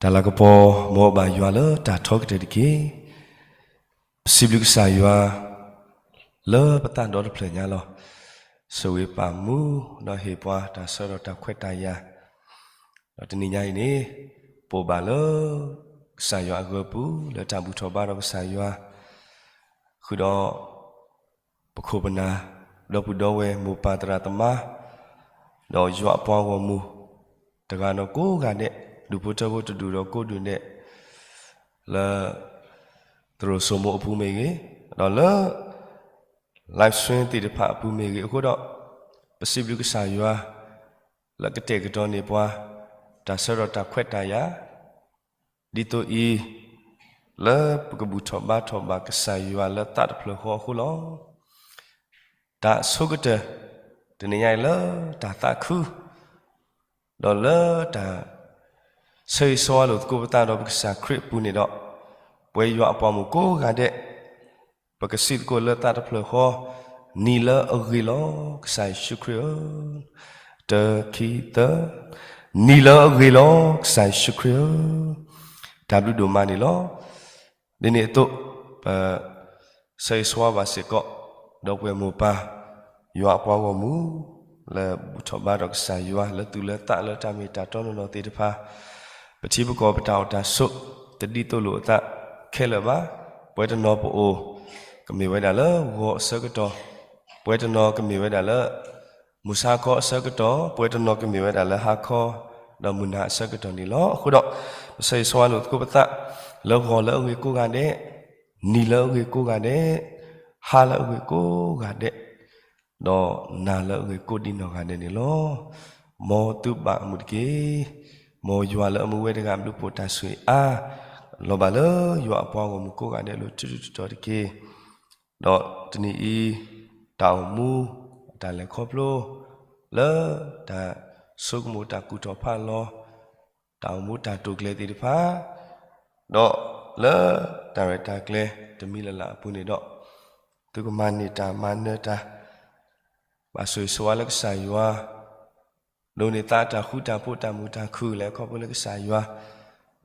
တၢ်လၤကပီၤ မ်အဘၣ်ယွၤလၢတၢ်ထီကတၢၢ်တက့ၢ်. ပစံးဘျုးကစၢ်ယွၤ လၢပသးဒီတဖျၢၣ်ညါလီၤ. ဆိၣ်ဂ့ၤပာ်မူ ဒီးဟ့ၣ်ပှၤတၢ်ဆၢဒီးတၢ်ခွဲးတၢ်ယာ်, ဒီးတနံၤညါအံၤန့ၣ် ပအိၣ်ဘၣ်လၢ ကစၢ်ယွၤအဂၢၤပူၤ လၢတၢ်ဘူၣ်ထီၣ်ဘါထီၣ်ကစၢ်ယွၤ, ဃုာ်ဒီး ပခိၣ်ပနၢ် ဒီပုၢ်ဒီဝဲၢ် မိၢ်ပၢ်သရၣ်သမါ, ဒီးယွၤအပှၤဂီၢ်မုၢ် တဂၤဒီးကိးဂၤဒဲး, ဒူၣ်ဖိထၢဖိတဒူၣ်ဒီးကိးဒူၣ်ဒဲး, လၢ သရိာ်စိမိအပူၤမ့ၢ်ဂ့ၤ, ဒီးလၢ live stream သ့ၣ်တဖၣ်အပူၤမ့ၢ်ဂ့ၤအဃိဒီး, ပစံးဘျုးကစၢ်ယွၤ လၢကတဲာ်ကတီၤန့ၢ်ပှၤ တၢ်ဆၢဒီးတၢ်ခွဲးတၢ်ယာ် ဒ်သိးအံၤ လၢပကဘူၣ်ထီၣ်ဘါထီၣ်ဘၣ်ကစၢ်ယွၤလၢသးတဖျၢၣ်ဃီအဃိလီၤ. တၢ်အဆိကတၢၢ် တနံၤညါအံၤလၢတၢ်သးခု ဒီးလၢတၢ် ဆၢဂ့ၤဆၢဝါလိာ်သကိးပသးဒီးပကစၢ်ခရံာ်အပူၤန့ၣ်ဒီး, ပဝဲယွၤအပှၤမုၣ်ကိးဂၤဒဲး ပကစံးသကိးလၢသးတဖျၢၣ်ဃီ, နံၤလၢအဂ့ၤလီၤ ကစၢ်ယ့ၣ်ၡူးခရံာ်ဧၢ. တၢ ခံ သၢ, နံၤလၢအဂ့ၤလီၤ ကစၢ်ယ့ၣ်ၡူးခရံာ်ဧၢ. တၢ်ဘျုးဒိၣ်မးန့ၣ်လီၤ. ဒ်န့ၣ်အသိး ပ ဆၢဂ့ၤဆၢဝါဘၣ်စ့ၢ်ကီး ဒီပုၢ်ဝဲၢ်မိၢ်ပၢ် ယွၤအပှၤဂီၢ်မုၢ် လၢဘူၣ်ထီၣ်ဘါထီၣ်ကစၢ်ယွၤ လၢသူၣ်လၢသးလၢတၢ်မ့ၢ်တၢ်တီနီၢ်နီၢ်သ့ၣ်တဖၣ်, ပထံပကီၢ်ပတၢ်အိၣ်တၢ်ဆိး တဒ်သိးလိာ်အသးခဲလၢာ်ဘၣ်. ပဝဲတနီၤပအိၣ် ကမ့ၢ်ဝဲဒၣ်လၢဂီၤအဆၢကတီၢ်, ပဝဲတနီၤကမ့ၢ်ဝဲဒၣ်လၢ မုၢ်ဆါခီအဆၢကတီၢ်, ပဝဲတနီၤကမ့ၢ်ဝဲဒၣ်လၢဟါခီ ဒီးမုၢ်နၤအဆၢကတီၢ်န့ၣ်လီၤ. အဃိဒီး ပဆၢဂ့ၤဆၢဝါလိာ်သကိးပသး လၢဂီၤလၢအဂ့ၤကိးဂၤဒဲး, နံၤလၢအဂ့ၤကိးဂၤဒဲး, ဟါလၢအဂ့ၤကိးဂၤဒဲး, ဒီးနၤလၢအဂ့ၤကိးဒံးနီၢ်ဂၤဒဲးန့ၣ်လီၤ. မ်သုဘၣ်အမုာ်တက့ၢ်. မ်ယွၤလၢအမူဝဲတဂၤဘျုးဖှိၣ်တၢ်ဆိၣ်ဂ့ၤအါ လီၤဘၣ်လၢယွၤအပှၤဂီၢ်မုၢ်ကိးဂၤဒဲးလၢထူထူတီတီတက့ၢ်. ဒီးတနံၤအံၤ တၢ်အိၣ်မူ တၢ်လဲၤခီဖျိ လၢတၢ်ဆိကမိၣ်တၢ်ကူၣ်ထီၣ်ဖးလီၤ တၢ်အိၣ်မူတၢ်တိာ်ကျဲၤသ့ၣ်တဖၣ်, ဒီးလၢတၢ်ရဲၣ်တၢ်ကျဲၤ တမံၤလၢ်လၢ်အပူၤန့ၣ်ဒီး, သုကမၤန့ၢ်တၢ်မၤနၢၤတၢ်, ဘၣ်ဆိၣ်ဂ့ၤဆိၣ်ဝါလၢကစၢ်ယွၤ, ဒိးန့ၢ်သးတၢ်ဃူတၢ်ဖိးတၢ်မုာ်တၢ်ခုၣ်လဲၤခီဖျိလၢကစၢ်ယွၤ,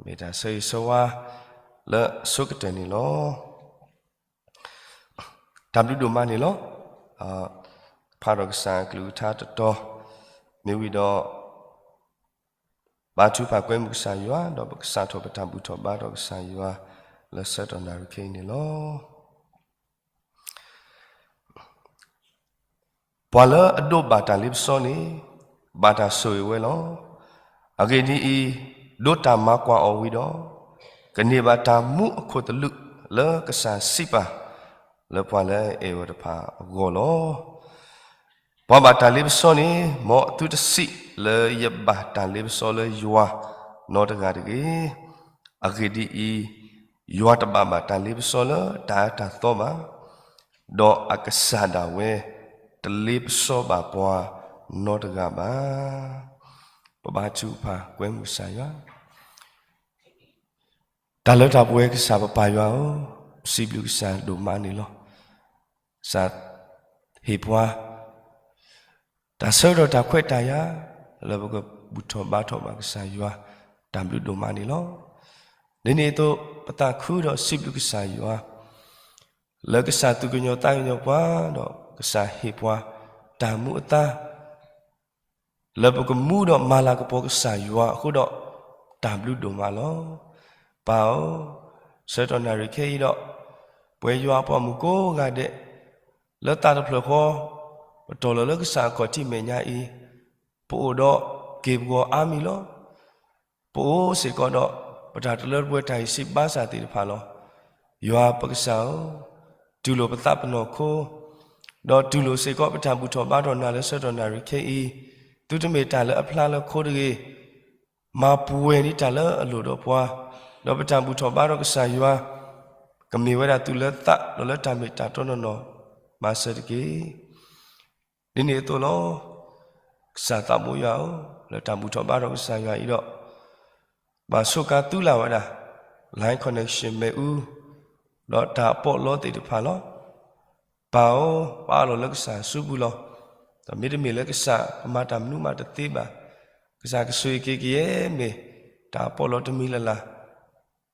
မ့ၢ်တၢ်ဆၢဂ့ၤဆၢဝါ လၢအဆိကတၢၢ်န့ၣ်လီၤ. တၢ်ဘျုးဒိၣ်မးန့ၣ်လီၤ. ဖးထီၣ်ကစၢ်အကလုၢ်ကထါတတီၤ, မ့ၢ်ဝံၤဒီး ဘါထုကဖၣ်ကွဲမုာ်ကစၢ်ယွၤ, ဒီးပကစးထီၣ်ပတၢ်ဘူၣ်ထီၣ်ဘါထီၣ်ကစၢ်ယွၤ လၢဆၢကတီၢ်နၣ်ရံၣ်ခဲအံၤန့ၣ်လီၤ. ပှၤလၢအဒိးဘၣ်တၢ်လ့ပစီန့ၣ် ဘၣ်တၢ်ဆိၣ်ဂ့ၤဝဲလီၤ. အဂ့ၢ်ဒ်အံၤ, ဒိးတၢ်မၤကွၢ်အီၤဝံၤဒီး, ကန့ၢ်ဘၣ်တၢ်မူအခိၣ်သလုးလၢကစၢ်စံးပာ် လၢပှၤလၢအအဲၣ်ဝဲတဖၣ်အဂီၢ်လီၤ. ပှၤဘၣ်တၢ်လ့ပစီန့ၣ် မ်အသုတစံးလၢယဘၣ်တၢ်လ့ပစီလၢယွၤနီတဂၤတဂ့ၤ. အဂ့ၢ်ဒ်အံၤ, ယွၤတဘၣ်ဘၣ်တၢ်လ့ပစီလၢတၢ်အၢတၢ်သီဘၣ်, ဒီးအကစၢ်ဒၣ်ဝဲ တလ့ပစီဘၣ်ပှၤနီတဂၤဘၣ်. ပဘါထုကဖၣ်ကွဲမုာ်ကစၢ်ယွၤ တၢ်လၢတၢ်ပဝဲကစၢ်ပပၢ်ယွၤဧၢ, ပစံးဘျုးကစၢ်ဒိၣ်မးန့ၣ်လီၤ. ကစၢ်ဟ့ၣ်ပှၤ တၢ်ဆၢကတီၢ်တၢ်ခွဲးတၢ်ယာ် လၢပကဘူၣ်ထီၣ်ဘါထီၣ်ဘၣ်ကစၢ်ယွၤ တၢ်ဘျုးဒိၣ်မးန့ၣ်လီၤ. ဒ်န့ၣ်အသိး ပသးခုဒီးစံးဘျုးကစၢ်ယွၤ လၢကစၢ်သူၣ်ကညီၤသးကညီၤပှၤ ဒီးကစၢ်ဟ့ၣ်ပှၤ တၢ်မူအသါ လၢပကမူဒီးမၤလၤကပီၤကစၢ်ယွၤအဃိဒီး တၢ်ဘျုးဒိၣ်မးလီၤ. ပၢ်ဧၢ, ဆၢကတီၢ်နၣ်ရံၣ်ခဲအံၤဒီး ပဝဲယွၤအပှၤမုၣ်ကိးဂၤဒဲး လၢသးတဖျၢၣ်ဃီ ပတီၢ်လီၤလၢကစၢ်အခီၣ်ထံးမဲာ်ညါအံၤ, ပအိၣ်ဒီးက့ၢ်ပဂီၤအါမံၤလီၤ. ပအိၣ်စ့ၢ်ကီးဒီး ပတၢ်တလၢတပှဲၤတၢ်ဂံၢ်စၢ်ဘါစၢ်သ့ၣ်တဖၣ်လီၤ. ယွၤပကစၢ်ဧၢ, တူၢ်လိာ်ပသးပနီၢ်ခိ, ဒီးတူၢ်လိာ်စ့ၢ်ကီးပတၢ်ဘူၣ်ထီၣ်ဘါထီၣ်နၤလၢဆၢကတီၢ်နၣ်ရံၣ်ခဲအံၤ, သုတမ့ၢ်တၢ်လၢအဖျါလၢခိတဂ့ၤ, မၤပှဲၤန့ၢ်တၢ်လၢအလိၣ်ဒီးပှၤ, ဒီးပတၢ်ဘူၣ်ထီၣ်ဘါထီၣ်ကစၢ်ယွၤ, ကမ့ၢ်ဝဲဒၣ်သူၣ်လၢသးဒီးလၢတၢ်မ့ၢ်တၢ်တီနီၢ်နီၢ် မၤစၢၤတက့ၢ်. ဒ်န့ၣ်အသိးလီၤ. ကစၢ်သးဘိယွၤဧၢ, လၢတၢ်ဘူၣ်ထီၣ်ဘါထီၣ်ကစၢ်ယွၤအံၤဒီး, ဘၣ်ဆိၣ်ကါသုလၢ်ဝဲဒၣ် line connection မ့ၣ်အူ, ဒီးတၢ်ပီးလီသ့ၣ်တဖၣ်လီၤ. ပၢ်ဧၢ, ပအးလီၤလၢကစၢ်အစုပူၤလီၤ. ဒီးမ့တမ့ၢ်လၢကစၢ်ကမၤတၢ်မနုၤမးတသ့ဘၣ်. ကစၢ်ကဆိၣ်ဂ့ၤက့ၤကယဲၢ်မ့ၢ် တၢ်ပီးလီၤတမံၤလၢ်လၢ်,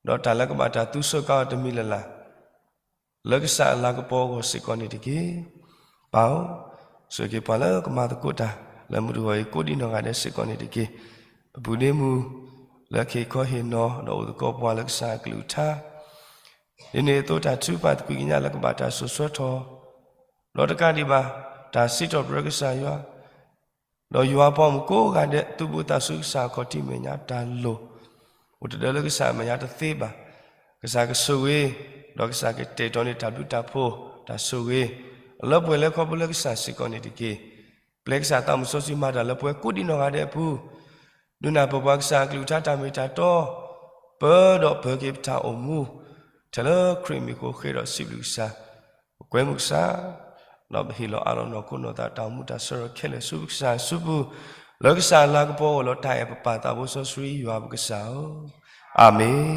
ဒီးတၢ်လၢကဘၣ်တၢ်သူဆၢကါအီၤတမံၤလၢ်လၢ် လၢကစၢ်အလၤကပီၤအဂီၢ်စ့ၢ်ကီးန့ၣ်တက့ၢ်. ပၢ်ဧၢ, ဆိၣ်ဂ့ၤက့ၤပှၤလၢကမၤသကိးတၢ် လၢမုၢ်တဂီၤအံၤ ကိးဒံနီၢ်ဂၤဒဲးစ့ၢ်ကီးန့ၣ်တက့ၢ်. ပပုၢ်ဒ့မုၣ် လၢကဟ့ၣ်ခီဟ့ၣ်နီၤ ဒီးအိၣ်သကိးပှၤလၢကစၢ်အကလုၢ်ကထါ ဒ်န့ၣ်အသိးတၢ်ထုကဖၣ်သကွံာ်ကညးလၢကဘၣ်တၢ်စိာ်ဆှၢထီၣ်, ဒီးတကးဒံးဘၣ် တၢ်စံးထီၣ်ပတြၢၤကစၢ်ယွၤ, ဒီးယွၤပှၤမုၣ်ကိးဂၤဒဲး သူၣ်ဘီၣ်သးစူၤကစၢ်အခီၣ်ထံးမဲာ်ညါတၢ်လိၤ, အိၣ်တဒၢလၢကစၢ်အမဲာ်ညါတသ့ဘၣ်, ကစၢ်ကဆိၣ်ဂ့ၤ, ဒီးကစၢ်ကတဲာ်ကတီၤန့ၢ်တၢ်ဘျုးတၢ်ဖှိၣ် တၢ်ဆိၣ်ဂ့ၤ လၢပှဲၤလၢခီဖျိလၢကစၢ်စ့ၢ်ကီးန့ၣ်တက့ၢ်. ပျဲကစၢ်သးမုၢ်စီဆှံမၤတၢ်လၢပှဲၤကိးဒံနီၢ်ဂၤဒဲးအပူၤ, ဒုးနၢ်ပၢၢ်ပှၤကစၢ်အကလုၢ်ကထါတၢ်မ့ၢ်တၢ်တီ, ပၢဒီးပၢၤက့ၤပတၢ်အိၣ်မူ, ထဲလၢခရံာ်မံၤအဃိဃ့ဒီးစံးဘျုးကစၢ်, ပကွဲမုာ်ကစၢ်, ဒီးပဟ့ၣ်လီၤအးလီၤနီၢ်ခိနီၢ်သးတၢ်အိၣ်မူတၢ်ဆၢထီၣ်ခဲလၢာ်ဆူပကစၢ်အစုပူၤ, လၢကစၢ်အလၤကပီၤအိၣ်လီၤတၢ်အဲၣ်ပပၢ်သးဘိစီဆှံယွၤပကစၢ်ဧၢ, အၤမ့ၣ်.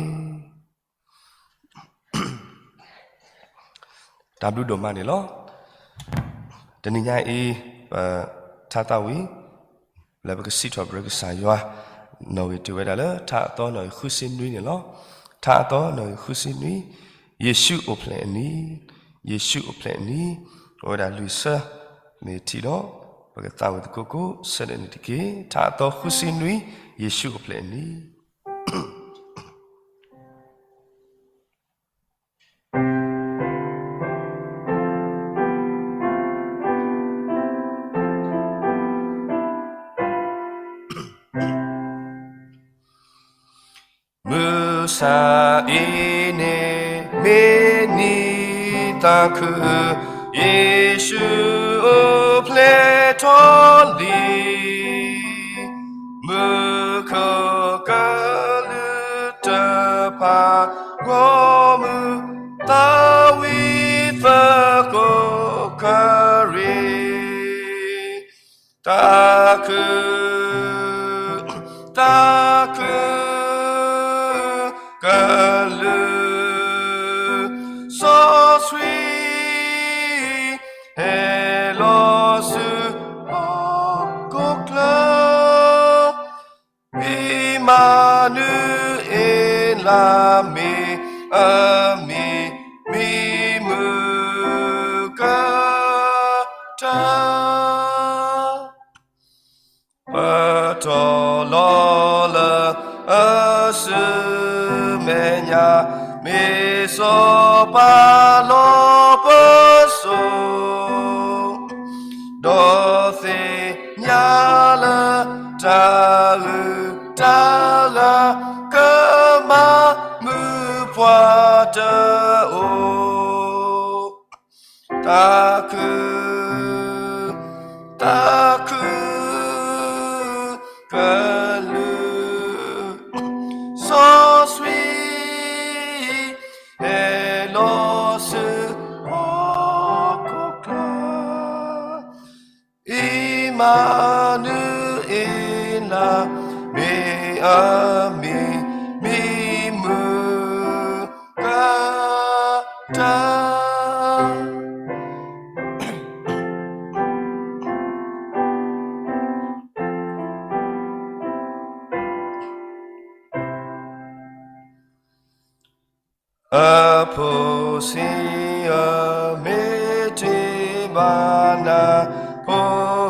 တၢ်ဘျုးဒိၣ်မးန့ၣ်လီၤ. တနံၤညါအံၤ ပထါသးဝံၣ် လၢပကစံးထီၣ်ပတြၢၤကစၢ်ယွၤ နီၣ်ဂံၢ်တုၤဝဲဒၣ်လၢထါအသီနီၣ်ဂံၢ်ဃုဆံနွံန့ၣ်လီၤ. ထါအသီနီၣ်ဂံၢ်ဃုဆံနွံ, ယ့ၣ်ၡူးအိၣ်ဖျဲၣ်အနံၤ, ယ့ၣ်ၡူးအိၣ်ဖျဲၣ်အနံၤ, အိၣ်ဝဲဒၣ်လွံၢ်ဆၢ, မ့ၢ်ထံၣ်ဒီး ပကသးဝံၣ်သကိးကိးဆၢဒၣ်န့ၣ်တက့ၢ်. ထါအသီဃုဆံနွံ, ယ့ၣ်ၡူးအိၣ်ဖျဲၣ်အနံၤ. မုၢ်ဆါအံၤန့ၣ် မ့ၢ်နံၤသးခု, ယ့ၣ်ၡူးအိၣ်ဖျဲၣ်ထီၣ်လံ. မူခိၣ်ကလူးတဖၣ် ဂီၢ်မုၢ်သးဝံၣ်သကိးခရံာ် သးခု, သးခု, ကလူး စီဆှံ ဟဲလီၤဆူဟီၣ်ခိၣ်ချၢ, အံၣ်မၤနူၤအ့လး မ့ၢ်အမံၤ မံၤမုာ်ကတၢၢ်. ပတီၢ်လီၤလၢအစုမဲာ်ညါ မ့ၢ်စီၤပၤလီၢ်ပစိာ်, ဒီးသ့ၣ်ညါလၢတၢ်ဂုၤတၢ်ဂၤ ကမၤမုာ်ပှၤတအိၣ်. သးခု, သးခု, ကလူး စီဆှံ ဟဲလီၤဆူဟီၣ်ခိၣ်ချၢ, အံၣ်မၤနူၤအ့လး မ့ၢ်အမံၤ မံၤမုာ်ကတၢၢ်. အဖိဆံးအမ့ၢ်တ့ၢ်ဘၣ်နၤ, ဖိ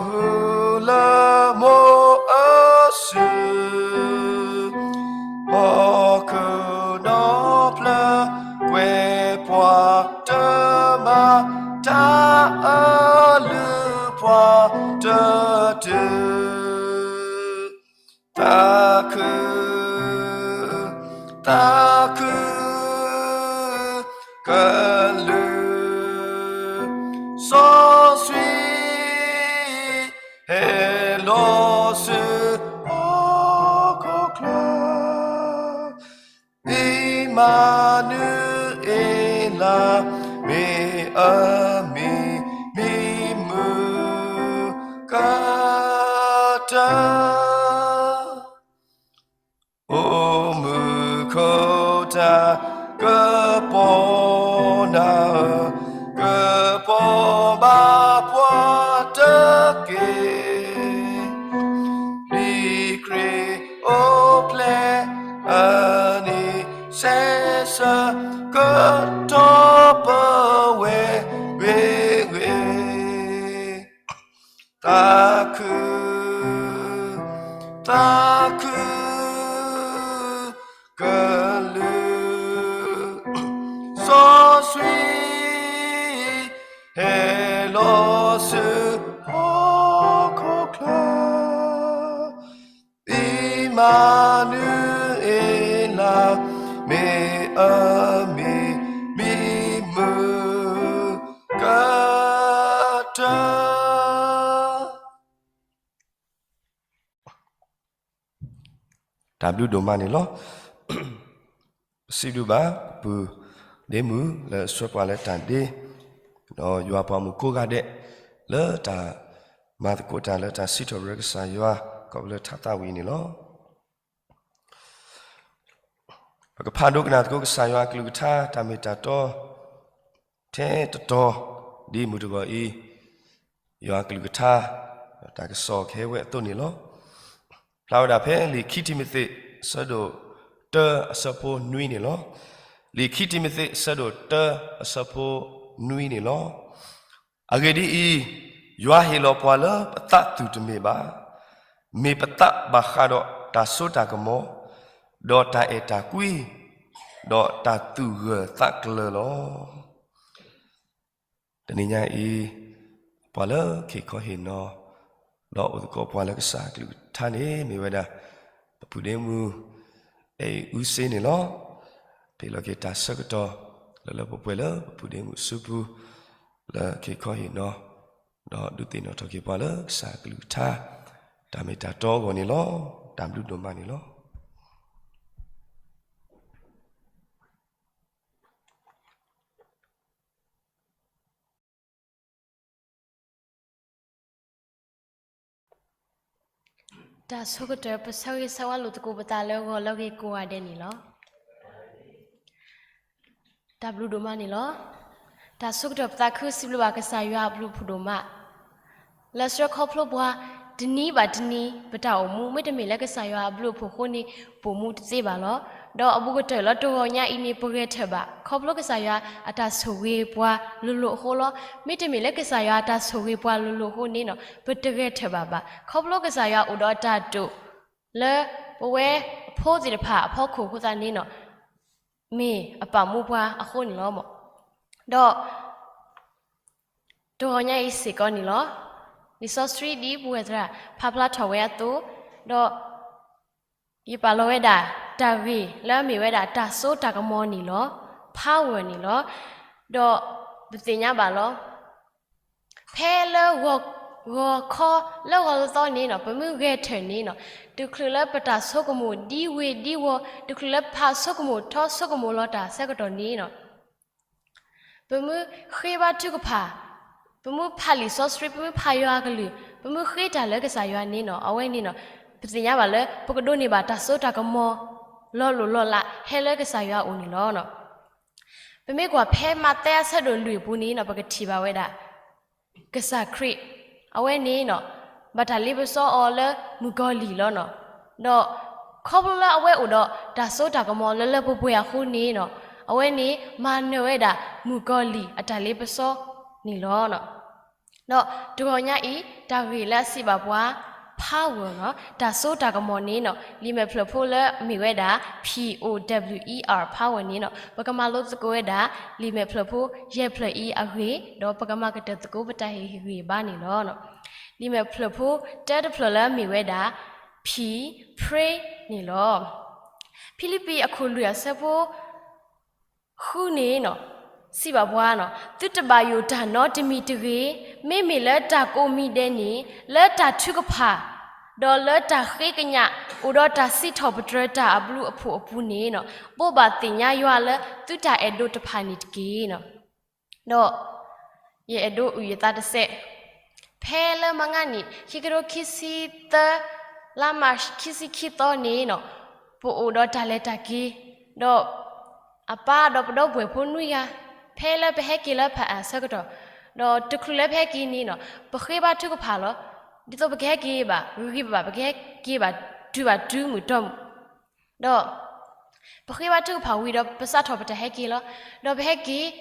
ဟူးလၢမိၢ်အစု, ဟီၣ်ခိၣ်ဒီဖျၢၣ် ကွဲပှၤတမၤ, တၢ်အလုၢ်ပှၤတတုၤ. သးခု, သးခု, ကလူး စီဆှံ ဟဲလီၤဆူဟီၣ်ခိၣ်ချၢ, အံၣ်မၤနူၤအ့လး မ့ၢ်အမံၤ မံၤမုာ်ကတၢၢ်. အိၣ်မူခိၣ်တၢ်ကပီၤနၤဧၢ, ကပီၤဘၣ်ပှၤတက့ၢ်. လံာ်ခရံာ်အိၣ်ဖျဲၣ် သးခု, သးခု, ကလုာ်, စီဆှံ, ဟဲလီၤဆူဟီၣ်ခိၣ်ချၢ, အံၣ်မၤနူၤအ့လး, မ့ၢ်အမံၤမံၤမုာ်ကတၢၢ်. တၢ်ဘျုးဒိၣ်မးန့ၣ်လီၤ. ပစံးဘျုးဘၣ် ပပုၢ်ဒ့မုၣ်လၢအဆှၢပှၤလၢတၢ်ဒ့, ဒီးယွၤပှၤမုၣ်ကိးဂၤဒဲး လၢတၢ်မၤသကိးတၢ်လၢတၢ်စံးထီၣ်ပတြၢၤကစၢ်ယွၤ ခီဖျိလၢထါသးဝံၤန့ၣ်လီၤ. ပကဖးဒိကနၣ်သကိးကစၢ်ယွၤအကလုၢ်ကထါ တၢ်မ့ၢ်တၢ်တီ ထဲတတီၤ ဒ်မုၢ်တဂီၤအံၤ ယွၤအကလုၢ်ကထါ တၢ်ကစီၣ်ကဟဲဝဲအသိးန့ၣ်လီၤ. ဖျါဝဲဒၣ်ဖဲလံာ်ခံတံၤမသ့း အဆၢဒိၣ်တၢ အဆၢဖိနွံန့ၣ်လီၤ. လံာ်ခံတံၤမသ့း အဆၢဒိၣ်တၢ အဆၢဖိနွံန့ၣ်လီၤ. အဂ့ၢ်ဒ်အံၤ, ယွၤဟ့ၣ်လီၤပှၤလၢပသးသူၣ်တမ့ၢ်ဘၣ်, မ့ၢ်ပသးဘၣ်ဃးဒီးတၢ်စိတၢ်ကမီၤ, ဒီးတၢ်အဲၣ်တၢ်ကွံ, ဒီးတၢ်သူၣ်ဂၢၢ်သးကျၢၤလီၤ. တနံၤညါအံၤ ပှၤလၢခ့ၣ်ခီဟ့ၣ်နီၤ ဒီးအိၣ်သကိးပှၤလၢကစၢ်အကလုၢ်ကထါန့ၣ် မ့ၢ်ဝဲဒၣ် ပပုၢ်ဒ့မုၣ် အဲၣ်အူစ့န့ၣ်လီၤ. ပဟ့ၣ်လီၤက့ၤတၢ်ဆၢကတီၢ် လၢလၢပှဲၤပှဲၤလၢပပုၢ်ဒ့မုၣ်အစုပူၤ လၢခ့ၣ်ခီဟ့ၣ်နီၤ ဒီးဒုးသ့ၣ်နီၣ်ထီၣ်က့ၤပှၤလၢကစၢ်အကလုၢ်ကထါ တၢ်မ့ၢ်တၢ်တီအဂီၢ်န့ၣ်လီၤ. တၢ်ဘျုးဒိၣ်မးန့ၣ်လီၤ. တၢ်ဆိကတၢၢ် ပဆၢဂ့ၤဆၢဝါလိာ်သကိးပသးလၢဂီၤလၢအဂ့ၤကိးဂၤဒဲးန့ၣ်လီၤ. တၢ်ဘျုးဒိၣ်မးန့ၣ်လီၤ. တၢ်ဆိကတၢၢ်ပသးခုစံးဘျုးဘၣ်ကစၢ်ယွၤအဘျုးအဖှိၣ်ဒိၣ်မး လၢဆှၢခီဖျိပှၤ တနံၤဘၣ်တနံၤ ပတၢ်အိၣ်မူ မ့တမ့ၢ်လၢကစၢ်ယွၤအဘျုးအဖှိၣ်အဃိန့ၣ် ပအိၣ်မူတသ့ဘၣ်လီၤ. ဒီးအဘူးကတၢၢ်လၢတဂီၤညါအံၤန့ၣ် ပဂဲၤထၢၣ်ဘၣ် ခီဖျိကစၢ်ယွၤအတၢ်ဆိၣ်ဂ့ၤပှၤလိၤလိၤအဃိလီၤ. မ့တမ့ၢ်လၢကစၢ်ယွၤအတၢ်ဆိၣ်ဂ့ၤပှၤလိၤလိၤအဃိန့ၣ် ပတဂဲၤထၢၣ်ဘၣ်ဘၣ်. ခီဖျိကစၢ်ယွၤအိၣ်ဒီးအတၢ်တိာ် လၢပဝဲအဖိသ့ၣ်တဖၣ်အဖီခိၣ်အဃိသတးန့ၣ် မ့ၢ်အပာ်မူပှၤအဃိန့ၣ်လီၤ. ဒီး တဂီၤညါအံၤစ့ၢ်ကီးန့ၣ်လီၤ. လံာ်စီဆှံဒ်ပဝဲသရၣ်ဖးဖျါထီၣ်ဝဲအသိး, ဒီးယပာ်လီၤဝဲဒၣ်တၢ်ဂ့ၢ်လၢအမ့ၢ်ဝဲဒၣ်တၢ်စိတၢ်ကမီၤန့ၣ်လီၤ. power န့ၣ်လီၤ. ဒီးပသ့ၣ်ညါဘၣ်လီၤ. ဖဲလၢ ဂီၤခီလၢဂီၤလီၤသီန့ၣ် ပမ့ၢ်ဂဲၤထၢၣ်န့ၣ် တချုးလၢပတၢ်ဆိကမိၣ်ဒ်ဝ့ၤဒ်ဝီၤ, တချုးလၢပဖးဆိကမိၣ်ထီဆိကမိၣ်လီၤတၢ်အဆၢကတီၢ်န့ၣ် ပမ့ၢ်ဃ့ဘါထုကဖၣ်, ပမ့ၢ်ဖးလံာ်စီဆှံ, ပမ့ၢ်ဖးယွၤအကလုၢ်, ပမ့ၢ်ဃ့တၢ်လၢကစၢ်ယွၤန့ၣ် အဝဲန့ၣ် ပသ့ၣ်ညါဘၣ်လၢ ပကဒိးန့ၢ်ဘၣ်တၢ်စိတၢ်ကမီၤ လီၤလိၢ်လီၤလး ဟဲလၢကစၢ်ယွၤအအိၣ်န့ၣ်လီၤ. ပမ့ၢ်ကွၢ်ဖဲမးသဲအဆၢဒိၣ်လွံၢ်အပူၤန့ၣ် ပကထံၣ်ဘၣ်ဝဲဒၣ် ကစၢ်ခရံာ် အဝဲန့ၣ် ဘၣ်တၢ်လ့ပစီအီၤလၢမုၣ်ကီၤလံၢ်လီၤ. ဒီးခီဖျိလၢအဝဲအိၣ်ဒီးတၢ်စိတၢ်ကမီၤလၢလၢပှဲၤပှဲၤအဃိန့ၣ် အဝဲန့ၣ်မၤနၢၤဝဲဒၣ်မုၣ်ကီၤလံၢ်အတၢ်လ့ပစီန့ၣ်လီၤ. ဒီးတဂီၤညါအံၤ တၢ်ဂ့ၢ်လၢအစံးဘၣ်ပှၤ power တၢ်စိတၢ်ကမီၤန့ၣ် လံာ်မဲာ်ဖျၢၣ်ဖိလၢအမ့ၢ်ဝဲဒၣ် P O W E R power န့ၣ် ပကမၤလိသကိးဝဲဒၣ် လံာ်မဲာ်ဖျၢၣ်ဖိယဲၢ်ဖျၢၣ်အံၤအဂ့ၢ် ဒီးပကမၤကတၢၢ်သကိးပတၢ်ဟ့ၣ်ဂံၢ်ဟ့ၣ်ဘါန့ၣ်လီၤ. လံာ်မဲာ်ဖျၢၣ်ဖိတၢတဖျၢၣ်လၢအမ့ၢ်ဝဲဒၣ် P, pray န့ၣ်လီၤ. ဖံလံးပံၤအခိၣ်လွံၢ်အဆၢဖိ ဃုန့ၣ် စံးဘၣ်ပှၤ, သုတဘၣ်ယိၣ်တၢ်နီတမံၤတဂ့ၤ, မ့မ့ၢ်လၢတၢ်ကိးမံၤဒဲးန့ၣ် လၢတၢ်ထုကဖၣ် ဒီးလၢတၢ်ဃ့ကညး အိၣ်ဒီးတၢ်စံးထီၣ်ပတြၢၤတၢ်အဘျုးအဖှိၣ်အပူၤန့ၣ် ဘိးဘၣ်သ့ၣ်ညါယွၤလၢသုတၢ်အဲၣ်ဒိးတဖၣ်န့ၣ်တက့ၢ်. ဒီး ယအဲၣ်ဒိးအုၣ်ယသးတစဲး, ဖဲလၢမဟါနံၤ ခံကထိခံဆံသၢ လါမၢ်ၡး ခံဆံခံသီန့ၣ် ပအိၣ်ဒီးတၢ်လဲၤတၢ်က့ၤ, ဒီးအပၢ်ဒီးပဒီပုၢ်ဝဲၢ်ဖိနွံဂၤ ဖဲလၢပဟဲက့ၤလၢဖၣ်အၣ်အဆၢကတီၢ်, ဒီးတချုးလၢပဟဲက့ၤန့ၣ် ပဃ့ဘါထုကဖၣ်လီၤ. ဒ်သိးပကဟဲက့ၤဘၣ်ဂ့ၤဂ့ၤဘၣ်ဘၣ် ပကဟဲက့ၤဘၣ်တုၤဘၣ်တုၤမုၢ်တီမုၢ် ဒီး ပဃ့ဘါထုကဖၣ်ဝံၤဒီး ပစးထီၣ်ပတၢ်ဟဲက့ၤလီၤ. ဒီးပဟဲက့ၤ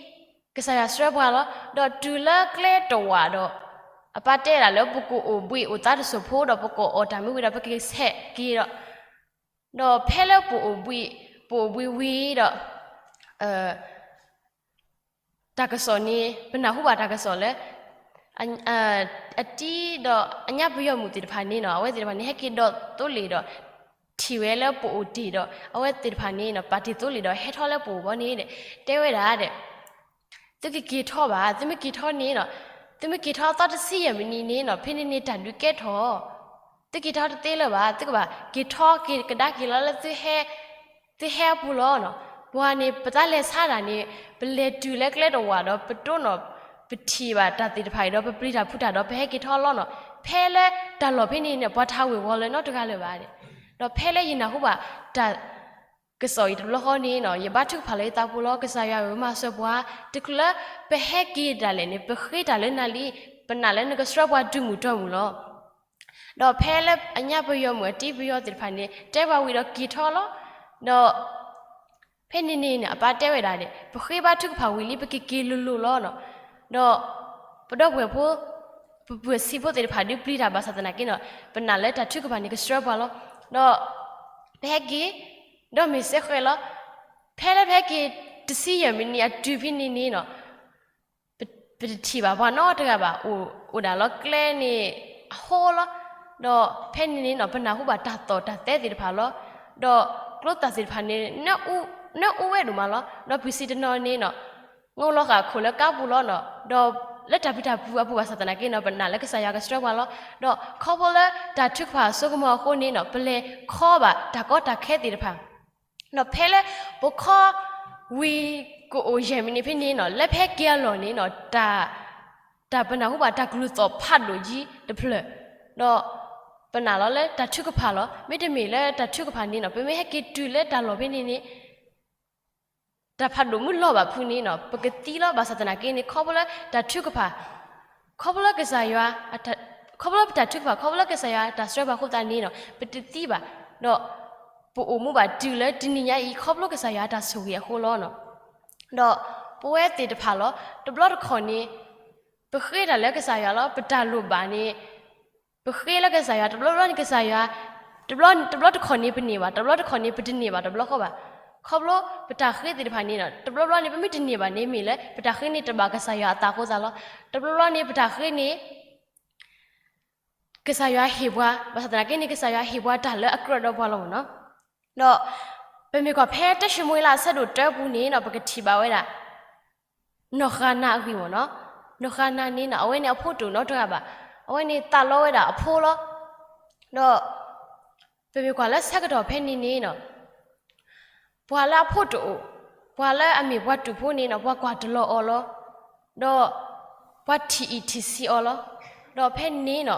ကစၢ်ယွၤဆှၢပှၤလီၤ. ဒီးတုၤလၢကျဲတဝာ်ဒီး အပၢ်တဲဒၣ်လၢပကအိၣ်ဘှံးအိၣ်သါတစိၢ်ဖိဒီး ပကအိၣ်အီၣ်တၢ်မ့ၢ်ဝံၤဒီး ပကဆဲးက့ၤဒီး, ဒီးဖဲလၢပအိၣ်ဘှံး, ပအိၣ်ဘှံးဝံၤဒီး တၢ်ကစီၣ်န့ၣ် ပနၢ်ဟူဘၣ်တၢ်ကစီၣ်လၢ အတံၤဒီးအညါပယီၤမုၣ်သ့ၣ်တဖၣ်န့ၣ်နီၤ, အဝဲသ့ၣ်တဖၣ်န့ၣ် ဟဲက့ၤဒီးသိလ့ၣ်ဒီး ထံၣ်ဝဲလၢပအိၣ်တ့ၢ်ဒီး အဝဲသ့ၣ်တဖၣ်န့ၣ်နီၤ ပာ်တ့ၢ်သိလ့ၣ်ဒီး ဟဲထီၣ်လၢပအိၣ်ဘီန့ၣ်ဒီး တဲဝဲဒၣ်ဒီး သုကက့ၤထီၣ်ဘၣ်, သုမ့ၢ်က့ၤထီၣ်န့ၣ်နီၤ, သုမ့ၢ်က့ၤထီၣ်သီတဆံယဲၢ်မံးနံးန့ၣ်နီၤ, ဖဲန့ၣ်န့ၣ်တၢ်ဒုးကဲထီၣ် သုက့ၤထီၣ်တသ့လၢၤဘၣ်, သုကဘၣ်က့ၤထီၣ်က့ၤကဒါက့ၤလီၤလၢ သုဟဲအပူၤလီၤနီၤ. ပှၤန့ၣ် ပတၢ်လဲၤဆါတၢ်န့ၣ် ပလဲၤတုၤလၢကျဲတဝာ်ဒီး ပတိၢ်နီၣ် ပထံၣ်ဘၣ်တၢ်သ့ၣ်တဖၣ်အံၤဒီး ပပျံၤတၢ်ဖုးတၢ်ဒီး ပဟဲက့ၤထီၣ်လီၤနီၤ. ဖဲလၢတၢ်လီၢ်ဖဲန့ၣ်န့ၣ် ပှၤတဟးဝ့ၤဝီၤလၢၤနီတဂၤလၢၤဘၣ်ဒီး, ဒီးဖဲလၢယနၢ်ဟူဘၣ်တၢ် ကစီၣ်အံၤတဘျီဃီန့ၣ်နီၤ, ယဘါထုကဖၣ်လၢယသးပူၤလီၤ. ကစၢ်ယွၤဧၢ, မၤစၢၤပှၤ, တချုးလၢပဟဲက့ၤဒၣ်လဲာ်န့ၣ် ပဃ့တၢ်လၢနၤလံ, ပနာ်လၢနကဆှၢပှၤတုၤမုၢ်တီၤမုၢ်လီၤ. ဒီးဖဲလၢအညါပယီၤမုၣ်အတံၤပယီၤသ့ၣ်တဖၣ်န့ၣ် တဲပှၤဝံၤဒီးက့ၤထီၣ်လီၤ. ဒီး ဖဲန့ၣ်န့ၣ်န့ၣ် အပၢ်တဲဝဲဒၣ်န့ၣ် ပဃ့ဘါထုကဖၣ်ဝံၤလံ ပက့ၤက့ၤလိၤလိၤလီၤနီၤ. ဒီးပဒီပုၢ်ဝဲၢ်ဖိ ပပုၢ်ဝဲၢ်ဆံးဖိသ့ၣ်တဖၣ်ဒုးပျံၤတၢ်ဘၣ်ဆၣ်သနာ်က့နီၤ, ပနာ်လၢတၢ်ထုကဖၣ်န့ၣ်ကဆှၢပှၤလီၤ. ဒီးပဟဲက့ၤ ဒီးမ့ၢ်စဲဃဲၤလီၤ. ဖဲလၢပဟဲက့ၤတဆံယဲၢ်မံးနံးအတုၤဖဲန့ၣ်န့ၣ်နီၤ, ပတထံၣ်ဘၣ်ပှၤနီတဂၤဘၣ်, အိၣ်ဒၣ်လီၤကျဲန့ၣ်အဟိလီၤ. ဒီးဖဲန့ၣ်န့ၣ်နီၤ, ပနၢ်ဟူဘၣ်တၢ်သီၣ်တၢ်သဲသ့ၣ်တဖၣ်လီၤ. ဒီးကျိသၣ်သ့ၣ်တဖၣ်န့ၣ် နၢအူဝဲဒိၣ်မးလီၤ. ဒီးပှၤစံတနီၤန့ၣ်နီၤ, ငိၢ်လီၤဃာ်ခိၣ်လၢကါပူၤလီၤနီၤ. ဒီးလၢတၢ်ပျံၤတၢ်ဖုးအပူၤဘၣ်ဆၣ်သနာ်က့နီၤ, ပနာ်လၢကစၢ်ယွၤကဆှၢပှၤလီၤ. ဒီးခီဖျိလၢတၢ်ထုကဖၣ်အစိကမီၤအဃိန့ၣ်နီၤ, ပလဲၤခီဘၣ်တၢ်ကီတၢ်ခဲသ့ၣ်တဖၣ် ဒီးဖဲလၢပခီဝံၤကအိၣ်ယဲၢ်မံးနံးဖဲန့ၣ်နီၤ, လၢပဟဲက့ၤအလီၢ်န့ၣ်နီၤ, တၢ်ပနၢ်ဟူဘၣ်တၢ်ကလုၢ်သီၣ်ဖးဒိၣ်ယံၤတဖျၢၣ်, ဒီးပနာ်လီၤလၢတၢ်ထုကဖၣ်လီၤ. မ့တမ့ၢ်လၢတၢ်ထုကဖၣ်န့ၣ်နီၤ, ပမ့ၢ်ဟဲက့ၤတုၤလၢတၢ်လီၢ်ဖဲန့ၣ်န့ၣ် တၢ်ဖးဒိၣ်မုၢ်လီၤဘၣ်ဖုးန့ၣ်နီၤ, ပကသံလီၤ. ဘၣ်ဆၣ်သနာ်က့န့ၣ် ခီဖျိလၢတၢ်ထုကဖၣ်, ခီဖျိလၢကစၢ်ယွၤ, ခီဖျိလၢပတၢ်ထုကဖၣ်, ခီဖျိလၢကစၢ်ယွၤတၢ်စှၤဘၣ်အဃိသတးန့ၣ်နီၤ, ပတသံဘၣ်. ဒီးပအိၣ်မူဘၣ်တုၤလၢတနံၤညါအံၤ ခီဖျိကစၢ်ယွၤတၢ်ဆိၣ်ဂ့ၤအဃိလီၤနီၤ. ဒီးပဝဲသ့ၣ်တဖၣ်လီၤ, တဘျီတခီၣ်န့ၣ် ပဃ့တၢ်လၢကစၢ်ယွၤလီၤ, ပတၢ်လိၣ်ဘၣ်န့ၣ် ပဃ့လၢကစၢ်ယွၤ, တဘျီဘျီန့ၣ်ကစၢ်ယွၤ, တဘျီ, တဘျီတခီၣ်န့ၣ်ပန့ၢ်ဘၣ်, တဘျီတခီၣ်န့ၣ်ပတန့ၢ်ဘၣ်တဘျီဃီဘၣ်. ခီဖျိပတၢ်ဃ့သ့ၣ်တဖၣ်န့ၣ်နီၤ, တဘျီဘျီန့ၣ် ပမ့ၢ်တန့ၢ်ဘၣ်န့ၣ်မ့ၢ်လၢ ပတၢ်ဃ့န့ၣ်တဘၣ်ကစၢ်ယွၤအသးအဃိသတးလီၤ. တဘျီဘျီန့ၣ် ပတၢ်ဃ့န့ၣ် ကစၢ်ယွၤဟ့ၣ်ပှၤ, ဘၣ်ဆၣ်သနာ်က့န့ၣ် ကစၢ်ယွၤဟ့ၣ်ပှၤတၢ်လၢအကြၢးဒီးပှၤလီၤမ့ၢ်နီၤ. ဒီးပမ့ၢ်ကွၢ်ဖဲတၢၡမူၤအ့လးအဆၢဒိၣ်တၢပူၤန့ၣ်နီၤ, ပကထံၣ်ဘၣ်ဝဲဒၣ် နီၢ်ဃၤနၤအဂ့ၢ်မ့ၢ်နီၤ. နီၢ်ဃၤနၤန့ၣ်နီၤ, အဝဲန့ၣ်အဖိတအိၣ်နီတဂၤဘၣ်. အဝဲန့ၣ်သးလီဝဲဒၣ်အဖိလီၤ. ဒီးပမ့ၢ်ကွၢ်လၢဆၢကတီၢ်ဖဲန့ၣ်န့ၣ်နီၤ, ပှၤလၢအဖိတအိၣ်, ပှၤလၢအမ့ၢ်ပှၤတူာ်ဖိန့ၣ်နီၤ, ပှၤကွၢ်တလီၤအီၤလီၤ. ဒီးပှၤထံၣ်အံၣ်ထံၣ်ဆံးအီၤလီၤ. ဒီးဖဲန့ၣ်နီၤ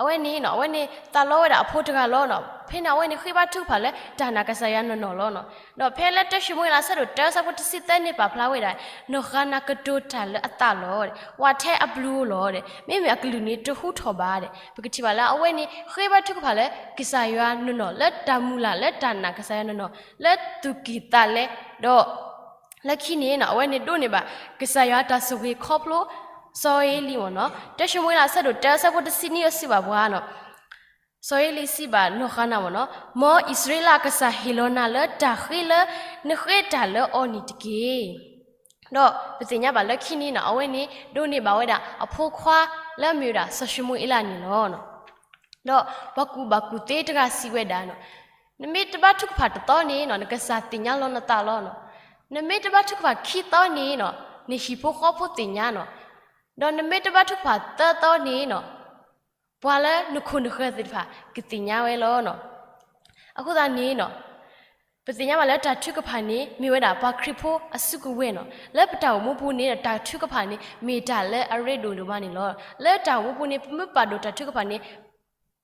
အဝဲန့ၣ်နီၤ, အဝဲန့ၣ်သးလီဝဲဒၣ်အဖိတဂၤလီၤနီၤ. ဖဲန့ၣ်အဝဲန့ၣ်ဃ့ဘါထုကဖၣ်လၢတၢ်နာ်ကစၢ်ယွၤနီၢ်နီၢ်လီၤနီၤ. ဒီးဖဲလၢတၢၡမူၤအ့လးအဆၢဒိၣ်တၢအဆၢဖိတဆံသၢန့ၣ်ပာ်ဖျါဝဲဒၣ်, နီၢ်ဃၤနၤကတိၤတၢ်လၢအသးလီၤ, ဝးထဲအဘျုးအိၣ်လီၤ, မ့မ့ၢ်အကလုၢ်န့ၣ်တဟူထီၣ်ဘၣ်ဒီး ပကထံၣ်ဘၣ်လၢအဝဲန့ၣ်ဃ့ဘါထုကဖၣ်လၢကစၢ်ယွၤနီၢ်နီၢ်, လၢတၢ်မုၢ်လၢ်လၢတၢ်နာ်ကစၢ်ယွၤနီၢ်နီၢ်, လၢသူၣ်ကံၢ်သးလဲ, ဒီး လၢခံန့ၣ်နီၤ အဝဲန့ၣ်ဒိးန့ၢ်ဘၣ် ကစၢ်ယွၤတၢ်ဆိၣ်ဂ့ၤခီဖျိ စီၤဧ့လံမ့ၢ်နီၤ. တၢၡမူၤအ့လး အဆၢဒိၣ်တၢ အဆၢဖိတဆံနွံ အစံးဘၣ်ပှၤနီၤ, စီၤဧ့လံစံးဘၣ်နီၢ်ဃၤနၤမ့ၢ်နီၤ, မ်အံၣ်စရ့လးအကစၢ်ဟ့ၣ်လီၤနၤလၢတၢ်ဃ့လၢနဃ့တၢ်လၢအီၤန့ၣ်တက့ၢ်. ဒီးပသ့ၣ်ညါဘၣ်လၢခံန့ၣ်နီၤ အဝဲန့ၣ် ဒိးန့ၢ်ဘၣ်ဝဲဒၣ်အဖိခွါလၢအမ့ၢ်ဝဲဒၣ်စီၤၡမူၤအ့လးန့ၣ်လီၤ. ဒီးပှၤကူၣ်ဘၣ်ကူၣ်သ့တဂၤစံးဝဲဒၣ်နီၤ, နမ့ၢ်တဘါထုကဖၣ်တသီန့ၣ်နီၤ နကစၢ်သ့ၣ်ညါလီၤနသးလီၤနီၤ. နမ့ၢ်တဘါထုကဖၣ်ခံသီန့ၣ်နီၤ နဟံၣ်ဖိဃီဖိသ့ၣ်ညါနီၤ. ဒီးနမ့ၢ်တဘါထုကဖၣ်သၢသီန့ၣ်နီၤ ပှၤလၢနခိၣ်နဃၢၤသ့ၣ်တဖၣ် ကသ့ၣ်ညါဝဲလီၤနီၤ. အဃိသတးန့ၣ်နီၤ ပသ့ၣ်ညါဘၣ်လၢတၢ်ထုကဖၣ်န့ၣ် မ့ၢ်ဝဲဒၣ်ပှၤခရံာ်ဖိအစုကဝဲၤနီၤ. လၢပတၢ်အိၣ်မူပူၤန့ၣ်ဒီး တၢ်ထုကဖၣ်န့ၣ် မ့ၢ်တၢ်လၢအရ့ဒိၣ်ဒိၣ်မးန့ၣ်လီၤ. လၢတၢ်အိၣ်မူပူၤန့ၣ် ပမ့ၢ်ပာ်ဒိၣ်တၢ်ထုကဖၣ်န့ၣ်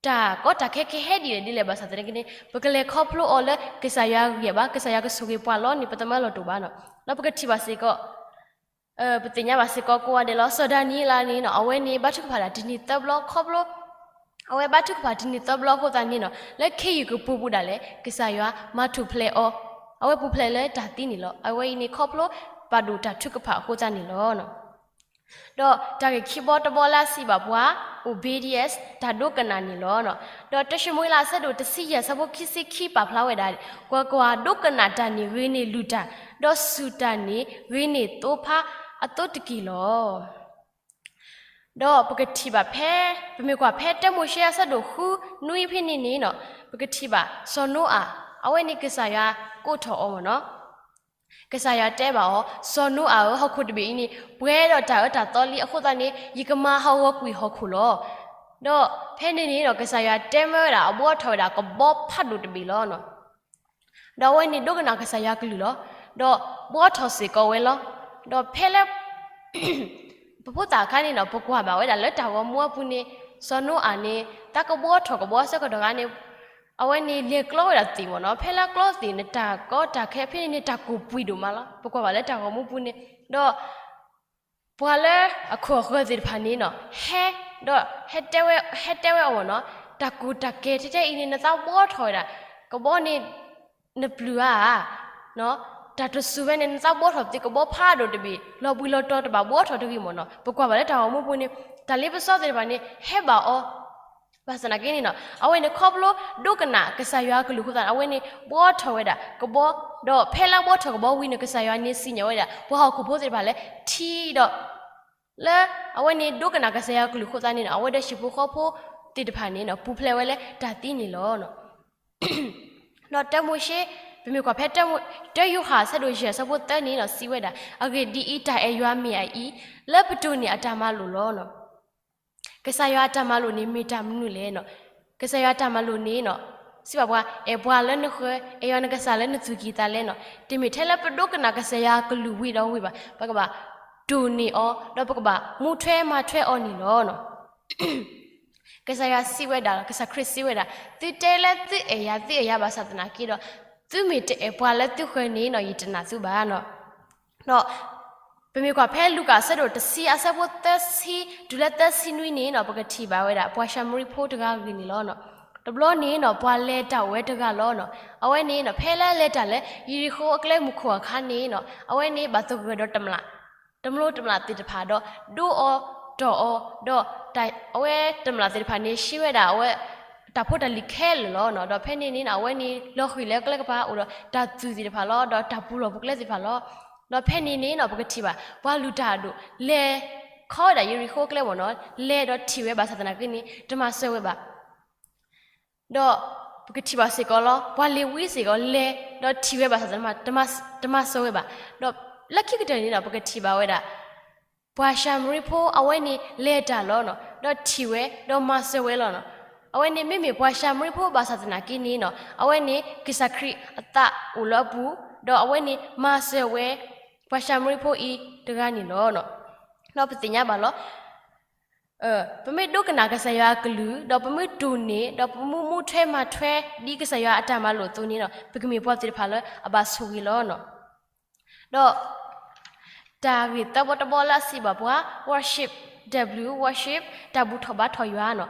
တၢ်ကီတၢ်ခဲကဟဲဒ်လဲၣ်ဒ်လဲၣ်ဘၣ်ဆၣ်သနာ်က့န့ၣ် ပကလဲၤခီဖျိအီၤလၢကစၢ်ယွၤဂံၢ်ဘါ ကစၢ်ယွၤကဆိၣ်ဂ့ၤပှၤလီၤန့ၣ် ပသမၢလီၤတိာ်ဘၣ်နီၤ. ဒီးပကထံၣ်ဘၣ်စ့ၢ်ကီး ပသ့ၣ်ညါဘၣ်စ့ၢ်ကီးကိးဂၤဒဲးလီၤ. စီၤဒၤနံးယ့လးန့ၣ်နီၤ အဝဲန့ၣ်ဘါထုကဖၣ်ဒၣ်တနံၤသၢဘျီခီဖျိ အဝဲဘါထုကဖၣ်တနံၤသၢဘျီအဃိသတးန့ၣ်နီၤ လၢခ့ယုၢ်ကပူၤပူၤဒၣ်လဲာ် ကစၢ်ယွၤမၤထူၣ်ဖျဲးအီၤ, အဝဲပူၤဖျဲးလၢတၢ်သံန့ၣ်လီၤ. အဝဲအံၤန့ၣ်ခီဖျိပာ်ဒိၣ်တၢ်ထုကဖၣ်အဃိသတးန့ၣ်လီၤ. ဒီးတၢ်ဂ့ၢ်ခံဘီတဘီလၢအစံးဘၣ်ပှၤ obedience တၢ်ဒိကနၣ်န့ၣ်လီၤ. ဒီးတၢၡမူၤအ့လးအဆၢဒိၣ်တဆံယဲၢ်အဆၢဖိခံဆံခံပာ်ဖျါဝဲဒၣ်, ကွၢ်ကွၢ်, ဒိကနၣ်တၢ်န့ၣ်ဂ့ၤန့ၢ်လုၢ်တၢ်, ဒီးစူၢ်တၢ်န့ၣ်ဂ့ၤန့ၢ်သိဖါအသိတက့ၢ်လီၤ. ဒီးပကထံၣ်ဘၣ်ဖဲ, ပမ့ၢ်ကွၢ်ဖဲတၢမိၤၡ့အဆၢဒိၣ်ဃုနွံဖဲန့ၣ်န့ၣ်, ပကထံၣ်ဘၣ်စီၤနိအၤ, အဝဲန့ၣ်ကစၢ်ယွၤကိးထီၣ်အီၤမ့ၢ်နီၤ. ကစၢ်ယွၤတဲဘၣ်အီၤ, စီၤနိအၤဧၢ, ဟီၣ်ခိၣ်တဘ့ၣ်အံၤန့ၣ် ပှဲၤဒီးတၢ်အၢတၢ်သီလံ, အဃိသတးန့ၣ် ယကမၤဟးဂီၤကွံာ်ဟီၣ်ခိၣ်လီၤ. ဒီးဖဲန့ၣ်န့ၣ်ဒီး ကစၢ်ယွၤတဲမၢဝဲဒၣ် အဘှီထီၣ်ဝဲဒၣ်ကဘီဖးဒိၣ်တဘ့ၣ်လီၤ. ဒီးအဝဲန့ၣ်ဒိကနၣ်ကစၢ်ယွၤကလုၢ်လီၤ. ဒီးဘှီထီၣ်စ့ၢ်ကီးဝဲလီၤ. ဒီးဖဲလၢ ပဖိသၣ်အခါန့ၣ်ဒီး ပကွၢ်ဘၣ်ဝဲဒၣ်လၢတၢ်ဂီၤမူအပူၤန့ၣ်, စီၤနိအၤန့ၣ် တၢ်ကဘှီထီၣ်ကဘီအဆၢကတီၢ်ခါန့ၣ်, အဝဲန့ၣ်လဲၤကျီဝဲဒၣ်သ့ၣ်မ့ၢ်နီၤ. ဖဲလၢကျီသ့ၣ်န့ၣ် တၢ်ကီတၢ်ခဲဖဲန့ၣ်န့ၣ် တၢ်ကိၢ်ပှံၤဒိၣ်မးလီၤ. ပကွၢ်ဘၣ်လၢတၢ်ဂီၤမူပူၤန့ၣ်, ဒီး ပှၤလၢအခိၣ်အဃၢၤသ့ၣ်တဖၣ်န့ၣ်နီၤ, ဟဲ, ဒီး ဟဲတဲဝဲအီၤမ့ၢ်နီၤ, တၢ်ကိၢ်တၢ်ကဲထဲထဲအံၤန့ၣ် နသးဘှီထီၣ်ဝဲဒၣ် ကဘီန့ၣ် နပျုၢ်ဧါ, တၢ်တစူၤဝဲန့ၣ် နသးဘှီထီၣ်သ့ကဘီဖးဒိၣ်တဘ့ၣ်, လီၤဘှံးလီၤတီၤတဘၣ်ဘှီထီၣ်တဂ့ၤမ့ၢ်နီၤ. ပကွၢ်ဘၣ်လၢတၢ်ဂီၤမူပူၤန့ၣ် တၢ်လ့ပစီသ့ၣ်တဖၣ်န့ၣ် ဟဲဘၣ်အီၤ ဘၣ်ဆၣ်သနာ်က့န့ၣ်နီၤ, အဝဲန့ၣ်ခီဖျိဒိကနၣ်ကစၢ်ယွၤအကလုၢ်အဃိသတးန့ၣ် အဝဲန့ၣ်ဘှီထီၣ်ဝဲဒၣ်ကဘီ, ဒီးဖဲလၢဘှီထီၣ်ကဘီဝံၤန့ၣ် ကစၢ်ယွၤန့ၣ်စံၣ်ညီၣ်ဝဲဒၣ် ပှၤဟီၣ်ခိၣ်ဖိသ့ၣ်တဖၣ်လၢထံဒီး လၢအဝဲန့ၣ်ဒိကနၣ်ကစၢ်ယွၤအကလုၢ်အဃိသတးန့ၣ်နီၤ, အဝဲဒီးဟံၣ်ဖိဃီဖိသ့ၣ်တဖၣ်န့ၣ်နီၤ ပူၤဖျဲးဝဲလၢတၢ်သံန့ၣ်လီၤ. ဒီးတၢမိၤၡ့, ပမ့ၢ်ကွၢ်ဖဲ တၢယိၤဟၣ်အဆၢဒိၣ်ယဲၢ်အဆၢဖိသၢန့ၣ်နီၤ စံးဝဲဒၣ်, အဂ့ၢ်ဒ်အံၤ, တၢ်အဲၣ်ယွၤမ့ၢ်အအံၤ, လၢပတိၢ်န့ၢ်အတၢ်မၤလိာ်လီၤ. ကစၢ်ယွၤအတၢ်မၤလိာ်န့ၣ်မ့ၢ်တၢ်မနုၤလဲၣ်နီၤ. ကစၢ်ယွၤအတၢ်မၤလိာ်န့ၣ်နီၤ, စံးဘၣ်ပှၤ, အဲၣ်ပှၤလၢနဃၢၤ, အဲၣ်ယွၤနကစၢ်လၢနသူၣ်ကံၢ်သးလဲနီၤ. တမ့ၢ်ထဲလၢပဒိကနၣ်ကစၢ်ယွၤအကလုၢ်ဝံၤဒီးဝံၤဘၣ်, ပကဘၣ်တိၢ်န့ၢ်အီၤ, ဒီးပကဘၣ်မူထွဲမၤထွဲအီၤန့ၣ်လီၤ. ကစၢ်ယွၤစံးဝဲဒၣ်, ကစၢ်ခရံာ်စံးဝဲဒၣ်, သုတဲလၢသုအဲၣ်ယၤ သုအဲၣ်ယၤဘၣ်ဆၣ်သနာ်က့ဒီး, သုမ့ၢ်တအဲၣ်ပှၤလၢသုဃၢၤန့ၣ်နီၤ ယတနာ်သုဘၣ်နီၤ. ဒီးပမ့ၢ်ကွၢ်ဖဲလူၤကၣ်အဆၢဒိၣ်တဆံအဆၢဖိသၢဆံ တုၤလၢသၢဆံနွံန့ၣ်နီၤ, ပကထံၣ်ဘၣ်ဝဲဒၣ် ပှၤၡၤမရံဖိတဂၤဂ့ၢ်န့ၣ်လီၤ. တဘျီန့ၣ်နီၤ ပှၤလဲၤတၢ်အိၣ်ဝဲတဂၤလီၤနီၤ. အဝဲန့ၣ်နီၤ ဖဲလၢလဲၤတၢ်လၢယရံၣ်ဃိအကျဲမုၢ်ခိၣ်အခါန့ၣ်နီၤ, အဝဲန့ၣ်ဘၣ်သဂၢၢ်ဒီးတမျၢ်, တမျိးတမျၢ်သ့ၣ်တဖၣ်ဒီး ဒိအီၤတီၢ်အီၤ, ဒီးအဝဲတမျၢ်သ့ၣ်တဖၣ်န့ၣ် ရှဲဝဲဒၣ်အဝဲ တၢ်ဖိတၢ်လံၤခဲလၢာ်လီၤနီၤ. ဒီးဖဲန့ၣ်န့ၣ်နီၤ အဝဲန့ၣ်လီၤဃံၤလၢကျဲကပၤ အိၣ်ဒီးတၢ်သူၣ်သ့ၣ်တဖၣ်လီၤ, ဒီးတၢ်ပူၤလီၢ်ပူၤကျဲသ့ၣ်တဖၣ်လီၤ. ဒီးဖဲန့ၣ်န့ၣ်နီၤ ပကထံၣ်ဘၣ် ပှၤလုၢ်တၢ်အဒိၣ် လဲၤခီဝဲဒၣ်ယရံၣ်ဃိအကျဲမ့ၢ်နီၤ, လဲၤဒီးထံၣ်ဝဲဘၣ်ဆၣ်သနာ်က့န့ၣ် တမၤစၢၤဝဲဘၣ်. ဒီးပကထံၣ်ဘၣ်စ့ၢ်ကီးလီၤ, ပှၤလ့ၤဝံစ့ၢ်ကီးလဲၤဒီးထံၣ်ဝဲဘၣ်ဆၣ် တမၤစၢၤဝဲဘၣ်. ဒီးလၢခံကတၢၢ်န့ၣ်နီၤ ပကထံၣ်ဘၣ်ဝဲဒၣ် ပှၤၡၤမရံဖိအဝဲန့ၣ်လဲၤတၢ်လီၤနီၤ, ဒီးထံၣ်ဝဲဒီးမၤစၢၤဝဲလီၤနီၤ. အဝဲန့ၣ်မ့မ့ၢ်ပှၤၡၤမရံဖိဘၣ်ဆၣ်သနာ်က့န့ၣ်နီၤ, အဝဲန့ၣ်ကစၢ်ခရံာ်အသးအိၣ်လၢအပူၤ, ဒီးအဝဲန့ၣ်မၤစၢၤဝဲ ပှၤၡၤမရံဖိအံၤတဂၤန့ၣ်လီၤ. ဒီးပသ့ၣ်ညါဘၣ်လီၤ ပမ့ၢ်ဒိကနၣ်ကစၢ်ယွၤအကလုၢ်, ဒီးပမ့ၢ်တိၢ်န့ၢ်, ဒီးပမ့ၢ်မူထွဲမၤထွဲဒ်ကစၢ်ယွၤအတၢ်မၤလိာ်အသိးန့ၣ်ဒီး ပကမ့ၢ်ပှၤသ့ၣ်တဖၣ်လၢအဘၣ်ဆိၣ်ဂ့ၤလီၤနီၤ. ဒီးတၢ်ဂ့ၢ်သၢဘီတဘီလၢအစံးဘၣ်ပှၤ worship, W worship တၢ်ဘူၣ်ထီၣ်ဘါထီၣ်ယွၤနီၤ.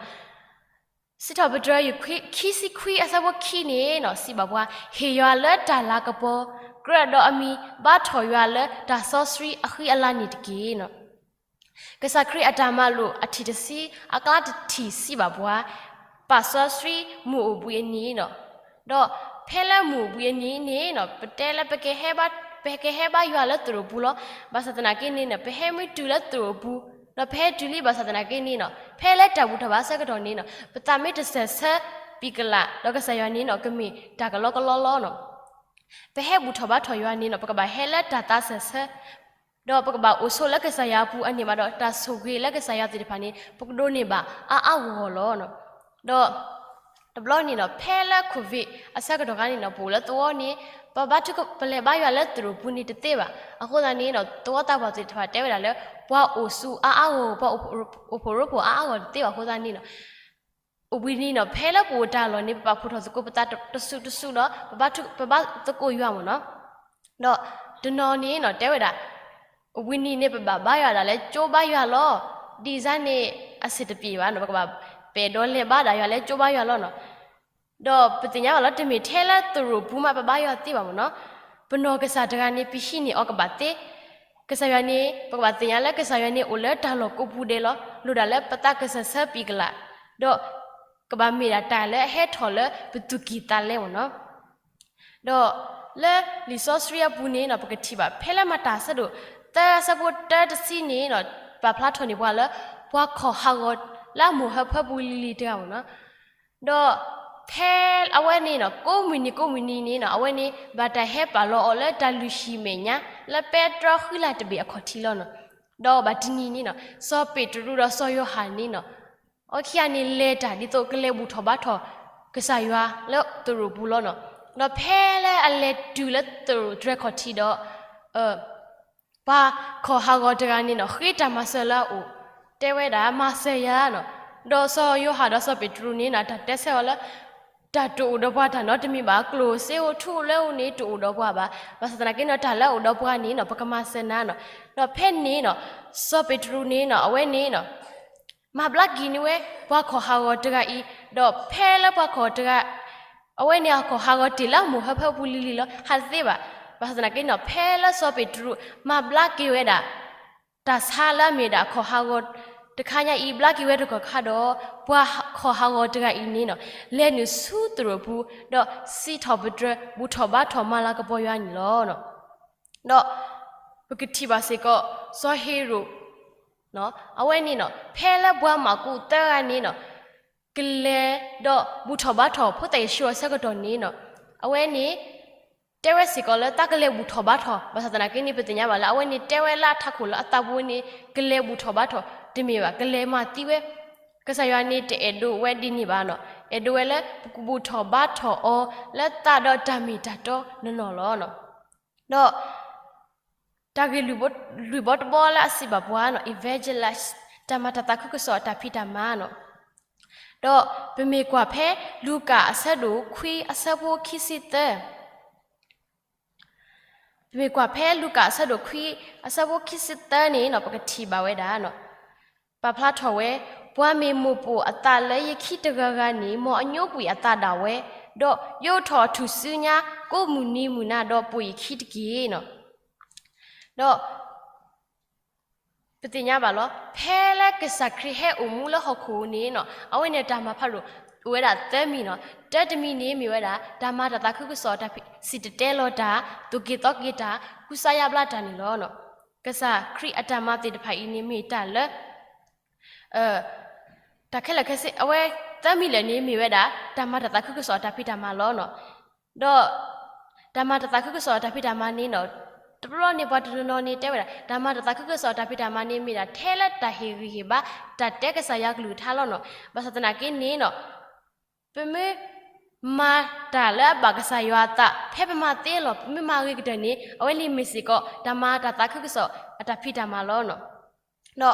စံးထီၣ်ပတြၢၤ ခံဆံခွံအဆၢဖိခံန့ၣ်နီၤ စံးဘၣ်ပှၤ, ဟ့ၣ်ယွၤလၢတၢ်လၤကပီၤ ကြၢးဒီးအမံၤ ဘါထီၣ်ယွၤလၢတၢ်စီဆှံအဃံအလၤန့ၣ်တက့ၢ်နီၤ. ကစၢ်ခရံာ်အတၢ်မၤလိာ်အထံၣ်တဆံ အကျါတထံၣ်စံးဘၣ်ပှၤ, ပာ်စီဆှံမုၢ်အိၣ်ဘှံးအနံၤနီၤ. ဒီးဖဲလၢမုၢ်အိၣ်ဘှံးအနံၤန့ၣ်နီၤ ပတဲလၢ ပကဟဲဘါယွၤလၢသရိာ်ပူၤလီၤ. ဘၣ်ဆၣ်သနာ်က့န့ၣ်နီၤ ပဟဲမ့ၢ်တုၤလၢသရိာ်ပူၤ, ဒီးပဟဲတုၤလံဘၣ်ဆၣ်သနာ်က့န့ၣ်နီၤ ဖဲလၢတၢ်ဘူၣ်ထီၣ်ဘါဆၢကတီၢ်န့ၣ်နီၤ ပသးမ့ၢ်တစဲးဆၢပံၤကလး ဒီးကစၢ်ယွၤန့ၣ်နီၤ ကမ့ၢ်တၢ်ကလီကလီလီၤနီၤ. ပဟဲဘူၣ်ထီၣ်ဘါထီၣ်ယွၤန့ၣ်နီၤ ပကဘၣ်ဟဲလၢတၢ်သးစဲးဆၢ ဒီးပကဘၣ်အိၣ်ဆိးလၢကစၢ်ယွၤအပူၤအန့ၣ်ဘၣ်ဒီး တၢ်ဆိၣ်ဂ့ၤလၢကစၢ်ယွၤသ့ၣ်တဖၣ်န့ၣ် ပကဒိးန့ၢ်ဘၣ်အါအါဂီၢ်ဂီၢ်လီၤ. ဒီးတဘျီန့ၣ်နီၤ ဖဲလၢ COVID အဆၢကတီၢ်ခါန့ၣ်နီၤ ပအိၣ်လၢသဝီန့ၣ် ပဘါထုက ပလဲၤဘါယွၤလၢသရိာ်ပူၤန့ၣ်တသ့ဘၣ်. အဃိသတးန့ၣ်နီၤ သဝီသးပှၢ်သ့ၣ်တဖၣ်တဲဝဲဒၣ်လၢ ပှၤအိၣ်ဆူၣ်အါအါဂီၢ်ဂီၢ် ပှၤအိၣ်ဖှိၣ်ရိဖှိၣ်အါအါဂီၢ်တသ့ဘၣ်အဃိသတးန့ၣ်နီၤ အိၣ်ဘှံးနံၤနီၤ ဖဲလၢပအိၣ်တၢ်လီၢ်န့ၣ် ပဘၣ်ဖှိၣ်ထီၣ်သကိးပသးတစူးတစူးဒီး ပဘၣ်သကိးယွၤမ့ၢ်နီၤ. ဒီးတနီၤန့ၣ်နီၤ တဲဝဲဒၣ် အိၣ်ဘှံးနံၤန့ၣ် ပဘၣ်ဘါယွၤဒၣ်လၢကၠိဘါယွၤလီၤ. ဒ်န့ၣ်အဆၢတပျ့ၤဘၣ်နီၤ ပကဘၣ်ပဲာ်ဒီးလဲၤဘါဒၣ်ယွၤလၢကၠိဘါယွၤလီၤနီၤ. ဒီးပသ့ၣ်ညါဘၣ်လီၤ တမ့ၢ်ထဲလၢသရိာ်ပူၤမး ပဘါယွၤသ့ဘၣ်မ့ၢ်နီၤ. ပနီၢ်ကစၢ်တဂၤန့ၣ် ပဟံးန့ၢ်အီၤကဘၣ်သ့ ကစၢ်ယွၤန့ၣ် ပကဘၣ်သ့ၣ်ညါလၢကစၢ်ယွၤန့ၣ်အိၣ်လၢတၢ်လီၢ်ကိးပူၤဒဲးလီၤ. လိၣ်ဒၣ်လၢပသးကစၢၢ်ဆၢပံာ်ကလာ်, ဒီးကဘၣ်မ့ၢ်ဒၣ်တၢ်လၢအဟဲထီၣ်လၢပသူၣ်ကံၢ်သးလဲမ့ၢ်နီၤ. ဒီးလၢလံာ်စီဆှံအပူၤန့ၣ်နီၤ ပကထံၣ်ဘၣ် ဖဲလၢမၤတၢ်အဆၢဒိၣ်သၢအဆၢဖိတၢတဆံန့ၣ်နီၤ ပာ်ဖျါထီၣ်န့ၢ်ပှၤလၢ ပှၤခီၣ်ဟးဂီၤလၢအမိၢ်ဟၢဖၢပူၤလံၤလံၤတဂၤမ့ၢ်နီၤ. ဒီးဖဲအဝဲန့ၣ်နီၤ ကိးမုၢ်နံၤကိးမုၢ်နံၤန့ၣ်နီၤ အဝဲန့ၣ် ဘၣ်တၢ်ဟဲပာ်လီၤအီၤလၢတၢ်လုၢ်ဟံၣ်မဲာ်ညါ လၢပဲတြီဃံလၤတဘ့ၣ်အခီၣ်ထံးလီၤနီၤ. ဒီးဘၣ်တနံၤန့ၣ်နီၤ စီၤပ့းတရူးဒီးစီၤယိၤဟၣ်န့ၣ်နီၤ အဝဲခံဂၤန့ၣ် လဲၤတၢ်ဒ်သိးကလဲၤဘူၣ်ထီၣ်ဘါထီၣ် ကစၢ်ယွၤလၢသရိာ်ပူၤလီၤနီၤ. ဒီးဖဲလၢအလဲၤတုၤလၢသရိာ်တြဲၤခီၣ်ထံးဒီး ပှၤခီၣ်ဟးဂီၤတဂၤန့ၣ်နီၤ ဃ့တၢ်မၤစၢၤလၢအအိၣ်, တဲဝဲဒၣ် မၤစၢၤယၤနီၤ. ဒီးစီၤယိၤဟၣ်ဒီးစီၤပ့းတရူးန့ၣ်နီၤ တၢ်တဲဆၢအီၤလၢ တၢ်တအိၣ်ဒီးပှၤတၢ်နီတမံၤဘၣ်, ကျိၣ်စ့အိၣ်ထူအိၣ်လၢအိၣ်န့ၣ် တအိၣ်ဒီးပှၤဘၣ်. ဘၣ်ဆၣ်သနာ်က့နီၤ တၢ်လၢအအိၣ်ဒီးပှၤန့ၣ်နီၤ ပကမၤစၢၤနၤနီၤ. ဒီးဖဲန့ၣ်နီၤ စီၤပ့းတရူးန့ၣ်နီၤ အဝဲန့ၣ်နီၤ မၤဘျါက့ၤန့ၢ်ဝဲ ပှၤခီၣ်ဟးဂီၤတဂၤအံၤ, ဒီးဖဲလၢပှၤခီၣ်တဂၤ အဝဲန့ၣ်အခီၣ်ဟးဂီၤတ့ၢ်လၢအမိၢ်ဟၢဖၢပူၤလံၤလံၤလီၤ ဟးတသ့ဘၣ်. ဘၣ်ဆၣ်သနာ်က့နီၤ ဖဲလၢစီၤပ့းတရူး မၤဘျါက့ၤဝဲဒၣ် တၢ်ဆါလၢအမ့ၢ်ဒၣ်အခီၣ်ဟးဂီၤတခါညါအံၤ ဘျါက့ၤဝဲတကီၢ်ခါဒီး ပှၤခီၣ်ဟးဂီၤတဂၤအံၤန့ၣ်နီၤ လဲၤနုာ်ဆူသရိာ်ပူၤ ဒီးစံးထီၣ်ပတြၢၤ ဘူၣ်ထီၣ်ဘါထီၣ်မၤလၤကပီၤယွၤန့ၣ်လီၤ. ဒီးပကထံၣ်ဘၣ်စ့ၢ်ကီး စီၤဟ့ၤရိာ် အဝဲန့ၣ်နီၤ ဖဲလၢပှၤမၢ်ကူးသၢဂၤန့ၣ်နီၤ ကလဲၤဒီးဘူၣ်ထီၣ်ဘါထီၣ်ဖိသၣ်ယ့ၣ်ၡူးအဆၢကတီၢ်န့ၣ်နီၤ အဝဲန့ၣ် တဲဝဲစ့ၢ်ကီးလၢသးကလဲၤဘူၣ်ထီၣ်ဘါထီၣ်, ဘၣ်ဆၣ်သနာ်က့န့ၣ် ပသ့ၣ်ညါဘၣ်လၢ အဝဲန့ၣ်တဲဝဲလၢအထးခိၣ်လၢအသးပူၤန့ၣ် ကလဲၤဘူၣ်ထီၣ်ဘါထီၣ်တမ့ၢ်ဘၣ်, ကလဲၤမၤသံဝဲ ကစၢ်ယွၤန့ၣ်တအဲၣ်ဒိးဝဲဒ်န့ၣ်ဘၣ်နီၤ, အဲၣ်ဒိးဝဲလၢပကဘူၣ်ထီၣ်ဘါထီၣ်အီၤလၢသးဒီးတၢ်မ့ၢ်တၢ်တီနီၢ်နီၢ်လီၤ. ဒီး တၢ်ဂ့ၢ်လုၢ်ဘီတဘီလၢအစံးဘၣ်ပှၤနီၤ evangelist တၢ်မၤတၢ်သးခုကစီၣ်အတၢ်ဖံးတၢ်မၤနီၤ. ဒီးပမ့ၢ်ကွၢ်ဖဲလူၤကၣ်အဆၢဒိၣ်ခွံအဆၢဖိခံဆံသၢ ပမ့ၢ်ကွၢ်ဖဲလူၤကၣ်အဆၢဒိၣ်ခွံအဆၢဖိခံဆံသၢန့ၣ်နီၤ ပကထံၣ်ဘၣ်ဝဲဒၣ် ပာ်ဖျါထီၣ်ဝဲ, ပှၤမ့ၢ်မိၢ်ပိာ်အသးလၢယခံတဂၤဂၤန့ၣ် မ်အညိကွံာ်အသးဒၣ်ဝဲ, ဒီးယအိးထီၣ်အထူၣ်စုညါကိးမုၢ်နံၤမုၢ်နၤဒီးပိာ်ယခံတက့ၢ်နီၤ. ဒီး ပသ့ၣ်ညါဘၣ်လီၤ ဖဲလၢကစၢ်ခရံာ်ဟဲအိၣ်မူလၢဟီၣ်ခိၣ်န့ၣ်နီၤ အဝဲန့ၣ်တၢ်မၤဖးဒိၣ်အိၣ်ဝဲဒၣ်သၢမံၤနီၤ. တၢတမံၤန့ၣ်မ့ၢ်ဝဲဒၣ် တၢ်မၤတၢ်သးခုကစီၣ်တၢ်ဖံး စံၣ်တဲၤတဲလီၤတၢ်, သိၣ်က့ၤသီက့ၤတၢ်, ကူစါယါဘျါတၢ်န့ၣ်လီၤ. ကစၢ်ခရံာ်အတၢ်မၤသ့ၣ်တဖၣ်အံၤန့ၣ်မ့ၢ်တၢ်လၢ တၢ်ခဲလၢာ်ခဲဆ့ အဝဲသၢမံၤလၢာ်န့ၣ်မ့ၢ်ဝဲဒၣ် တၢ်မၤတၢ်သးခုကစီၣ်အတၢ်ဖံးတၢ်မၤလီၤ. ဒီး တၢ်မၤတၢ်သးခုကစီၣ်အတၢ်ဖံးတၢ်မၤန့ၣ်နီၤ တဘျီန့ၣ်ပှၤတနီၤနီၤန့ၣ်တဲဝဲဒၣ် တၢ်မၤတၢ်သးခုကစီၣ်အတၢ်ဖံးတၢ်မၤန့ၣ်မ့ၢ်ဒၣ်ထဲလၢတၢ်ဟ့ၣ်ဂံၢ်ဟ့ၣ်ဘါ တၢ်တဲကစၢ်ယွၤကလုၢ်ကထါလီၤနီၤ. ဘၣ်ဆၣ်သနာ်က့န့ၣ်နီၤ ပမ့ၢ်မၤတၢ်လၢအဘၣ်ကစၢ်ယွၤအသး ဖဲပမၤသ့လီၤ ပမ့ၢ်မၤဂ့ၤကတၢၢ်န့ၣ် အဝဲန့ၣ်မ့ၢ်စ့ၢ်ကီး တၢ်မၤတၢ်သးခုကစီၣ်အတၢ်ဖံးတၢ်မၤလီၤ.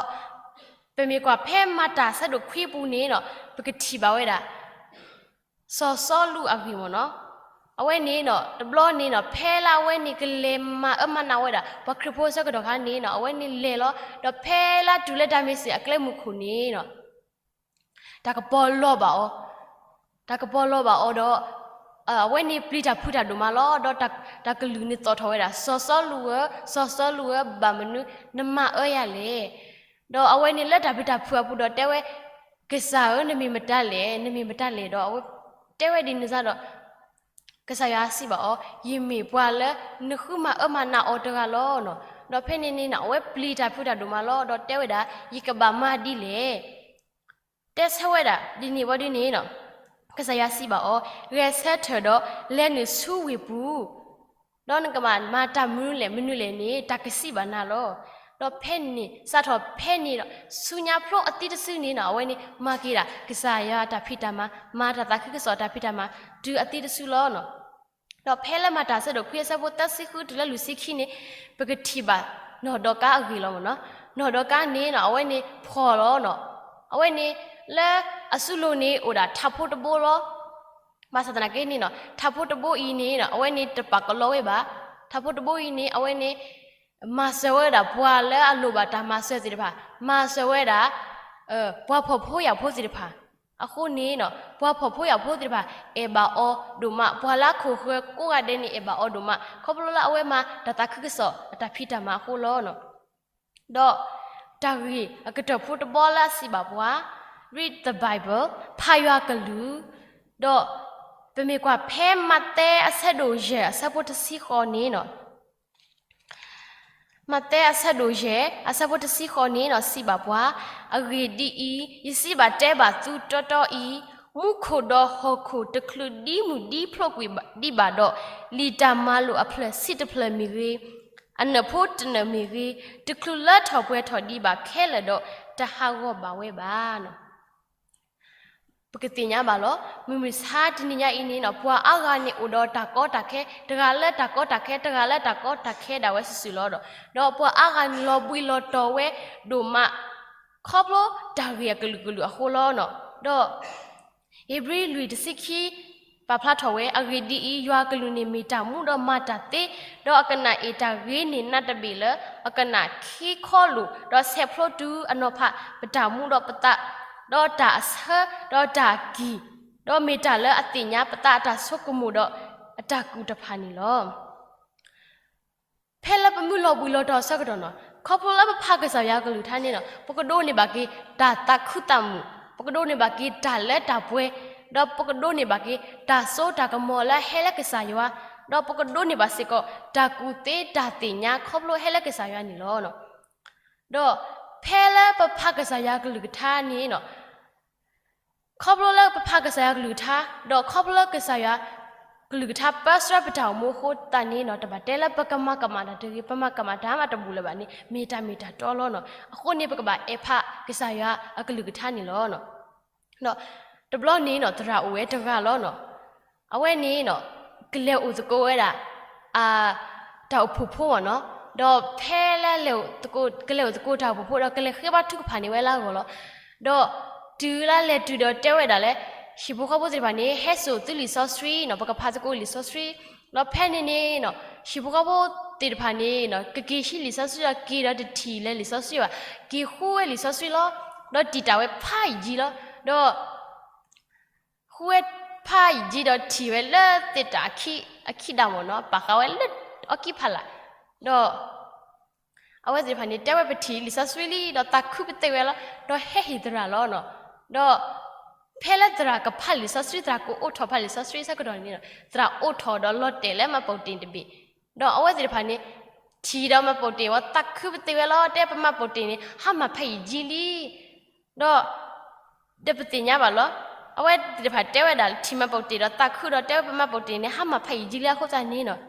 ဒီး ပမ့ၢ်ကွၢ်ဖဲမၤတၢ်အဆၢဒိၣ်ခွံအပူၤန့ၣ်နီၤ ပကထံၣ်ဘၣ်ဝဲဒၣ် စီၤစီလူးအဂ့ၢ်မ့ၢ်နီၤ. အဝဲန့ၣ်နီၤ တဘျီန့ၣ်နီၤ ဖဲလၢအဝဲန့ၣ်ကလဲၤမၤအၢမၤနးဝဲဒၣ် ပှၤခရံာ်ဖိအဆၢကတီၢ်ခါန့ၣ်နီၤ အဝဲန့ၣ်လဲၤလီၤ. ဒီးဖဲလၢတုၤလၢဒၤမ့းစ့းအကျဲမုၢ်ခိၣ်န့ၣ်နီၤ တၢ်ကပီၤလီၤဘၣ်အီၤ, တၢ်ကပီၤလီၤဘၣ်အီၤဒီး အဝဲန့ၣ်ပျံၤတၢ်ဖုးတၢ်ဒိၣ်မးလီၤ. ဒီးတၢ်ကလုၢ်န့ၣ်သီၣ်ထီၣ်ဝဲဒၣ် စီၤစီလူးဧၢ, စီၤစီလူးဧၢ, ဘၣ်မနုၤနမၤအၢယၤလဲၣ်. ဒီးအဝဲန့ၣ်လၢတၢ်ပျံၤတၢ်ဖုးအပူၤဒီးတဲဝဲ, ကစၢ်ဧၢ, နမ့ၢ်မတၤလဲၣ်, နမ့ၢ်မတၤလဲၣ်. ဒီးအဝဲတဲဝဲဒ်န့ၣ်စ့ၢ်ဒီး ကစၢ်ယွၤစံးဘၣ်အီၤ, ယမ့ၢ်ပှၤလၢနဃုမၤအၢမၤနးအီၤတဂၤလီၤ. ဒီးဖဲန့ၣ်န့ၣ်နီၤ အဝဲပျံၤတၢ်ဖုးတၢ်ဒိၣ်မးလီၤ. ဒီးတဲဝဲဒၣ်, ယကဘၣ်မၤဒ်လဲၣ်. တဲဆၢဝဲဒၣ်ဒ်န့ၣ်ဝံၤဒ်န့ၣ်နီၤ, ကစၢ်ယွၤစံးဘၣ်အီၤ, ဂဲၤဆၢထၢၣ်ဒီးလဲၤနုာ်ဆူဝ့ၢ်ပူၤ, ဒီးနကဘၣ်မၤတၢ်မနုၤလဲၣ်မနုၤလဲၣ်န့ၣ် တၢ်ကစံးဘၣ်နၤလီၤ. ဒီးဖဲန့ၣ် စးထီၣ်ဖဲန့ၣ်ဒီး ဆူညါဖျိအသံတစုန့ၣ်နီၤ အဝဲန့ၣ်မၤက့ၤဒၣ် ကစၢ်ယွၤတၢ်ဖံးတၢ်မၤ, မၤတၢ်သးခုကစီၣ်တၢ်ဖံးတၢ်မၤ တုၤအသံတစုလီၤ. ဒီးဖဲလၢမၤတၢ်အဆၢဒိၣ်ခွံအဆၢဖိသၢဆံဃုတုၤလၢလွံၢ်ဆံခံန့ၣ် ပကထံၣ်ဘၣ် နီၢ်ဒီကါအဂ့ၢ်လီၤမ့ၢ်နီၤ. နီၢ်ဒီကါန့ၣ်နီၤ အဝဲန့ၣ်ဖှီၣ်လီၤနီၤ. အဝဲန့ၣ် လၢအစုလိၤန့ၣ် အိၣ်ဒၣ်ထးဖိတဘိလီၤ. ဘၣ်ဆၣ်သနာ်က့န့ၣ်နီၤ ထးဖိတဘိအံၤန့ၣ်နီၤ အဝဲန့ၣ်တပာ်ကလီဝဲဘၣ်. ထးဖိတဘိအံၤန့ၣ် အဝဲန့ၣ် မၤစၢၤဝဲဒၣ်ပှၤလၢအလိၣ်ဘၣ်တၢ်မၤစၢၤသ့ၣ်တဖၣ်, မၤစၢၤဝဲဒၣ် ပှၤဖှီၣ်ဖိယာ်ဖိသ့ၣ်တဖၣ်. အဃိန့ၣ် ပှၤဖှီၣ်ဖိယာ်ဖိသ့ၣ်တဖၣ် အဲၣ်ဘၣ်အီၤဒိၣ်မး, ပှၤလၢအခိၣ်ဃၢၤကိးဂၤဒဲးန့ၣ် အဲၣ်ဘၣ်အီၤဒိၣ်မး, ခီဖျိလၢအဝဲမၤတၢ်သးခုကစီၣ်အတၢ်ဖံးတၢ်မၤအဃိလီၤ. ဒီးတၢ်ဂ့ၢ်အကတၢၢ်ဖိတဘီလၢအစံးဘၣ်ပှၤ read the Bible, ဖးယွၤကလုၢ်, ဒီးပမ့ၢ်ကွၢ်ဖဲမးသဲအဆၢဒိၣ်ယဲၢ်အဆၢဖိတဆံဃိးန့ၣ် မးသဲအဆၢဒိၣ်ယဲၢ်အဆၢဖိတဆံဃိးန့ၣ် စံးဘၣ်ပှၤ, အဂ့ၢ်ဒ်အံၤ, ယစံးဘၣ်တဲဘၣ်သုတီတီအံၤ, မူခိၣ်ဒီးဟီၣ်ခိၣ်တချုးဒံမုၢ်ဒံဖျိးကွံာ်ဒံးဘၣ်ဒီး, လံာ်တၢ်မၤလိာ်အဖျၢၣ်ဆံတဖျၢၣ်မ့ၢ်ဂ့ၤ, အနၢၣ်ဖိတနၢၣ်မ့ၢ်ဂ့ၤ, တချုးလၢထီၣ်ပှဲၤထီၣ်ဒံးဘၣ်ခဲလၢာ်ဒီး, တဟးဂီၤဘၣ်ဝဲဘၣ်. ပကသ့ၣ်ညါဘၣ်လီၤ. မုၢ်မဆါတနံၤညါအံၤန့ၣ် ပှၤအါဂၤန့ၣ်အိၣ်ဒီးတၢ်ကီတၢ်ခဲ, တဂၤလၢတၢ်ကီတၢ်ခဲ, တဂၤလၢတၢ်ကီတၢ်ခဲဒၣ်ဝဲစုာ်စုာ်လီၤ. ဒီးပှၤအါဂၤန့ၣ်လီၤဘှံးလီၤတီၤဝဲဒိၣ်မး ခီဖျိတၢ်ဂ့ၢ်အကလုာ်ကလုာ်အဃိလီၤ. ဒီးဧ့ၤဘြံၤလွံၢ်တဆံခံ ပာ်ဖျါထီၣ်ဝဲ, အဂ့ၢ်ဒ်အံၤ, ယွၤအကလူးန့ၣ်မ့ၢ်တၢ်မူဒီးမၤတၢ်သ့, ဒီးအကနၣ်အ့ၣ်တၢ်ဂ့ၤန့ၢ်နးတဘ့ၣ်လၢ အကနၣ်ခ့ခီလိာ်, ဒီးဆဲးဖျိတုၤအနီၤဖးပတၢ်မူဒီးပသး, ဒီးတၢ်အဆၢ, ဒီးတၢ်အကံၢ်, ဒီးမ့ၢ်တၢ်လၢအသ့ၣ်ညါပသးအတၢ်ဆိကမိၣ်ဒီးအတၢ်ကူၣ်တဖၣ်န့ၣ်လီၤ. ဖဲလၢပမုၢ်လီၤဘှံးလီၤတီၤအဆၢကတီၢ်န့ၣ်, ခီဖျိလၢပဖးကစၢ်ယွၤအကလုၢ်ကထါန့ၣ်, ပကဒိးန့ၢ်ဘၣ်က့ၤတၢ်သးခုသးမုာ်, ပကဒိးန့ၢ်ဘၣ်က့ၤတၢ်လၢတၢ်ပှဲၤ, ဒီးပကဒိးန့ၢ်ဘၣ်က့ၤတၢ်စိတၢ်ကမီၤလၢဟဲလၢကစၢ်ယွၤ, ဒီးပကဒိးန့ၢ်ဘၣ်စ့ၢ်ကီးတၢ်ကူၣ်သ့တၢ်သ့ၣ်ညါခီဖျိဟဲလၢကစၢ်ယွၤန့ၣ်လီၤ. ဒီးဖဲလၢပဖးကစၢ်ယွၤအကလုၢ်ကထါန့ၣ် ခီဖျိလၢပဖးကစၢ်ယွၤကလုၢ်ကထါ, ဒီးခီဖျိလၢကစၢ်ယွၤကလုၢ်ကထါပၢဆှၢပတၢ်အိၣ်မူအဃိသတးန့ၣ်, တဘၣ်တဲလၢပကမၤကမၣ်တၢ်တဂ့ၤ, ပမၤကမၣ်တၢ်မးတဘူၣ်လၢၤဘၣ်န့ၣ်, မ့ၢ်တၢ်မ့ၢ်တၢ်တီလီၤ. အဃိန့ၣ် ပကဘၣ်အဲၣ်ဖးကစၢ်ယွၤအကလုၢ်ကထါန့ၣ်လီၤ. ဒီးတဘျီန့ၣ် သရၣ်အိၣ်ဝဲတဂၤလီၤ. အဝဲန့ၣ် ကလဲၤအိၣ်သကိးဝဲဒၣ် တၢ်အိၣ်ဖှိၣ်ဖိမ့ၢ်နီၤ, ဒီးဖဲလၢ ကလဲၤအိၣ်သကိးတၢ်အိၣ်ဖှိၣ်ဖိဒီး ကလဲၤဃ့ဘါထုကဖၣ်န့ၢ်ဝဲလၢအဂီၢ်လီၤ. ဒီးတုၤလၢလဲၤတုၤဒီးတဲဝဲဒၣ်လၢ ဟံၣ်ဖိဃီဖိသ့ၣ်တဖၣ်န့ၣ် ဟဲစိာ်သုလံာ်စီဆှံနီၤ, ပကဖးသကိးလံာ်စီဆှံ, ဒီးဖဲန့ၣ်န့ၣ် ဟံၣ်ဖိဃီဖိသ့ၣ်တဖၣ်န့ၣ် ကက့ၤဟံးလံာ်စီဆှံဒီး က့ၤဒီးတထံၣ်လၢလံာ်စီဆှံဘၣ်, က့ၤဃုဝဲလံာ်စီဆှံလီၤ. ဒီးတံာ်တာ်ဝဲဖးယံာ်လီၤ. ဒီးဃုဝဲဖးယံာ်ဒီးထံၣ်ဝဲလၢသ့ၣ်တၢ်အခံဒၣ်မ့ၢ်နီၤ, ပာ်ဃာ်ဝဲလၢအီကံဖးလာ်, ဒီး အဝဲသ့ၣ်တဖၣ်န့ၣ် တဲဝဲပထံၣ်လံာ်စီဆှံလံ, ဒီးသးခုပသ့ၣ်ဝဲလီၤ, ဒီးဟဲဟ့ၣ်သရၣ်လီၤ. ဒီးဖဲလၢသရၣ်ကဖးလံာ်စီဆှံ, သရၣ်ကအိးထီၣ်ဖးလံာ်စီဆှံဆၢကတီၢ်န့ၣ်, သရၣ်အိးထီၣ်ဒီးလီၤတဲာ်လၢမၤပိာ်တ့ၢ်တဘ့ၣ်, ဒီးအဝဲသ့ၣ်တဖၣ်န့ၣ် ထံၣ်ဒီးမၤပိာ်တ့ၢ်ဝဲ သးခုပသ့ၣ်ဝဲလီၤ, တဲပမၤပိာ်တ့ၢ်န့ၣ် ဟါမၢ်ဖးယံာ်လံ, ဒီး ဒီးပသ့ၣ်ညါဘၣ်လီၤ. အဝဲသ့ၣ်တဖၣ်တဲဝဲဒၣ် ထံၣ်မၤပိာ်တ့ၢ်ဒီးသးခုဒီး တဲဝဲပမၤပိာ်တ့ၢ်န့ၣ် ဟါမၢ်ဖးယံာ်လံအဃိသတးန့ၣ်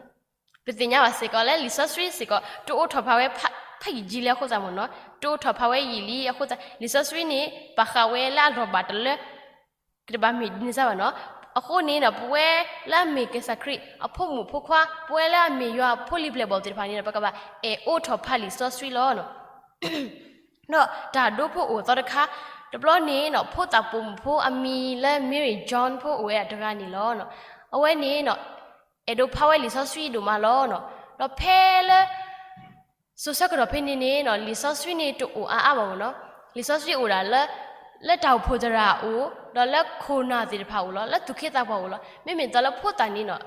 ပသ့ၣ်ညါဘၣ်စ့ၢ်ကီးလၢလံာ်စီဆှံစ့ၢ်ကီး တအိးထီၣ်ဖးဝဲ ဖးယံာ်လံအဃိသတးမ့ၢ်နီၤ, တအိးထီၣ်ဖးဝဲယံာ်လံအဃိသတး လံာ်စီဆှံန့ၣ် ပာ်ဃာ်ဝဲလၢအလီၢ်ဘၣ်တလၢ ကတဘၣ်မ့ၢ်ဒ်န့ၣ်စ့ၢ်ဘၣ်နီၤ. အဃိန့ၣ် ပဝဲလၢအမ့ၢ်ကစၢ်ခရံာ်အဖိမုၣ်ဖိခွါ, ပဝဲလၢအမ့ၢ်ယွၤအဖိလံၤပျဲၢ်ဘီၣ်သ့ၣ်တဖၣ်န့ၣ် ပကဘၣ်အဲၣ်အိးထီၣ်ဖးလံာ်စီဆှံလီၤ. ဒီးတၢ်ဒိဖိအိၣ်သီတခါ, တဘျီန့ၣ် ဖိသၣ်ပိာ်မုၣ်ဖိအမံၤလၢ Mary John ဖိအိၣ်ဝဲဒၣ်တဂၤန့ၣ်လီၤ. အဝဲန့ၣ် အဲၣ်ဒိးဖးဝဲလံာ်စီဆှံဒိၣ်မးလီၤ. ဒီးဖဲလၢ စိၤဆၢကတီၢ်ဖဲန့ၣ်န့ၣ် လံာ်စီဆှံန့ၣ်တအိၣ်အါအါဘၣ်မ့ၢ်နီၤ, လံာ်စီဆှံအိၣ်ဒၣ်လၢ လၢတၢ်အိၣ်ဖှိၣ်သရၣ်အအိၣ်, ဒီးလၢခိၣ်နၢ်သ့ၣ်တဖၣ်အအိၣ်လီၤ, လၢသူၣ်က့သးပှၢ်အအိၣ်လီၤ. မ့မ့ၢ်သိးလၢဖိသၣ်န့ၣ် လံာ်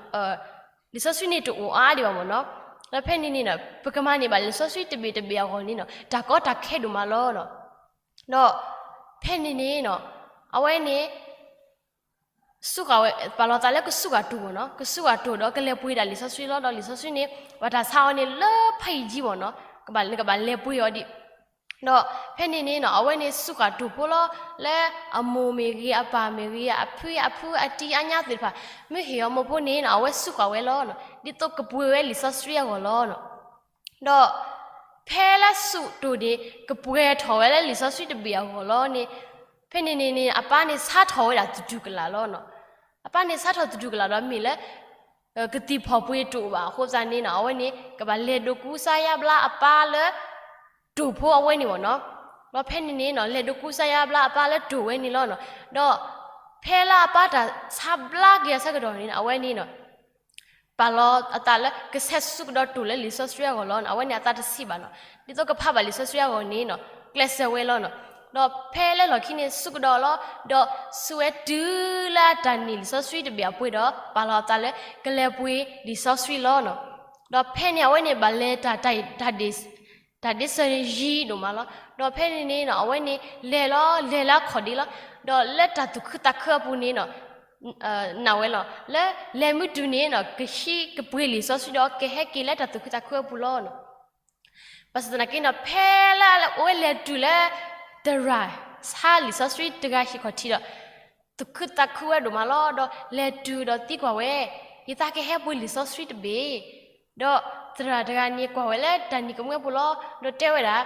စီဆှံန့ၣ်တအိၣ်အါဒံးဘၣ်မ့ၢ်နီၤ. ဒီးဖဲန့ၣ်န့ၣ် ပကမၤန့ၢ်ဘၣ်လံာ်စီဆှံတဘ့ၣ်တဘ့ၣ်အဂီၢ်န့ၣ် တၢ်ကီတၢ်ခဲဒိၣ်မးလီၤ. ဒီးဖဲန့ၣ်န့ၣ် အဝဲန့ၣ် စူးဃာ်ဝဲ ပာ်လီၤသးလၢကစူးဃာ်တိၢ်မ့ၢ်နီၤ, ကစူးဃာ်တိၢ်ဒီးကလဲၤပှ့ၤဒၣ်လံာ်စီဆှံလီၤ. ဒီးလံာ်စီဆှံန့ၣ် ဘၣ်တၢ်ဆါအီၤန့ၣ်လၢဖးယံာ်ကံမ့ၢ်နီၤ, နကဘၣ်လဲၤပှ့ၤအီၤဒံး. ဒီးဖဲန့ၣ်န့ၣ် အဝဲန့ၣ်စူးဃာ်တိၢ်ဖိလီၤ, လၢအမိၢ်မ့ၢ်ဂ့ၤ, အပၢ်မ့ၢ်ဂ့ၤ, အဖံအဖုအတံၤအညါသ့ၣ်တဖၣ် မ့ၢ်ဟ့ၣ်အီၤမိၢ်ဖိန့ၣ် အဝဲစူးဃာ်ဝဲလီၤ, ဒ်သိးကပှ့ၤဝဲလံာ်စီဆှံအဂီၢ်လီၤ. ဒီးဖဲလၢစူးတိၢ်န့ၣ် ကပှဲၤထီၣ်ဝဲလၢလံာ်စီဆှံတဘ့ၣ်အဂီၢ်လီၤန့ၣ်, ဖဲန့ၣ်န့ၣ်န့ၣ် အပၢ်န့ၣ်ဆါထီၣ်ဝဲဒၣ်သတူၢ်ကလာ်လီၤ. အပၢ်န့ၣ်ဆါထီၣ်သတူၢ်ကလာ်ဒီးမ့ၢ်လၢ ကသံၣ်ဖီၣ်ပှ့ၤတအိၣ်ဘၣ်အဃိသတးန့ၣ် အဝဲန့ၣ် ကဘၣ်လဲၤဒိးကူစါယါဘျါအပၢ်လၢ တိၢ်ဖိအဝဲန့ၣ်မ့ၢ်နီၤ. ဒီးဖဲန့ၣ်န့ၣ် လဲၤဒိးကူစါယါဘျါအပၢ်လၢတိၢ်ဝဲန့ၣ်လီၤ. ဒီးဖဲလၢအပၢ်တၢ်ဆါဘျါက့ၤအဆၢကတီၢ်န့ၣ် အဝဲန့ၣ် ပာ်လီၤအသးလၢကဆဲးစူးကဒီးတိၢ်လၢလံာ်စီဆှံအဂီၢ်လီၤ. အဝဲန့ၣ်အသးတဆံးဘၣ်နီၤ. ဒ်သိးကဖးဘၣ်လံာ်စီဆှံအဂီၢ်န့ၣ် ကျဲးစၢးဝဲလီၤနီၤ. ဒီးဖဲလၢလီၢ်ခံန့ၣ် စူးကဒီးလီၤ, ဒီးစူးဝဲတုၤလၢအတၢ်န့ၢ်လံာ်စီဆှံတဘ့ၣ်အပှဲၤဒီး ပာ်လီၤအသးလၢကလဲၤပှ့ၤလံာ်စီဆှံလီၤ. ဒီးဖဲန့ၣ်အဝဲန့ၣ်ဘၣ်လဲၤတၢ် တၢ်ဒ့စၢၤယံၤဒိၣ်မးလီၤ. ဒီးဖဲန့ၣ်န့ၣ် အဝဲန့ၣ်လဲၤလီၤ လဲၤလၢအခီၣ်ဒ့လီၤ. ဒီးလၢတၢ်သူၣ်ခုသးခုအပူၤန့ၣ် နာ်ဝဲလီၤ. လၢလဲၤမုၢ်တုၤန့ၣ် ကဟံးကပှ့ၤလံာ်စီဆှံဒီး ကဟဲက့ၤလၢတၢ်သူၣ်ခုသးခုအပူၤလီၤ. ဘၣ်ဆၣ်သနာ်က့န့ၣ် ဖဲလၢအဝဲလဲၤတုၤလၢ သရၣ်ဆါလံာ်စီဆှံတဂၤဟံၣ်ခီၣ်ထံးဒီး သူၣ်ခုသးခုဝဲဒိၣ်မးလီၤ. ဒီးလဲၤတုၤဒီးသံကွၢ်ဝဲ, ယသးကဟဲပှ့ၤလံာ်စီဆှံတဘ့ၣ်. ဒီးသရၣ်တဂၤန့ၣ်ကွၢ်ဝဲလၢတၢ်နံၤကမှံအပူၤလီၤ. ဒီးတဲဝဲဒၣ်,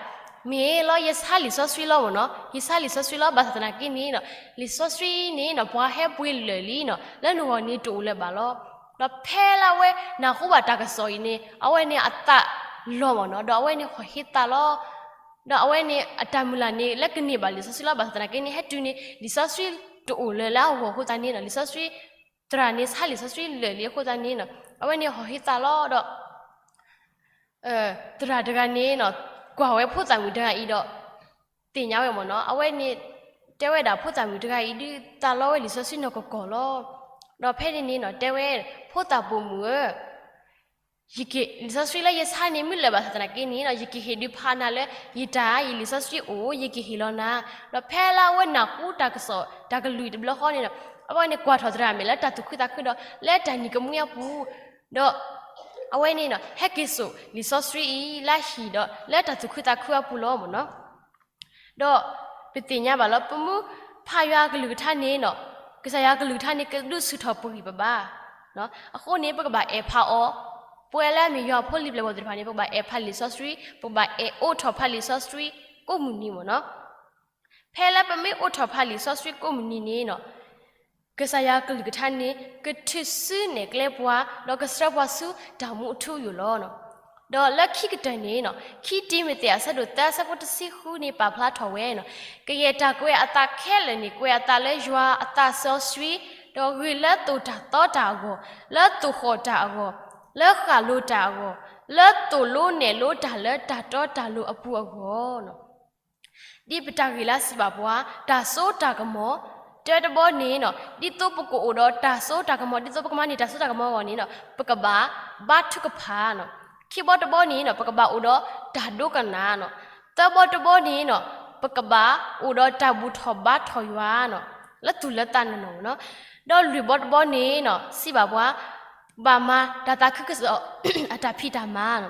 မ့ၢ်လီၤ ယဆါလံာ်စီဆှံလီၤမ့ၢ်နီၤ, ယဆါလံာ်စီဆှံလီၤ. ဘၣ်ဆၣ်သနာ်က့န့ၣ် လံာ်စီဆှံန့ၣ် ပှၤဟဲပှ့ၤလၢာ်လံနီၤ, လၢနဂီၢ်န့ၣ်တအိၣ်လၢၤဘၣ်လီၤ. ဒီးဖဲလၢအဝဲနၢ်ဟူဘၣ်တၢ်ကစီၣ်အံၤန့ၣ် အဝဲန့ၣ်အသးလီၤမ့ၢ်နီၤ, ဒီးအဝဲန့ၣ်ဟီၣ်ဟ့သးလီၤ. ဒီးအဝဲန့ၣ်အတၢ်မုၢ်လၢ်န့ၣ် လၢကန့ၢ်ဘၣ်လံာ်စီဆှံလီၤ. ဘၣ်ဆၣ်သနာ်က့န့ၣ် ဟဲတုၤန့ၣ် လံာ်စီဆှံတအိၣ်လၢၤလၢအဂီၢ်အဃိသတးန့ၣ်နီၤ, လံာ်စီဆှံ သရၣ်န့ၣ်ဆါလံာ်စီဆှံလၢာ်လံအဃိသတးန့ၣ်နီၤ, အဝဲန့ၣ်ဟီၣ်ဟ့သးလီၤ. ဒီး သရၣ်တဂၤန့ၣ်နီၤ ကွၢ်ဝဲဖိသၣ်မုၣ်တဂၤအံၤဒီး သ့ၣ်ညါဝဲမ့ၢ်နီၤ, အဝဲန့ၣ် တဲဝဲဒၣ်ဖိသၣ်မုၣ်တဂၤအံၤဒုးသးလီဝဲလံာ်စီဆှံနီၢ်ကီၢ်ကီၢ်လီၤ. ဒီးဖဲန့ၣ်န့ၣ်နီၤ တဲဝဲ, ဖိသၣ်ပိာ်မုၣ်ဧၢ, ယက့ၤ လံာ်စီဆှံလၢယဆါန့ၣ် မ့ၢ်လၢာ်ဘၣ်ဆၣ်သနာ်က့န့ၣ်နီၤ, ယကဟ့ၣ်ဒုးဖးနၤလၢ ယတၢ် ယလံာ်စီဆှံအိၣ် ယကဟ့ၣ်လီၤနၤ. ဒီးဖဲလၢအဝဲနၢ်ဟူတၢ်ကစီၣ် တၢ်ကလုၢ်တဘျီဃီန့ၣ်နီၤ, အဝဲန့ၣ်ကွၢ်ထီၣ်သရၣ်မဲာ်လၢတၢ်သူၣ်ခုသးခုဒီး လၢတၢ်နံၤကမှံအပူၤ, ဒီး အဝဲန့ၣ်နီၤ ဟဲက့ၤစိာ်လံာ်စီဆှံအံၤလၢဟံၣ်ဒီး လၢတၢ်သူၣ်ခုသးခုအပူၤလီၤမ့ၢ်နီၤ. ဒီးပသ့ၣ်ညါဘၣ်လၢ ပမ့ၢ်ဖးယွၤအကလုၢ်ကထါန့ၣ်နီၤ, ကစၢ်ယွၤအကလုၢ်ကထါန့ၣ် ကဒုးဆူၣ်ထီၣ်ပဂံၢ်ပဘါ. အဃိန့ၣ် ပကဘၣ်အဲၣ်ဖးအီၤ, ပဝဲလၢအမ့ၢ်ယွၤအဖိလံၤပျဲၢ်ဘီၣ်သ့ၣ်တဖၣ်န့ၣ် ပကဘၣ်အဲၣ်ဖးလံာ်စီဆှံ, ပကဘၣ်အဲၣ်အိးထီၣ်ဖးလံာ်စီဆှံ ကိးမုၢ်နံၤမ့ၢ်နီၤ. ဖဲလၢပမ့ၢ်အိးထီၣ်ဖးလံာ်စီဆှံကိးမုၢ်နံၤန့ၣ်နီၤ, ကစၢ်ယွၤအကလုၢ်ကထါန့ၣ် ကထုးစုနဲၣ်ကျဲပှၤ ဒီးကဆှၢပှၤဆူတၢ်မူအထူအယိာ်လီၤ. ဒီးလၢခံကတၢၢ်န့ၣ်နီၤ, ခံတံၤမသ့းအဆၢဒိၣ်သၢအဆၢဖိတဆံဃုန့ၣ် ပာ်ဖျါထီၣ်ဝဲနီၤ, ကယဲၢ်တၢ်ကွဲးအသးခဲလၢာ်န့ၣ် ကွဲးအသးလၢယွၤအသးစီဆှံ, ဒီးဂ့ၤလၢသိၣ်တၢ်သီတၢ်အဂီၢ်, လၢသိၣ်ဃီၣ်တၢ်အဂီၢ်, လၢဃၣ်လိၤတၢ်အဂီၢ်, လၢသိၣ်လိနဲၣ်လိတၢ်လၢတၢ်တီတၢ်လိၤအပူၤအဂီၢ်နီၤ. ဒ်ပတၢ်ဂ့ၢ်လၢစံးဘၣ်ပှၤ, တၢ်စိတၢ်ကမီၤ, တၢတဘီန့ၣ်နီၤ, ဒ်သိးပကအိၣ်ဒီးတၢ်စိတၢ်ကမီၤ, ဒ်သိးပကမၤန့ၢ်တၢ်စိတၢ်ကမီၤအဂီၢ်န့ၣ်နီၤ, ပကဘၣ်ဘါထုကဖၣ်နီၤ. ခံဘီတဘီန့ၣ်နီၤ, ပကဘၣ်အိၣ်ဒီးတၢ်ဒိကနၣ်နီၤ. သၢဘီတဘီန့ၣ်နီၤ, ပကဘၣ်အိၣ်ဒီးတၢ်ဘူၣ်ထီၣ်ဘါထီၣ်ယွၤနီၤ, လၢသူၣ်လၢသးနီၢ်နီၢ်နီၤ. ဒီးလွံၢ်ဘီတဘီန့ၣ်နီၤ, စံးဘၣ်ပှၤ, ဘၣ်မၤတၢ်သးခုကစီၣ်အတၢ်ဖံးတၢ်မၤနီ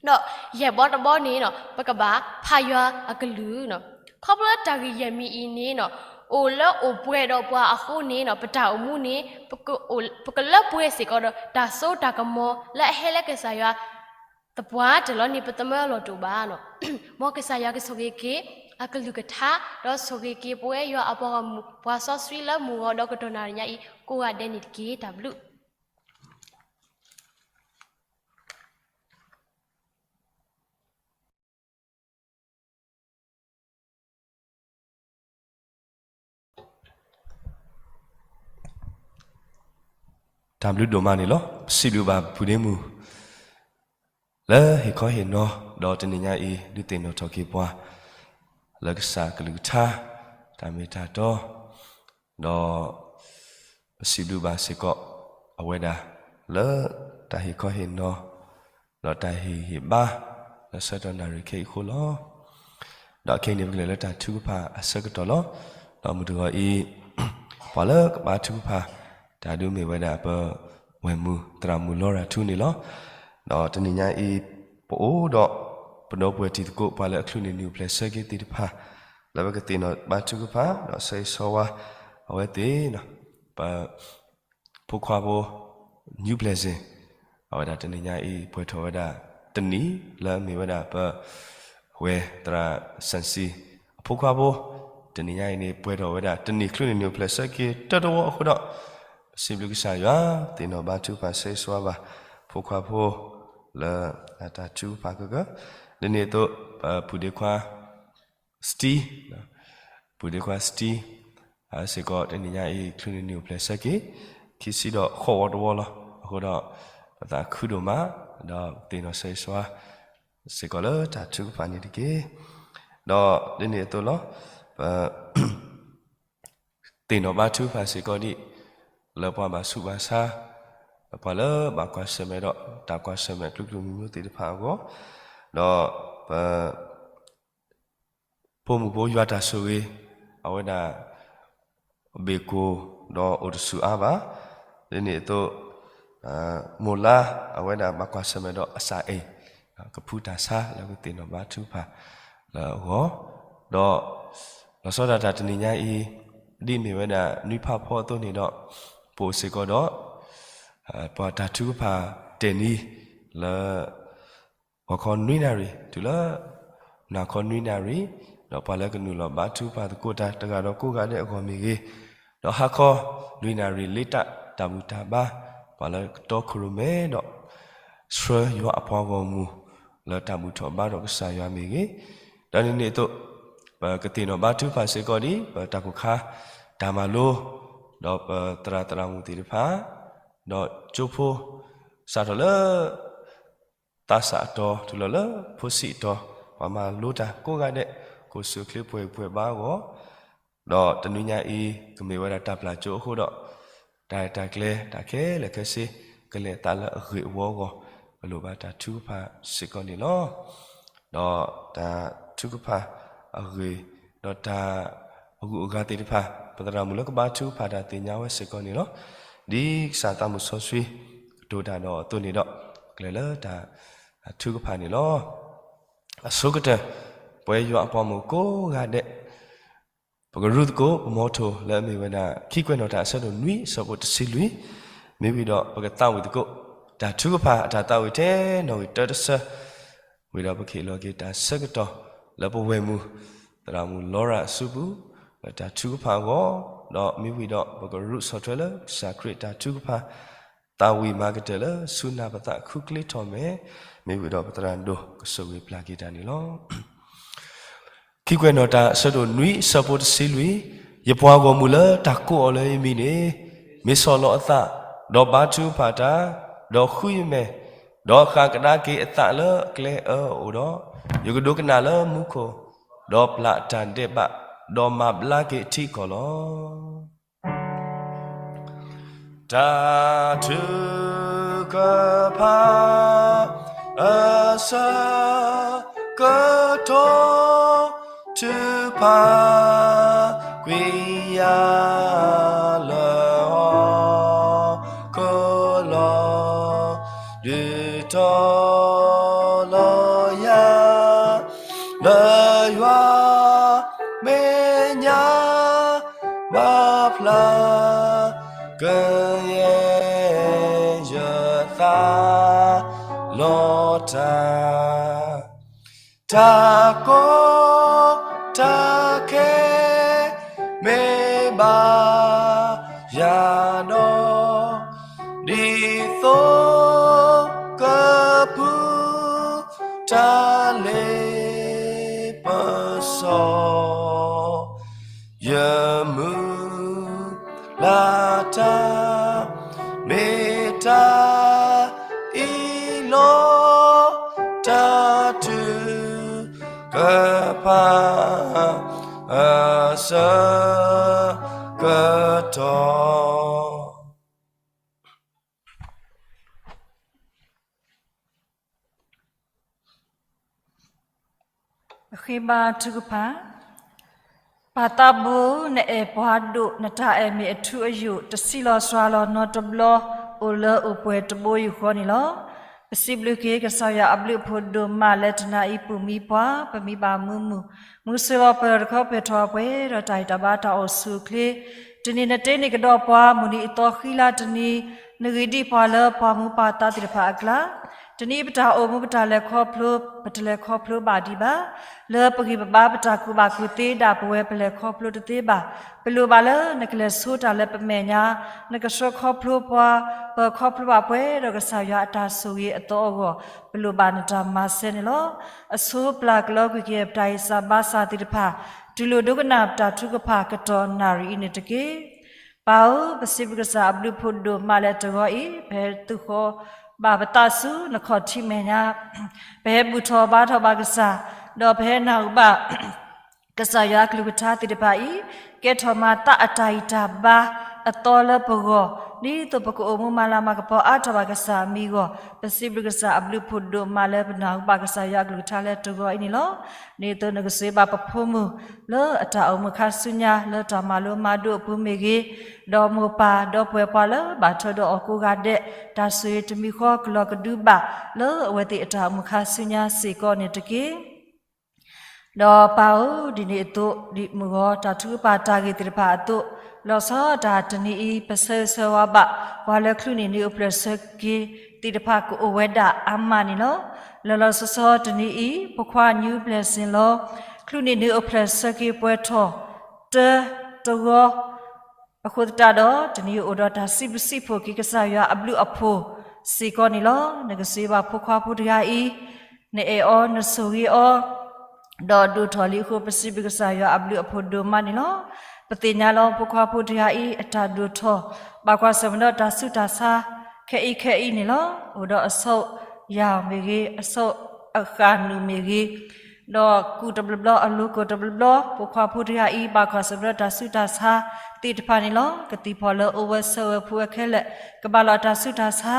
ၤ. ဒီးယဲၢ်ဘီတဘီန့ၣ်နီၤ, ပကဘၣ်ဖးယွၤအကလုၢ်နီၤ. ခီဖျိလၢတၢ်ဂ့ၢ်ယဲၢ်မံၤအံၤန့ၣ်နီၤ, အိၣ်လၢအိၣ်ပှဲၤဒီးပှၤအဃိန့ၣ်နီၤ, ပတၢ်အိၣ်မူန့ၣ် ပကလၢပှဲၤစ့ၢ်ကီးဒီးတၢ်စိတၢ်ကမီၤ လၢအဟဲလၢကစၢ်ယွၤသပှၢ်တၢၢ်လီၤန့ၣ် ပသမၢအလီၢ်တအိၣ်ဘၣ်နီၤ. မ်ကစၢ်ယွၤကဆိၣ်ဂ့ၤက့ၤအကလုၢ်ကထါ, ဒီးဆိၣ်ဂ့ၤက့ၤပဝဲယွၤအပှၤဂီၢ်မုၢ် ပှၤစီဆှံလၢမုၢ်ဂီၤဒီးကတီၢ်နၣ်ရံၣ်ညါအံၤ ကိးဂၤဒဲးန့ၣ်တက့ၢ်. တၢ်ဘျုး တၢ်ဘျုးဒိၣ်မးန့ၣ်လီၤ. ပစံးဘျုးဘၣ်ဖုဒ့မုၣ် လၢဟ့ၣ်ခီဟ့ၣ်နီၤ ဒီးတနံၤညါအံၤ ဒုးသ့ၣ်နီၣ်ထီၣ်က့ၤပှၤ လၢကစၢ်ကလုၢ်ကထါ တၢ်မ့ၢ်တၢ်တီ ဒီး ပစံးဘျုးဘၣ်စ့ၢ်ကီး အဝဲဒၣ် လၢတၢ်ဟ့ၣ်ခီဟ့ၣ်နီၤ ဒီးတၢ်ဟ့ၣ်ဂံၢ်ဟ့ၣ်ဘါ လၢဆၢကတီၢ်နၣ်ရံၣ်ခဲအံၤအဃိလီၤ. ဒီးခဲအံၤန့ၣ် ပကလဲၤလၢတၢ်ထုကဖၣ်အဆၢကတီၢ်လီၤ. ဒီးမုၢ်တဂီၤအံၤ ပှၤလၢကဘါထုကဖၣ် တၢ်ဒုးမ့ၢ်ဝဲဒၣ်ပဝဲၢ်မုၢ်သရၣ်မုၣ်လီရၤထူန့ၣ်လီၤ. ဒီးတနံၤညါအံၤ ပအိၣ်ဒီး ပဒီပုၢ်ဝဲၢ်တံၤသကိး ပှၤလၢအချုးန့ၢ်နံၣ်အိၣ်ဖျဲၣ်ဆၢက့ၤသ့ၣ်တဖၣ် လၢပကသ့ၣ်နီၣ်ဘါထုကဖၣ် ဒီးဆၢဂ့ၤဆၢဝါ အဝဲသ့ၣ် ပ ဖိခွါဖိ New Blessing အဝဲဒၣ်တနံၤညါအံၤ ပှဲၤထီၣ်ဝဲဒၣ်တနံၣ် လၢအမ့ၢ်ဝဲဒၣ်ပ ဝဲၢ်သရၣ် Sancy အဖိခွါဖိ တနံၤညါအံၤန့ၣ် ပှဲၤထီၣ်ဝဲဒၣ်တနံၣ် ချုးန့ၢ်နံၣ်အိၣ်ဖျဲၣ်ဆၢက့ၤတၢတဝီအဃိဒီး ပစံးဘျုးကစၢ်ယွၤ သ့ၣ်နီၣ်ဘါထုကဖၣ် ဆၢဂ့ၤဆၢဝါဘၣ် ဖိခွါဖိ လၢအတၢ်ထုကဖၣ်ကဂၢၢ် ဒ်န့ၣ်အသိး ပပုၢ်ဒ့ခွါ Steve, ပုၢ်ဒ့ခွါ Steve စ့ၢ်ကီး တနံၤညါအံၤ ချုးန့ၢ်နံၣ်အိၣ်ဖျဲၣ်ဆၢက့ၤ ခံဆံဒီးဃိးဝီတဝီလီၤ. အဃိဒီး ပသးခုဒိၣ်မး ဒီးသ့ၣ်နီၣ်ဆၢဂ့ၤဆၢဝါ စ့ၢ်ကီးလၢတၢ်ထုကဖၣ်န့ၣ်တက့ၢ်. ဒီးဒ်န့ၣ်အသိးလီၤ, ပ သ့ၣ်နီၣ်ဘါထုကဖၣ်စ့ၢ်ကီးဒံး လၢပှၤဘၣ်ဆူးဘၣ်ဆါ, ပှၤလၢဘၣ်ကွၢ်ဆၢၣ်မဲာ်ဒီးတၢ်ကွၢ်ဆၢၣ်မဲာ်ကျိၤကျိၤမံၤမံၤသ့ၣ်တဖၣ်အဂီၢ်, ဒီးပ ဖိမုၣ်ဖိယွၤတၢ်ဆိၣ်ဂ့ၤ, အဝဲဒၣ် ဘ့ၣ်ကိၢ်ဒီးအိၣ်တဆူၣ်အါဘၣ်. ဒ်န့ၣ်အသိး မိၢ်လါ အဝဲဒၣ်ဘၣ်ကွၢ်ဆၢၣ်မဲာ်ဒီးအစၢ်အဲၣ် ကဖုတၢ်ဆါလၢကသ့ၣ်နီၣ်ဘါထုကဖၣ်လၢအဂီၢ်, ဒီးလီၤဆီဒၣ်တၢ်တနံၤညါအံၤ ဒ်မ့ၢ်ဝဲဒၣ်နွံဖးဖီအသိးန့ၣ်ဒီး ပအိၣ်စ့ၢ်ကီးဒီး ပှၤတၢ်ထုကဖၣ်တဲာ်နံၤလၢ ဂီၤခီနွံနၣ်ရံၣ် တုၤလၢ နၢ်ခီနွံနၣ်ရံၣ်, ဒီးပှၤလၢကနုာ်လီၤဘါထုကဖၣ်သကိးတၢ်တဂၤဒီးကိးဂၤဒဲးအဂီၢ်မ့ၢ်ဂ့ၤ, ဒီးဟါခီ လွံၢ်နၣ်ရံၣ်လ့တၢ်တၢ်ဘူၣ်တၢ်ဘါ, ပှၤလၢကတီခိၣ်ရိၣ်မဲဒီး ဆှၢယွၤအပှၤဂီၢ်မုၢ် လၢတၢ်ဘူၣ်ထီၣ်ဘါထီၣ်ကစၢ်ယွၤမ့ၢ်ဂ့ၤ, ဒီးန့ၣ်န့ၣ်အသိး ပကသ့ၣ်နီၣ်ဘါထုကဖၣ်စ့ၢ်ကီးဒ် ပတၢ်ကိၢ်ခါ တၢ်မၤလိ, ဒီးပသရၣ်သရၣ်မုၣ်သ့ၣ်တဖၣ်, ဒီးကၠိဖိ စးထီၣ်လၢ သးစၢ်အတီၤ တုၤလီၤလၢဖိဆံးအတီၤ, ပှၤမၤလိတၢ်ကိးဂၤဒဲး ကအိၣ်ဆူၣ်အိၣ်ချ့ပှဲၤဂံၢ်ပှဲၤဘါအဂီၢ်, ဒီးတနွံညါအံၤ ကမ့ၢ်ဝဲဒၣ်တၢ်ပျၢ်ကၠိအဃိဒီး တၢ်ရဲၣ်တၢ်ကျဲၤ တၢ်ခဲလၢာ်ခဲဆ့ ကလဲၤအသးလၢအဂ့ၢ်အဝီအဂီၢ်, ပလိၣ်ဘၣ်တၢ်ထုကဖၣ်စ့ၢ်ကီးန့ၣ်လီၤ. ဒီးတၢ်ထုကဖၣ်အဂ့ၢ် ဒီးတၢ်အဂုၤအဂၤသ့ၣ်တဖၣ် ပသရၣ်မုၣ်လၢကဘါထုကဖၣ်တၢ်သ့ၣ်ညါဝဲစ့ၢ်ကီးန့ၣ်လီၤ. ဒ်ကစၢ်သးမုၣ်စီဆှံ ကတိၤတၢ်ဒီးအသိးန့ၣ်ဒီး ကျဲၤလၢတၢ်ထုကဖၣ်န့ၣ်လီၤ. အဆိကတၢၢ် ပဝဲယွၤအပှၤဂီၢ်မုၢ်ကိးဂၤဒဲး ပကရူၢ်သကိး ပမီထိၣ်လၢအမ့ၢ်ဝဲဒၣ် ခံကွဲးနီၣ်တၢ်အဆၢဒိၣ်နွံအဆၢဖိတဆံလွံၢ်, မ့ၢ်ဝံၤဒီးပကသးဝံၣ်သကိး တၢ်ထုကဖၣ်အတၢ်သးဝံၣ်ထဲနီၣ်ဂံၢ်တၢတဆၢ, ဝံၤဒီးပကဟ့ၣ်လီၤက့ၤတၢ်ဆၢကတီၢ် လၢပဝဲၢ်မုၣ် သရၣ်မုၣ်လီရၣ်အစုပူၤ လၢတၢ်ထုကဖၣ်အဂီၢ်, ဒီးမ့ၢ်ဝံၤဒီးပကရူၢ်ဆီၣ်ထွဲလၢကစၢ်ခရံာ်တၢ်ထုကဖၣ် သးဝံၣ်မၤကတၢၢ်လၢဆူနၢ်ပသးခူကျ့ထီၣ်မဲာ်, မ့ၢ်ဝံၤဒီးပသရၣ်ဒိၣ်ကဆိၣ်ဂ့ၤပျၢ်က့ၤတၢ်န့ၣ်လီၤ. ခံကွဲးနီၣ်တၢ်အဆၢဒိၣ်နွံအဆၢဖိတဆံလွံၢ်, ယပှၤဂီၢ်မုၢ်လၢတၢ်ကိးအီၤလၢယမံၤန့ၣ် မ့ၢ်ဆီၣ်လီၤအသး, ဒီးဘါထုကဖၣ်တၢ်, ဒီးဃုယမဲာ်, ဒီးဃၣ်ကဒါက့ၤအသးလၢအကျဲအၢအအိၣ်ဒီး, ယကဒိကနၣ်လၢမူခိၣ်, ဒီးပျၢ်အတၢ်ဒဲးဘး, ဒီးမၤဘျါက့ၤအထံအကီၢ်လီၤ. တၢ်ထုကဖၣ်အဆၢကတီၢ် ထုကဖၣ်ကွံာ်ယၤ လၢဟီၣ်ခိၣ်လီၤ, ဒုးတီၤလီၤယၤ လၢယွၤမဲာ်ညါ မၤဖျါကယဲၢ်ယသး လီၤတၢ် တၢ်ကီတၢ်ခဲ မ့ၢ်ဘၣ်ယၤဒီး ဒ်သိးကပူၤ တၢ်လ့ပစီ ယမုၢ်လၢ်တၢ် မ့ၢ်တၢ်အံၤလီၤ. တၢ်ထုကဖၣ် အဆၢကတီၢ် ပဃ့ဘါထုကဖၣ်. ပၢ်သးဘိ, နအဲၣ်ပှၤဒိၣ်, နတၢ်အဲၣ်မ့ၢ်အထူအယိာ်, တဆံးလီၤစှၤလီၤနီတဘျီ, အိၣ်လၢအိၣ်ပှဲၤတဘိယူၢ်ဃီန့ၣ်လီၤ. ပစံးဘျုးက့ၤကစၢ်ယွၤအဘျုးအဖှိၣ်ဒိၣ်မးလၢတနၤအံၤ ပူၤမံပှၤ, ပမံဘၣ်မုာ်မုာ်, မုၢ်ဆ့ၣ်လီၤပၢၢ်တခီပှဲၤထီၣ်ပှဲၤဒီးတၢ်ဟ့ၣ်တၢ်ဘါတၢ်အိၣ်ဆူၣ်အိၣ်ချ့, တနံၤနတ့နံၤကဒီးပှၤ, မုၢ်နံၤအသီဃံလၤတနံၤ, နဂ့ၤဒံးပှၤလၢပှၤမူပှၤသးသ့ၣ်တဖၣ်အကျါ တနံၤအံၤပတၢ်အိၣ်မူပတၢ်လဲၤခီဖျိ ပတလဲၤခီဖျိဘၣ်ဒံးဘၣ်. လၢပဂံၢ်ပဘါပတၢ်ကူၣ်ဘၣ်ကူၣ်သ့ဒၣ်ပဝဲပလဲၤခီဖျိတသ့ဘၣ်. ပလိၣ်ဘၣ်လၢနကလဲၤဆိတၢ်လၢပမဲာ်ညါ, နကဆှၢခီဖျိပှၤ, ပခီဖျိဘၣ်ပှဲၤဒီးကစၢ်ယွၤအတၢ်ဆိၣ်ဂ့ၤအသီအဂီၢ်, ပလိၣ်ဘၣ်နတၢ်မၤစၢၤန့ၣ်လီၤ. အဆိပျၢ်ကလီကွံာ်က့ၤပတၢ်ဟ့ၣ်စၢ်ဘါစၢ်သ့ၣ်တဖၣ်, တုၤလိာ်ဒိကနၣ်ပတၢ်ထုကဖၣ်ကတီၢ်နၣ်ရံၣ်အံၤန့ၣ်တက့ၢ်. ပၢ်ဧၢ, ပစံးဘျုးကစၢ်အဘျုးအဖှိၣ်ဒိၣ်မးလၢတဂီၤအံၤ, ပဟဲသုးဃီၤဘၣ်ပသးဆူနခီၣ်ထံးမဲာ်ညါ, ပဟဲဘူၣ်ထီၣ်ဘါထီၣ်ဘၣ်ကစၢ် ဒီးပဟဲနၢ်ဟူဘၣ် ကစၢ်ယွၤအကလုၢ်ကထါသ့ၣ်တဖၣ်အံၤ ကဲထီၣ်မၤသးအတၢ်ဂံၢ်တၢ်ဘါအသီလၢပဂီၢ်, ဒ်သိးပကအိၣ်မူမၤလၤမၤကပီၤအါထီၣ်ဘၣ်ကစၢ်အမံၤအဂီၢ်, ပစံးဘျုးကစၢ်အဘျုးဖးဒိၣ်မးလၢပနၢ်ဟူဘၣ်ကစၢ်ယွၤအကလုၢ်ကထါလၢတဂီၤအံၤန့ၣ်လီၤ. ဒ်သိးနကစံးဘၣ်ပဖိမုၣ်လၢအတၢ်အိၣ်မူခါဆူညါ လၢတၢ်မၤလိမၤဒိးအပူၤမ့ၢ်ဂ့ၤ, ဒီးမိၢ်ပၢ်ဒီပုၢ်ဝဲၢ်ပှၤလၢဘၣ်ထွဲဒီးအီၤကိးဂၤဒဲး တၢ်ဆိၣ်ဂ့ၤတမံၤဃီကလီၤကဒုဘၣ်လၢအဝဲသ့ၣ်အတၢ်အိၣ်မူခါဆူညါစ့ၢ်ကီးန့ၣ်တက့ၢ်. ဒီးပၢ်ဧၢ, ဒ်န့ၣ်အသိး ဒ်မုၢ်ဂီၤတၢ်ထုကဖၣ်တၢ်ဂ့ၢ်သ့ၣ်တဖၣ်အသိး, လီၤဆီဒၣ်တၢ်တနံၤအံၤ ပဆၢဂ့ၤဆၢဝါဘၣ် ပှၤလၢချုးန့ၢ်နံၣ်အိၣ်ဖျဲၣ်ဆၢက့ၤသ့ၣ်တဖၣ်ကအိၣ်ဝဲဒၣ်အါမးန့ၣ်လီၤ. လီၤလီၤဆီဆီတနံၤအံၤ ဖိခွါ New Blessing လီၤ ချုးန့ၢ်နံၣ်အိၣ်ဖျဲၣ်ဆၢက့ၤပှဲၤထီၣ် တၢတဂီၤ အဃိသတးဒီး တနံၤအံၤအိၣ်ဒီးတၢ်စံးဘျုးစံးဖှိၣ်က့ၤကစၢ်ယွၤအဘျုးအဖှိၣ်စ့ၢ်ကီးန့ၣ်လီၤ. နကစံးဘၣ်ဖိခွါဖိတဂၤအံၤ နအဲၣ်အီၤ နဆိၣ်ဂ့ၤအီၤ ဒီးဒိၣ်ထီၣ်လံအဃိ ပစံးဘျုးကစၢ်ယွၤအဘျုးအဖှိၣ်ဒိၣ်မးန့ၣ်လီၤ. ပသ့ၣ်ညါလီၤ ဖိခွါဖိတဂၤအံၤ အတၢ်ဒိၣ်ထီၣ် ဘၣ်ကွၢ်ဆၢၣ်မဲာ်ဒီးတၢ်ဆူးတၢ်ဆါ ခဲအံၤခဲအံၤန့ၣ်လီၤ. အိၣ်ဒီးအဆိးယၢ်မ့ၢ်ဂ့ၤ, အဆိးအဃၣ်နုာ်မ့ၢ်ဂ့ၤ, ဒီးကူးတဘျီဘျီ အလိၤကိၢ်တဘျီဘျီ, ဖိခွါဖိတဂၤအံၤ ဘၣ်ကွၢ်ဆၢၣ်မဲာ်ဒီးတၢ်ဆူးတၢ်ဆါသ့ၣ်တဖၣ်န့ၣ်လီၤ. ကသံၣ်ဖီၣ်လၢအအိၣ်ဝဲဆၢဝဲဖုဝဲခဲလၢာ် ကဘၣ်လီၤတၢ်ဆူးတၢ်ဆါ,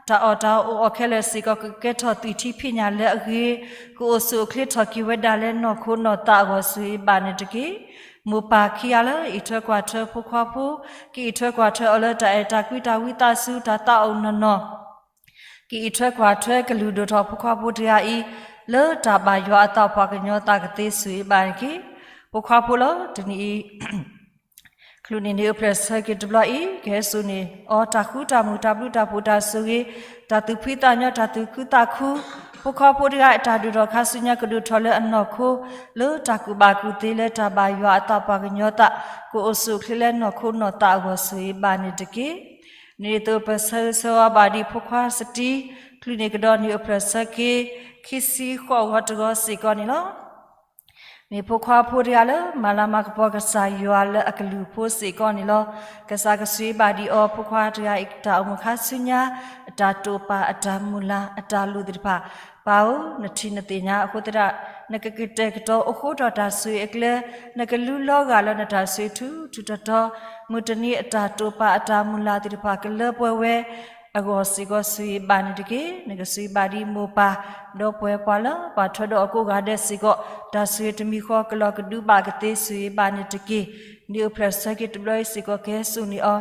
တၢ်အီၣ်တၢ်အီအိၣ်အီၤခဲလၢာ်စ့ၢ်ကီး ကကဲထီၣ်သွံၣ်ထံဖံးညၣ်လၢအဂ့ၤ, ကအိၣ်ဆူၣ်အိၣ်ချ့ထီၣ်က့ၤဝဲဒၣ်လၢနီၢ်ခိနီၢ်သးအဂီၢ် ဆိၣ်ဂ့ၤဘၣ်န့ၣ်တက့ၢ်. မိၢ်ပၢ်ခံဂၤလၢအအံးထွဲကွၢ်ထွဲဖိခွါဖိ, ကအံးထွဲကွၢ်ထွဲအီၤလၢတၢ်အဲၣ်တၢ်ကွံ တၢ်ဝံသးစူၤ တၢ်သးအိၣ်နီၢ်နီၢ် ကအံးထွဲကွၢ်ထွဲကလုၢ်ဒိၣ်ထီၣ်ဖိခွါဖိတဂၤအံၤ လၢတၢ်ဘၣ်ယွၤအသးပှၤကညီသးကသ့ ဆိၣ်ဂ့ၤဘၣ်န့ၣ်တက့ၢ်. ဖိခွါဖိလီၤ တနံၤအံၤ ချုးန့ၢ်နံၣ်အိၣ်ဖျဲၣ်ဆၢက့ၤတဘျီအံၤ ကဟဲစိာ်န့ၢ်အီၤတၢ်ဃူတၢ်မုာ် တၢ်ဘျုးတၢ်ဖှိၣ် တၢ်ဆိၣ်ဂ့ၤ တၢ်သူၣ်ဖှံသးညီ တၢ်သူၣ်ခုသးခု, ဖိခွါဖိတဂၤအတၢ်ဒိၣ်ထီၣ်ခါဆူညါ ကဒိၣ်ထီၣ်လၢအနီၢ်ခိ လၢတၢ်ကူၣ်ဘၣ်ကူၣ်သ့ လၢတၢ်ဘၣ်ယွၤအသးပှၤကညီသး ကအိၣ်ဆူၣ်အိၣ်ချ့လၢနီၢ်ခိနီၢ်သးအဂီၢ် ဆိၣ်ဂ့ၤဘၣ်န့ၣ်တက့ၢ်. ဒ်သိးပဆၢဂ့ၤဆၢဝါဘၣ်ဒ်ဖိခွါစတံ ချုးန့ၢ်ကဒီးနံၣ်အိၣ်ဖျဲၣ်ဆၢက့ၤ ခံဆံဃိးဂီၤတဂီၤစ့ၢ်ကီးန့ၣ်လီၤ. မ့ၢ်ဖိခွါဖိတဂၤလၢမၤလၤမၤကပီၤကစၢ်ယွၤလၢအကလုၢ်ဖိစ့ၢ်ကီးန့ၣ်လီၤ. ကစၢ်ကဆိၣ်ဂ့ၤဘၣ်ဒံးအီၤ ဖိခွါတဂၤအံၤ တၢ်အိၣ်မူခါဆူညါ အတၢ်တိာ်ပာ် အတၢ်မုၢ်လၢ် အတၢ်လိၣ်သ့ၣ်တဖၣ် ပၢ်ဧၢ, နထံၣ်နသ့ၣ်ညါအဃိသတး နကကတဲာ်ကတီၤအိၣ်ဃိဒီးတၢ်ဆိၣ်ဂ့ၤအကျဲ, နကလူလီၤဂာ်လၢနတၢ်ဆိၣ်ဂ့ၤထူထူတီတီ, မုၢ်တနံၤအတၢ်တိာ်ပာ် အတၢ်မုၢ်လၢ်သ့ၣ်တဖၣ် ကလၢပှဲၤဝဲအဂီၢ်စ့ၢ်ကီး ဆိၣ်ဂ့ၤဘၣ်န့ၣ်တက့ၢ်. နကဆိၣ်ဂ့ၤဘၣ်ဒံးမိၢ်ပၢ် ဒီပုၢ်ဝဲၢ်ပှၤလၢဘၣ်ထွဲဒီးအီၤကိးဂၤဒဲးစ့ၢ်ကီး တၢ်ဆိၣ်ဂ့ၤတမံၤဃီ ကလီၤကဒုဘၣ်ကသ့ ဆိၣ်ဂ့ၤဘၣ်န့ၣ်တက့ၢ်. နံၣ်အိၣ်ဖျဲၣ်ဆၢက့ၤတဘျီအံၤစ့ၢ်ကီး ကဟဲစိာ်န့ၢ်အီၤ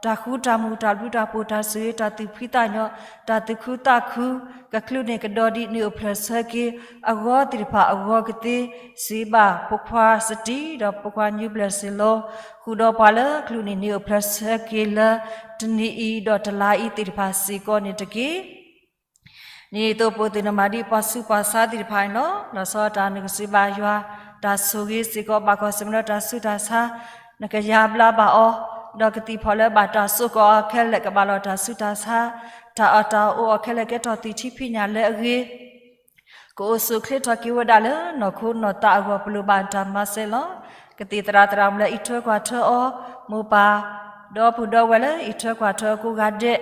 တၢ်ဃူတၢ်မုာ် တၢ်ဘျုးတၢ်ဖှိၣ် တၢ်ဆိၣ်ဂ့ၤ တၢ်သူၣ်ဖှံသးညီ တၢ်သူၣ်ခုသးခု ကချုးန့ၢ်ကဒီးဒံး နံၣ်အိၣ်ဖျဲၣ်ဆၢက့ၤအဂီၢ်သ့ၣ်တဖၣ်အဂီၢ်ကသ့, စံးဘၣ်ဖိခွါစတံ ဒီးဖိခွါ New Blessing လီၤ. ဃုာ်ဒီးပှၤလၢချုးန့ၢ်နံၣ်အိၣ်ဖျဲၣ်ဆၢက့ၤလၢ တနံၤအံၤဒီးတလါအံၤသ့ၣ်တဖၣ်စ့ၢ်ကီးန့ၣ်တက့ၢ်. ဒ်သိးပသ့ၣ်နီၣ်ဘၣ်ဒံးပှၤဆူးပှၤဆါသ့ၣ်တဖၣ်န့ၣ်လီၤ. လီၤဆီဒၣ်တၢ်နကစံးဘၣ်ယွၤ တၢ်ဆိၣ်ဂ့ၤစ့ၢ်ကီး ဘၣ်ကွၢ်ဆၢၣ်မဲာ်ဒီးတၢ်ဆူးတၢ်ဆါ နကယါဘျါဘၣ်အီၤ, ဒီးကသံၣ်ဖီၣ်လၢဘၣ်တၢ်စိာ်ကီးအီၤခဲလၢာ် ကဘၣ်လီၤတၢ်ဆူးတၢ်ဆါ, တၢ်အီၣ်တၢ်အီအိၣ်အီၤခဲလၢာ် ကဲထီၣ်သွံၣ်ထံဖံးညၣ်လၢအဂ့ၤ ကအိၣ်ဆူၣ်အိၣ်ချ့ထီၣ်က့ၤဝဲဒၣ်လၢနီၢ်ခိနီၢ်သးအဂီၢ် ပလိၣ်ဘၣ်နတၢ်မၤစၢၤလီၤ. ကသံၣ်သရၣ်သရၣ်မုၣ်လၢအံးထွဲကွၢ်ထွဲအီၤ, မိၢ်ပၢ် ဒီပုၢ်ဒီဝဲၢ်လၢအံးထွဲကွၢ်ထွဲအီၤကိးဂၤဒဲး,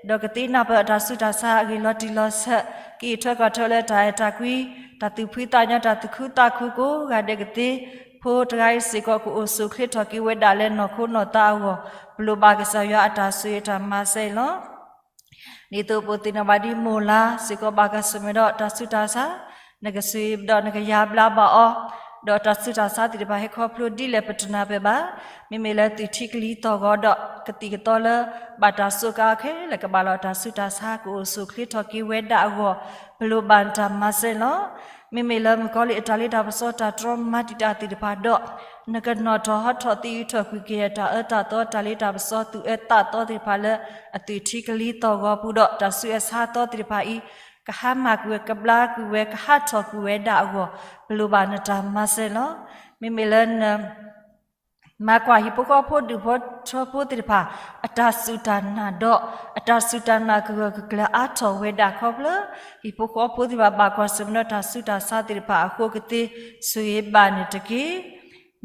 ဒီးကသ့နၢ်ပၢၢ်အတၢ်ဆူးတၢ်ဆါအဂ့ၢ်လီၤတံၢ်လီၤဆဲး, ကအံးထွဲကွၢ်ထွဲလၢတၢ်အဲၣ်တၢ်ကွံ, တၢ်သူၣ်ဖှံသးညီ တၢ်သူၣ်ခုသးခုကိးဂၤဒဲးကသ့, ဖိတဂၤအံၤစ့ၢ်ကီး ကအိၣ်ဆူၣ်အိၣ်ချ့ထီၣ်က့ၤဝဲဒၣ်လၢနီၢ်ခိနီၢ်သးအဂီၢ် ပလိၣ်ဘၣ်ကစၢ်ယွၤအတၢ်ဆိၣ်ဂ့ၤတၢ်မၤစၢၤအံၤလီၤ. ဒ်သိးပသ့ၣ်နီၣ်ဘၣ်ဒ်မိၢ်လါစ့ၢ်ကီး ဘၣ်ကွၢ်ဆၢၣ်မဲာ်ဒီးတၢ်ဆူးတၢ်ဆါ, နကစံးဘျုးဒီးနကယါဘျါဘၣ်အီၤ, ဒီးတၢ်ဆူးတၢ်ဆါသ့ၣ်တဖၣ်ဟဲခီဖျိဒ်လဲၣ်ပတနၢ်ပၢၢ်ဘၣ်. မ့မ့ၢ်လၢသွံၣ်ထံကလံၤသီၣ်ဂီၤဒီး ကသံၣ်ကသီလၢ ဘၣ်တၢ်စိာ်ကါအီၤခဲလၢာ် ကဘၣ်လီၤတၢ်ဆူးတၢ်ဆါ ကအိၣ်ဆူၣ်အိၣ်ချ့ထီၣ်က့ၤဝဲဒၣ်အဂီၢ် ပလိၣ်ဘၣ်နတၢ်မၤစၢၤလီၤ. မ့မ့ၢ်လၢမုၣ်ကီၤလံၢ်အတၢ်လ့တၢ်ပစီတၢ်တြီမၤတံာ်တာ်သ့ၣ်တဖၣ်ဒီး နကနီၣ်ထီၣ်ဟီထီၣ်သံအုးထီၣ်ကွံာ်က့ၤတၢ်အၢတၢ်သီ တၢ်လ့တၢ်ပစီ သူၣ်အၢသးသီသ့ၣ်တဖၣ်လၢ အသွံၣ်ထံကလံၤသီၣ်ဂီၤပူၤဒီး တၢ်ဆူးအၢဆါသီသ့ၣ်တဖၣ်အံၤ ကဟါမၢ်ကွံာ်ဝဲ ကဘျါကွံာ်ဝဲ ကဟးထီၣ်ကွံာ်ဝဲဒၣ်အဂီၢ် ပလိၣ်ဘၣ်နတၢ်မၤစၢၤလီၤ. မ့မ့ၢ်လၢန မၤကွၢ်ဟံၣ်ဖိဃီဖိဒူၣ်ဖိထၢဖိသ့ၣ်တဖၣ် အတၢ်စူၢ်တၢ်နာ်ဒီး အတၢ်စူၢ်တၢ်နာ်ကဂၢၢ်ကကျၢၤအါထီၣ်ဝဲဒၣ်ခီဖျိ ဟံၣ်ဖိဃီဖိသ့ၣ်တဖၣ် ဘၣ်ကွၢ်ဆၢၣ်မဲာ်ဒီးတၢ်ဆူးတၢ်ဆါသ့ၣ်တဖၣ်အဃိကသ့ ဆိၣ်ဂ့ၤဘၣ်န့ၣ်တက့ၢ်.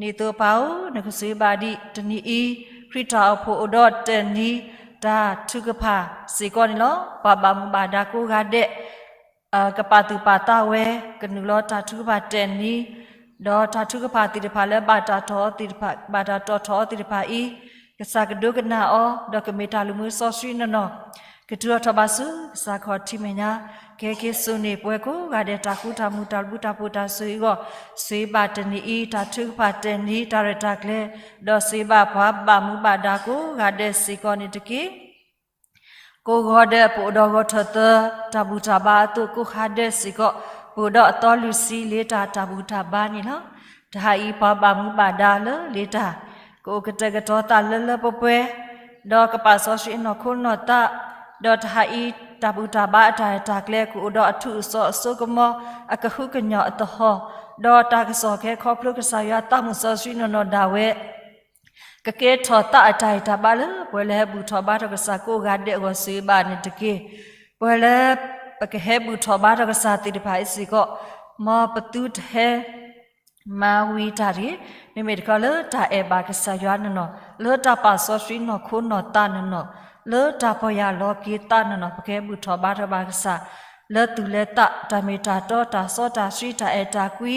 ဒ်သိးပၢ်ဧၢ နကဆိၣ်ဂ့ၤဘၣ်ဒံးတနံၤအံၤ ခရံာ်တၢ်အိၣ်ဖှိၣ်အိၣ်ဒီးတနံၤ တၢ်ထုကဖၣ်စ့ၢ်ကီးန့ၣ်လီၤ. ပှၤဘၣ်မူဘၣ်ဒါကိးဂၤဒဲး ကပာ်သူၣ်ပာ်သးဝဲ ကနုာ်လီၤတၢ်ထုကဖၣ်တဲာ်နံၤ, ဒီးတၢ်ထုကဖၣ်သ့ၣ်တဖၣ်လၢဘၣ်တၢ်တီၣ်အီၤသ့ၣ်တဖၣ်, ဘၣ်တၢ်တီၣ်ထီၣ်အီၤသ့ၣ်တဖၣ်အံၤ, ကစၢ်ကဒိကနၣ်အီၤ, ဒီးကမ့ၢ်တၢ်လုၢ်မူစီဆှံနီၢ်နီၢ်, ကထုးထီၣ်ထီၣ်ဘၣ်ဆူကစၢ်ခီၣ်ထံးမဲာ်ညါ, ကဟဲက့ၤစိာ်န့ၢ်ပှၤကိးဂၤဒဲးတၢ်ဃူတၢ်မုာ်တၢ်ဘျုးတၢ်ဖှိၣ်တၢ်ဆိၣ်ဂ့ၤအဂီၢ်, စံးဘၣ်တနံၤအံၤ တၢ်ထုကဖၣ်တဲာ်နံၤ တၢ်ရဲၣ်တၢ်ကျဲၤ, ဒီးစံးဘၣ်ပှၤဘၣ်မူဘၣ်ဒါကိးဂၤဒဲးစ့ၢ်ကီးန့ၣ်တက့ၢ်. ကိးဂီၤဒဲး ပအိၣ်ဒီးဂီၤထၢၣ်သၢ တၢ်ဘူၣ်တၢ်ဘါအသိးကိးဂၤဒဲးစ့ၢ်ကီး, ပအိၣ်ဒီးအသီလွံၢ်ဆံလ့တၢ်တၢ်ဘူၣ်တၢ်ဘါန့ၣ်လီၤ. တဟါအံၤ ပှၤဘၣ်မူဘၣ်ဒါလၢလ့တၢ်, ကအိၣ်ကတဲာ်ကတီၤသးလၢလၢပှဲၤပှဲၤ, ဒီးကပာ်စီဆှံအနီၢ်ခိနီၢ်သး, ဒီးတဟါအံၤ တၢ်ဘူၣ်တၢ်ဘါအတၢ်ရဲၣ်တၢ်ကျဲၤ ကအိၣ်ဒီးအထူးအစီၤအစိကမီၤ, အကဟုကညီၢ်အသဟီၣ်, ဒီးတၢ်ကစီၣ်ခဲခီဖျိကစၢ်ယွၤသးမုၣ်စီဆှံနီၢ်နီၢ်ဒၣ်ဝဲ ကကဲထီၣ်သးအတၢ်ဟ့ၣ်တၢ်ဘါလၢ ပှၤလၢဟဲဘူၣ်ထီၣ်ဘါထီၣ်ကစၢ်ကိးဂၤဒဲးအဂီၢ်စံးဘၣ်န့ၣ်တက့ၢ်. ပှၤလၢ ပကဟဲဘူၣ်ထီၣ်ဘါထီၣ်ကစၢ်သ့ၣ်တဖၣ်အံၤစ့ၢ်ကီး, မ်ပသုတဟဲ မၤဝံၤတၢ်တဂ့ၤ, မ့မ့ၢ်တခီလၢတၢ်အဲၣ်ဘၣ်ကစၢ်ယွၤနီၢ်နီၢ်, လၢတၢ်ပာ်စီဆှံနီၢ်ခိနီၢ်သးနီၢ်နီၢ်, လၢတၢ်ပီၢ်ယၢ်လီၤက့ၤသးနီၢ်နီၢ်, ပကဟဲဘူၣ်ထီၣ်ဘါထီၣ်ဘၣ်ကစၢ် လၢသူၣ်လၢသး, တၢ်မ့ၢ်တၢ်တီ, တၢ်စီတၢ်ဆှံ, တၢ်အဲၣ်တၢ်ကွံ,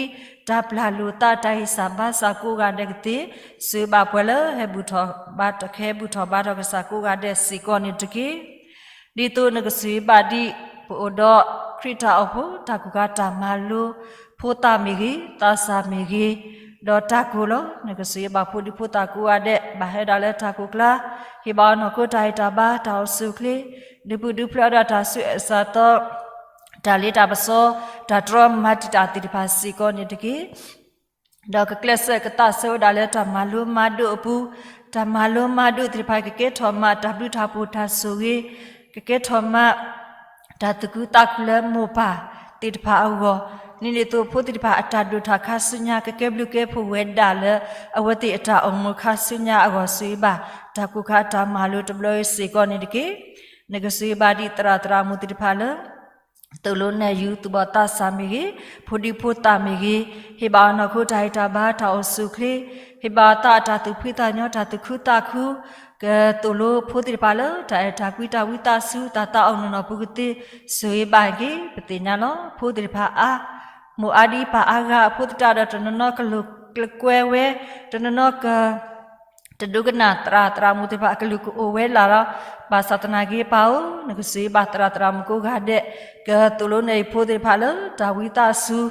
တၢ်ပျၢ်လိာ်သး, တၢ်ဟ့ၣ်စၢ်ဘါစၢ်ကိးဂၤဒဲးကသ့, စံးဘၣ်ပှၤလၢဟဲဘူၣ်ထီၣ်ဘါ, ကဟဲဘူၣ်ထီၣ်ဘါထီၣ်ကစၢ်ကိးဂၤဒဲးစ့ၢ်ကီးန့ၣ်တက့ၢ်. ဒ်သိးနကစံးဘၣ်ဒ် ပအိၣ်ဒီးခရံာ်တၢ်အိၣ်ဖှိၣ် တၢ်ကူၣ်ကၤတၢ်မၤလိ, ဖိသၣ်မ့ၢ်ဂ့ၤ, သးစၢ်မ့ၢ်ဂ့ၤ, ဒီးတၢ်ကိၢ်လီၤ. နကစံးဘၣ်ဖိဒံဖိသၣ်ကိးဂၤဒဲး ဘၣ်ဟဲဒၣ်လၢတၢ်ကိၢ်ကျါ, ဟ့ၣ်ဘၣ်အီၤနီၢ်ခိတၢ်ဟ့ၣ်တၢ်ဘါ တၢ်အိၣ်ဆူၣ်အိၣ်ချ့, ဒုးပူၤဒုးဖျဲးအီၤဒီးတၢ်ဆူးအစၢ်သီ, တၢ်လ့တၢ်ပစီ, တၢ်တြီမၤတံာ်တာ်သ့ၣ်တဖၣ်စ့ၢ်ကီးန့ၣ်တက့ၢ်. ဒီးကကျဲးစၢးကသးဆၢဝဲဒၣ်လၢတၢ်မၤလိမၤဒိးအပူၤ, တၢ်မၤလိမၤဒိးသ့ၣ်တဖၣ် ကကဲထီၣ်မးတၢ်ဘျုးတၢ်ဖှိၣ်တၢ်ဆိၣ်ဂ့ၤ, ကကဲထီၣ်မး တၢ်သူၣ်ခုသးခုလၢမိၢ်ပၢ်သ့ၣ်တဖၣ်အဂီၢ်, ဒ်န့ၣ်အသိးဖိသ့ၣ်တဖၣ်အတၢ်ဒိၣ်ထီၣ်ခါဆူညါ ကကဲဘျုးကဲဖှိၣ်ဝဲဒၣ်လၢ အဝဲသ့ၣ်အတၢ်အိၣ်မူခါဆူညါအဂီၢ်စံးဘၣ်, တၢ်ကူၣ်ကၤတၢ်မၤလိတဘျီအံၤစ့ၢ်ကီးန့ၣ်တက့ၢ်. နကစံးဘၣ်ဒ်သရၣ်သရၣ်မုၣ်သ့ၣ်တဖၣ်လၢ သိၣ်လိနဲၣ်ယူၤသူၣ်ဘီၣ်သးစၢ်မ့ၢ်ဂ့ၤ, ဖိဒံဖိသၣ်မ့ၢ်ဂ့ၤ, ဟ့ၣ်ဘၣ်အီၤနီၢ်ခိတၢ်ဟ့ၣ်တၢ်ဘါတၢ်အိၣ်ဆူၣ်အိၣ်ချ့, ဟ့ၣ်ဘၣ်အသးအတၢ်သူၣ်ဖှံသးညီတၢ်သူၣ်ခုသးခု, ကသိၣ်လိဖိသ့ၣ်တဖၣ်လၢတၢ်အဲၣ်တၢ်ကွံတၢ်ဝံသးစူၤ တၢ်သးအိၣ်နီၢ်နီၢ်ပူၤကသ့, ဆိၣ်ဂ့ၤဘၣ်က့ၤ ပသ့ၣ်ညါလီၤ. ဖိသ့ၣ်တဖၣ်အါ, မိၢ်အါဒံပၢ်အါဂၤအဖိသတးဒီး တနီၤနီၤကလိာ်ကကွဲဝဲ, တနီၤနီၤက တဒိကနၣ်သရၣ်သရၣ်မုၣ်သ့ၣ်တဖၣ်အကလုၢ်ကအိၣ်ဝဲလၢ်လီၤ. ဘၣ်ဆၣ်သနာ်က့ပၢ်ဧၢ, နကစံးဘၣ်သရၣ်သရၣ်မုၣ်ကိးဂၤဒဲး, ကသိၣ်လိနဲၣ်ယူၤဖိသ့ၣ်တဖၣ်လၢတၢ်ဝံသးစူၤ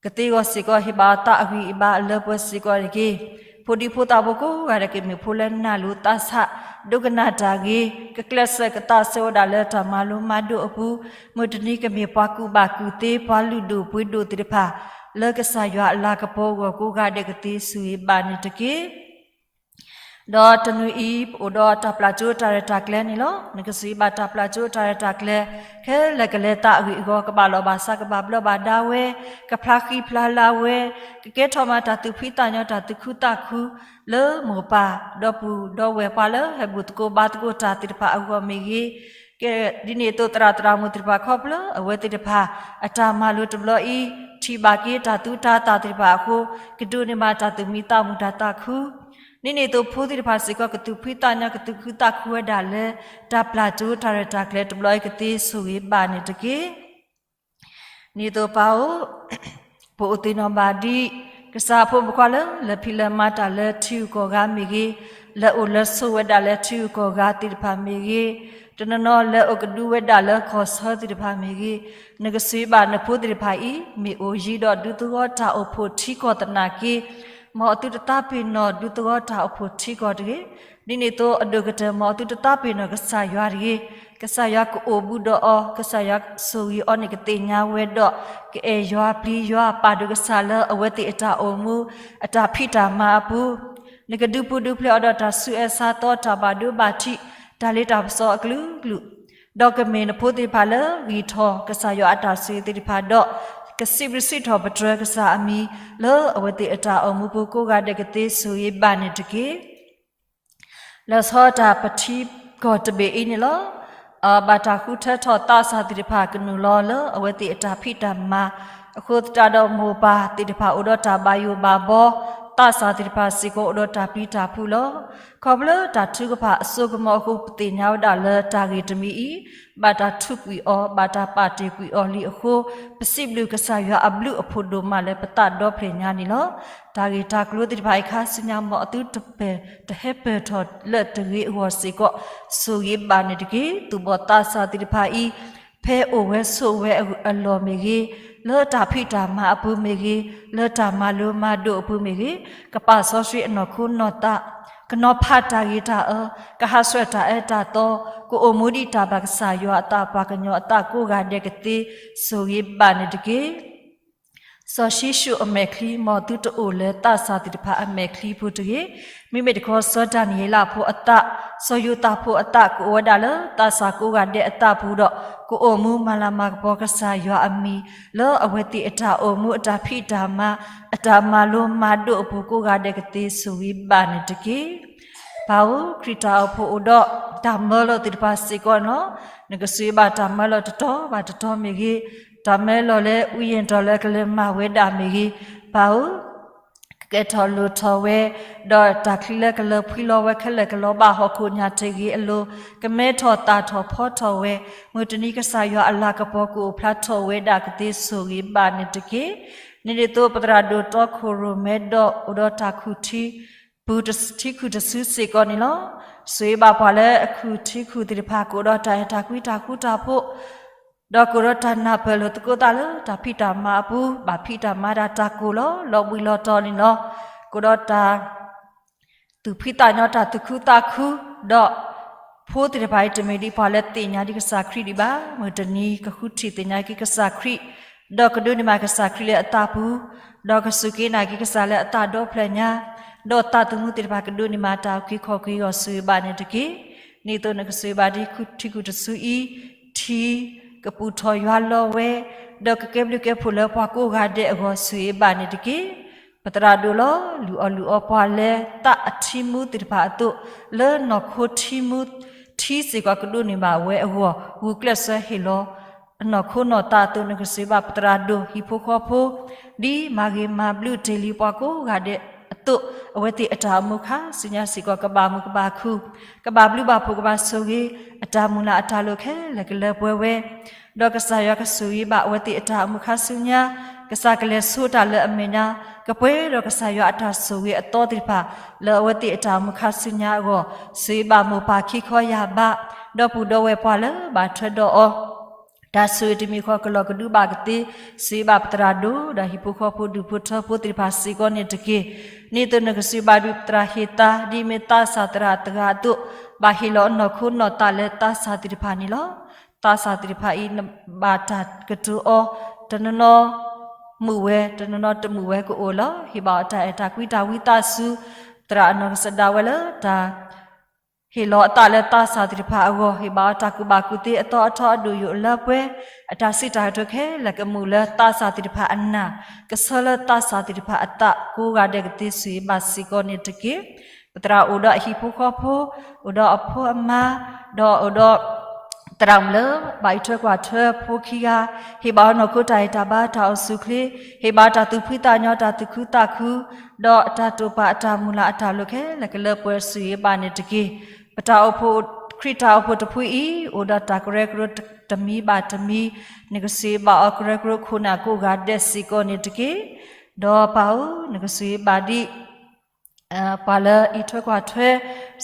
ကသ့အဂီၢ်စ့ၢ်ကီး ဟ့ၣ်ဘၣ်အသးအဂံၢ်အဘါလၢပှဲၤစ့ၢ်ကီးတက့ၢ်. ဖိဒံဖိသၣ်ဖိကိးဂၤဒဲး ကမ့ၢ်ဖိလၢနၢ်လိၤသးဆး, ဒိကနၣ်တၢ်ဂ့ၤ, ကကျဲးစၢးကသးဆၢဝဲဒၣ်လၢတၢ်မၤလိမၤဒိးအပူၤ, မုၢ်တနံၤကမ့ၢ်ပှၤကူၣ်ဘၣ်ကူၣ်သ့ ပှၤလုၢ်ဒိၣ်ပှ့ၤဒိၣ်သ့ၣ်တဖၣ် လၢကစၢ်ယွၤအလၤကပီၤအဂီၢ်ကိးဂၤဒဲးကသ့ ဆိၣ်ဂ့ၤဘၣ်န့ၣ်တက့ၢ်. ဒီးတနွံအံၤ ပအိၣ်ဒီးတၢ်ပျၢ်ကၠိတၢ်ရဲၣ်တၢ်ကျဲၤန့ၣ်လီၤ. နကစံးဘၣ်တၢ်ပျၢ်ကၠိတၢ်ရဲၣ်တၢ်ကျဲၤ ခဲလၢာ်ကလဲၤသးအဂ့ၢ်အဂီၢ် ကဘၣ်လီၢ်ဘၣ်စး ကဘၣ်ဘျီးဘၣ်ဒါဝဲ, ကဖျါဃံဖျါလၤဝဲ, ကကဲထီၣ်မးတၢ်သူၣ်ဖှံသးညီတၢ်သူၣ်ခုသးခု လၢမိၢ်ပၢ် ဒီပုၢ်ဒီဝဲၢ်ပှၤလၢဟဲဘူၣ်သကိးဘါသကိးတၢ်သ့ၣ်တဖၣ်အဂီၢ်မ့ၢ်ဂ့ၤ, ဒ်န့ၣ်အသိးသရၣ်သရၣ်မုၣ်သ့ၣ်တဖၣ်ခီဖျိ အဝဲသ့ၣ်တဖၣ် အတၢ်မၤလိာ်တဘျီအံၤ ထံၣ်ဘၣ်က့ၤတၢ်သူတၢ်သၣ်သ့ၣ်တဖၣ်အဃိ ကဒိးန့ၢ်ဘၣ်တၢ်သူၣ်မံသးမုာ်တၢ်သးခု ဒ်န့ၣ်အသိးဖိသ့ၣ်တဖၣ်စ့ၢ်ကီး ကသူၣ်ဖှံသးညီ ကသူၣ်ခုသးခုဝဲဒၣ်လၢ တၢ်ပျၢ်ကၠိတၢ်ရဲၣ်တၢ်ကျဲၤတဘျီအံၤကသ့ ဆိၣ်ဂ့ၤဘၣ်န့ၣ်တက့ၢ်. ဒ်န့ၣ်အသိးပၢ်ဧၢ, ပအိၣ်သ့ၣ်နီၣ်ဘၣ်ဒ် ကစၢ်ဖိမုၣ်ဖိခွါလၢ လဲၤဖံးလဲၤမၤတၢ်လၢထံဂုၤကီၢ်ဂၤမ့ၢ်ဂ့ၤ, လဲၤအိၣ်လဲၤဆိးဝဲဒၣ်လၢထံဂုၤကီၢ်ဂၤသ့ၣ်တဖၣ်မ့ၢ်ဂ့ၤ, တနီၤနီၤလဲၤအိၣ်ကဒုဝဲဒၣ်လၢကီၢ်ဆၢသ့ၣ်တဖၣ်မ့ၢ်ဂ့ၤ, နကစံးဘၣ်နဖိသ့ၣ်တဖၣ်အံၤ မ့ၢ်အိၣ်ယံၤဒီးဒူသဝီတၢ်အိၣ်ဖှိၣ်ထံကီၢ်သနာ်က့ မ်အသုတသးပ့ၤနီၣ်ဒူသဝီတၢ်အိၣ်ဖှိၣ်ထံကီၢ်တဂ့ၤ. ဒ်န့ၣ်အသိးအဒိၣ်ကတၢၢ် မ်အသုတသးပ့ၤနီၣ်ကစၢ်ယွၤတဂ့ၤ. ကစၢ်ယွၤကအိၣ်ဘူးဒီးအီၤ, ကစၢ်ယွၤဆိၣ်ဂ့ၤအီၤန့ၣ်ကသ့ၣ်ညါဝဲဒီး ကအဲၣ်ယွၤပျံၤယွၤပာ်ဒိၣ်ကစၢ်လၢအဝဲသ့ၣ်အတၢ်အိၣ်မူ အတၢ်ဖံးတၢ်မၤအပူၤ, နကဒုးပူၤဒုးဖျဲးအီၤဒီးတၢ်ဆူးအစါသီ တၢ်ဘၣ်ဒိဘၣ်ထံး တၢ်လ့တၢ်ပစီအကလုာ်ကလုာ် ဒီးကမ့ၢ်နဖိသ့ၣ်တဖၣ်လၢဂံၢ်ထီၣ်ကစၢ်ယွၤအတၢ်ဆိၣ်ဂ့ၤသ့ၣ်တဖၣ်ဒီး ကစံးဘျုးစံးထီၣ်ပတြၢၤကစၢ်အမံၤ လၢအဝဲသ့ၣ်အတၢ်အိၣ်မူပူၤကိးဂၤဒဲးကသ့ဆိၣ်ဂ့ၤဘၣ်န့ၣ်တက့ၢ်. လၢဆီတၢ်ပထံကီၢ်တဘ့ၣ်အံၤန့ၣ်လီၤ. ဘၣ်တၢ်ဃုထၢထီၣ်သးစၢ်သ့ၣ်တဖၣ်ကနုာ်လီၤလၢအဝဲသ့ၣ်အတၢ်ဖံးတၢ်မၤ အဃိသတးဒီးမိၢ်ပၢ်သ့ၣ်တဖၣ်အိၣ်ဒီးတၢ်ဘၣ်ယိၣ်ဘၣ်ဘီ သးစၢ်သ့ၣ်တဖၣ်စ့ၢ်ကီးအိၣ်ဒီးတၢ်ပျံၤတၢ်ဖုးလီၤ. ခီဖျိလၢတၢ်ထုကဖၣ်အစိကမီၤအဃိ ပသ့ၣ်ညါဝဲဒၣ်လၢတၢ်ဂ့ၢ်တမံၤအံၤ ဘၣ်တၢ်ထုးကွံာ်အီၤ ဘၣ်တၢ်ပာ်တ့ၢ်ကွံာ်အီၤလံအဃိ ပစံးဘျုးကစၢ်ယွၤအဘျုးအဖှိၣ်ဒိၣ်မးလၢပသးဒီဖျၢၣ်ညါန့ၣ်လီၤ. တၢ်ဂ့ၢ်တၢ်ကျိၤသ့ၣ်တဖၣ်အံၤခါဆူညါ မ်အသုတပၢၢ်တဟဲပၢၢ်ထီၣ်လၢတဂ့ၤအဂီၢ်စ့ၢ်ကီး ဆိၣ်ဂ့ၤဘၣ်န့ၣ်တက့ၢ်. သူၣ်ဘီၣ်သးစၢ်သ့ၣ်တဖၣ်အံၤ ဖဲအိၣ်ဝဲဆိးဝဲအလီၢ်မ့ၢ်ဂ့ၤ, လၢတၢ်ဖံးတၢ်မၤအပူၤမ့ၢ်ဂ့ၤ, လၢတၢ်မၤလိမၤဒိးအပူၤမ့ၢ်ဂ့ၤ, ကပာ်စီဆှံအနီၢ်ခိနီၢ်သး, ကနီၤဖးတၢ်ဂ့ၤတၢ်အၢ, ကဟးဆှဲးတၢ်အၢတၢ်သီ, ကအိၣ်မူဒ်တၢ်ဘၣ်ကစၢ်ယွၤအသး ပှၤကညီအသးကိးဂၤဒဲးကသ့ ဆိၣ်ဂ့ၤဘၣ်န့ၣ်တက့ၢ်. စီၤၡံၣ်ၡိၣ်အမဲာ်ချံ မ်သုတအိၣ်လၢသးစၢ်သ့ၣ်တဖၣ်အမဲာ်ချံပူၤတဂ့ၤ. မ့မ့ၢ်တခီ စီၤဒၤနံးယ့လးဖိအသး, စီၤယိၤသးဖိအသး ကအိၣ်ဝဲဒၣ်လၢသးစၢ်ကိးဂၤဒဲးအသးပူၤဒီး ကအိၣ်မူမၤလၤမၤကပီၤကစၢ်ယွၤအမံၤ လၢအဝဲသ့ၣ်အတၢ်အိၣ်မူ အတၢ်ဖံးတၢ်မၤ အတၢ်မၤလိမၤဒိးအပူၤ ကိးဂၤဒဲးကသ့ ဆိၣ်ဂ့ၤဘၣ်န့ၣ်တက့ၢ်. ပၢ်ဧၢ, ခရံာ်တၢ်အိၣ်ဖှိၣ်အိၣ်ဒီးတၢ်မၢလီၤသ့ၣ်တဖၣ်စ့ၢ်ကီးန့ၣ်လီၤ. နကဆိၣ်ဂ့ၤဘၣ်တၢ်မၢလီၤတတီၤဘၣ်တတီၤမ့ၢ်ဂ့ၤ, တၢ်မၢလီၤလၢ ဝံယ့ၣ်တီၢ်လၢကလဲၤမၤဝဲဒၣ်မ့ၢ်ဂ့ၤ, ပၢ်ဧၢ, ကကဲထီၣ်လိၣ်ထီၣ်ဝဲ, ဒီးတၢ်ချံလၢကလၢဖှံလီၤဝဲခဲလၢာ်ကလီၤဘၣ်ဟီၣ်ခိၣ်ညါတဂ့ၤအလိၤ, ကမဲထီၣ်သၣ်ထီၣ်ဖီထီၣ်ဝဲ, မုၢ်တနံၤကစၢ်ယွၤအလၤကပီၤကအိၣ်ဖျါထီၣ်ဝဲဒၣ်ကသ့ ဆိၣ်ဂ့ၤဘၣ်န့ၣ်တက့ၢ်. န့ၣ်ဒ်သိးပသရၣ်ဒိၣ်တီခိၣ်ရိၣ်မဲဒီးအိၣ်ဒီးတၢ်ခူၣ်ထံ ပူၤထံခူၣ်တစုစ့ၢ်ကီးန့ၣ်လီၤ. ဆိၣ်ဂ့ၤဘၣ်ပှၤလၢအခူၣ်ထံခူၣ်သ့ၣ်တဖၣ် ကအိၣ်ဒီးတၢ်အဲၣ်တၢ်ကွံတၢ်ဃူတၢ်ဖိး, ဒီးကအိၣ်ဒီးတၢ်နၢ်ပၢၢ်လိာ်သကိးသးလၢတၢ်ဖံးတၢ်မၤအပူၤ, ဘၣ်ဖံးတၢ်မၤတၢ်တၢ်ကိၢ်လီၤ, လီၤဘှံးလီၤတီၤန့ၣ်လီၤ. ကအိၣ်ဒီးတၢ် သူၣ်ဖှံသးညီတၢ်သူၣ်ခုသးခု, ဒီးဖိသ့ၣ်တဖၣ်အံၤ တမ့ၢ်ဒ်ပှၤလၢသ့ၣ်ညါဒံးကစၢ်ခရံာ်ဒံးဘၣ်. မုၢ်တနံၤကဃုထံၣ်သ့ၣ်ညါက့ၤကစၢ်ခရံာ်, ဒီးကဒိးန့ၢ်ဘၣ်ကစၢ်ခရံာ်လၢအသးပူၤ, ဒီးကစူၢ်က့ၤနာ်က့ၤကစၢ်လၢအသးဒီဖျၢၣ်ညါ, ဒီးသးသမူသ့ၣ်တဖၣ်ကဒိးန့ၢ်ဘၣ်တၢ်အုၣ်က့ၤခီၣ်က့ၤအဂီၢ် ဆိၣ်ဂ့ၤဘၣ်န့ၣ်တက့ၢ်. ဒ်သိးနကဆိၣ်ဂ့ၤဘၣ်ဒ်ခူၣ်ထံခူၣ်တစုအံၤ, ထံကပူၤထီၣ်ယွၤလီၤဝဲ, ဒီးကကဲဘျုးကဲဖှိၣ်လၢပှၤကိးဂၤဒဲးအဂီၢ် ဆိၣ်ဂ့ၤဘၣ်န့ၣ်တက့ၢ်. ပသရၣ်ဒိၣ်လီၤ, လုၢ်အီၣ်လုၢ်အီပှၤလၢသးအထံမူသ့ၣ်တဖၣ်အသိး, လၢနီၢ်ခိထံမူထံစ့ၢ်ကီးကဒိးန့ၢ်ဘၣ်ဝဲအဂီၢ်, ဂုာ်ကျဲးစၢးဟ့ၣ်လီၤ အနီၢ်ခိနီၢ်သးအသိး နကဆိၣ်ဂ့ၤဘၣ်ပသရၣ်ဒိၣ်ဟံၣ်ဖိဃီဖိ, ဒ်မၤဂ့ၤမၤဘျုးတ့ၢ်လံပှၤကိးဂၤဒဲးအသိး, အဝဲသ့ၣ်အတၢ်အိၣ်မူခါဆူညါစ့ၢ်ကီး ကဘၣ်မုာ်ကဘၣ်ခုၣ်, ကဘၣ်ဘျုးဘၣ်ဖှိၣ်ကဘၣ်ဆိၣ်ဂ့ၤ, အတၢ်မုၢ်လၢ်အတၢ်လိၤခဲလၢာ်ကလၢပှဲၤဝဲ ဒီးကစၢ်ယွၤကဆိၣ်ဂ့ၤဘၣ်အဝဲသ့ၣ်အတၢ်အိၣ်မူခါဆူညါ, ကစၢ်ကလဲၤဆိတၢ်လၢအမဲာ်ညါ, ကပှဲၤဒီးကစၢ်ယွၤအတၢ်ဆိၣ်ဂ့ၤအသီသ့ၣ်တဖၣ် လၢအဝဲသ့ၣ်အတၢ်အိၣ်မူခါဆူညါအဂီၢ်, ဆိၣ်ဂ့ၤဘၣ်မိၢ်ပၢ်ခံခီယာ်ဘး, ဒီပုၢ်ဒီဝဲၢ်ပှၤလၢဘၣ်ထွဲဒီးအီၤ တၢ်ဆိၣ်ဂ့ၤတမံၤဃီကလီၤကဒုဘၣ်ကသ့, ဆိၣ်ဂ့ၤဘၣ်ပသရၣ်ဒိၣ်ဒီးဟံၣ်ဖိဃီဖိဒူၣ်ဖိထၢဖိသ့ၣ်တဖၣ်စ့ၢ်ကီးန့ၣ်တက့ၢ်. ဒ်သိးနကဆိၣ်ဂ့ၤဘၣ်ဒ်ပသရၣ်ဟ့ၣ်သါ, ဒ်အမ့ၢ်သးစၢ်သရၣ်တဂၤအသိး, ဘၣ်ဟ့ၣ်လီၤအနီၢ်ခိနီၢ်သးလၢသးစၢ်သ့ၣ်တဖၣ်န့ၣ်လီၤ. သးစၢ်သ့ၣ်တဖၣ်အံၤ နဘၣ်တၢ်ကတိၤအီၤ, တနီၤနီၤမုာ်ဝဲ, တနီၤနီၤတမုာ်ဝဲကအိၣ်လီၤ. ဟ့ၣ်ဘၣ်အီၤတၢ်အဲၣ်တၢ်ကွံတၢ်ဝံသးစူၤ, သရၣ်အနီၢ်ကစၢ်ဒၣ်ဝဲလၢတၢ် ဟ့ၣ်လီၤအသးလၢသးစၢ်သ့ၣ်တဖၣ်အဂီၢ်, ဟ့ၣ်ဘၣ်အီၤတၢ်ကူၣ်ဘၣ်ကူၣ်သ့အသီအထီအဒိၣ်ယိာ်လၢပှဲၤ, အတၢ်စံးတၢ်ကတိၤခဲလၢာ်ကမုာ်လၢသးစၢ်သ့ၣ်တဖၣ်အနၢ်, ကဆၢလၢသးစၢ်သ့ၣ်တဖၣ်အသး ကိးဂၤဒဲးကသ့ ဆိၣ်ဂ့ၤဘၣ်စ့ၢ်ကီးန့ၣ်တက့ၢ်. ပသရၣ်အိၣ်ဒီးအဟံၣ်ဖိဃီဖိ, အိၣ်ဒီးအဖိအမါ, ဒီးအိၣ်ဒီး သရၣ်မုၣ်လၢ ဘၣ်အံးထွဲကွၢ်ထွဲဖိခံဂၤ, ဟ့ၣ်ဘၣ်အီၤနီၢ်ခိတၢ်အံၤတၢ်ဘါတၢ်အိၣ်ဆူၣ်ချ့, ဟ့ၣ်ဘၣ်အီၤတၢ်သူၣ်ဖှံသးညီတၢ်သူၣ်ခုသးခု, ဒီးတၢ်တိာ်ပာ်အတၢ်မုၢ်လၢ်အတၢ်လိၤခဲလၢာ်ကလၢပှဲၤ ဆိၣ်ဂ့ၤဘၣ်န့ၣ်တက့ၢ်. ပတၢ်အိၣ်ဖှိၣ်, ခရံာ်တၢ်အိၣ်ဖှိၣ်တဖုအံၤ အိၣ်ဒီးတၢ်ကရၢကရိတမံၤဘၣ်တမံၤ, နကဆိၣ်ဂ့ၤဘၣ်အီၤကရၢကရိခိၣ်နၢ်ကိးဂၤဒဲးစ့ၢ်ကီးန့ၣ်တက့ၢ်. ဒီးပၢ်ဧၢ, နကဆိၣ်ဂ့ၤဘၣ်ဒ် ပှၤလၢအံးထွဲကွၢ်ထွဲ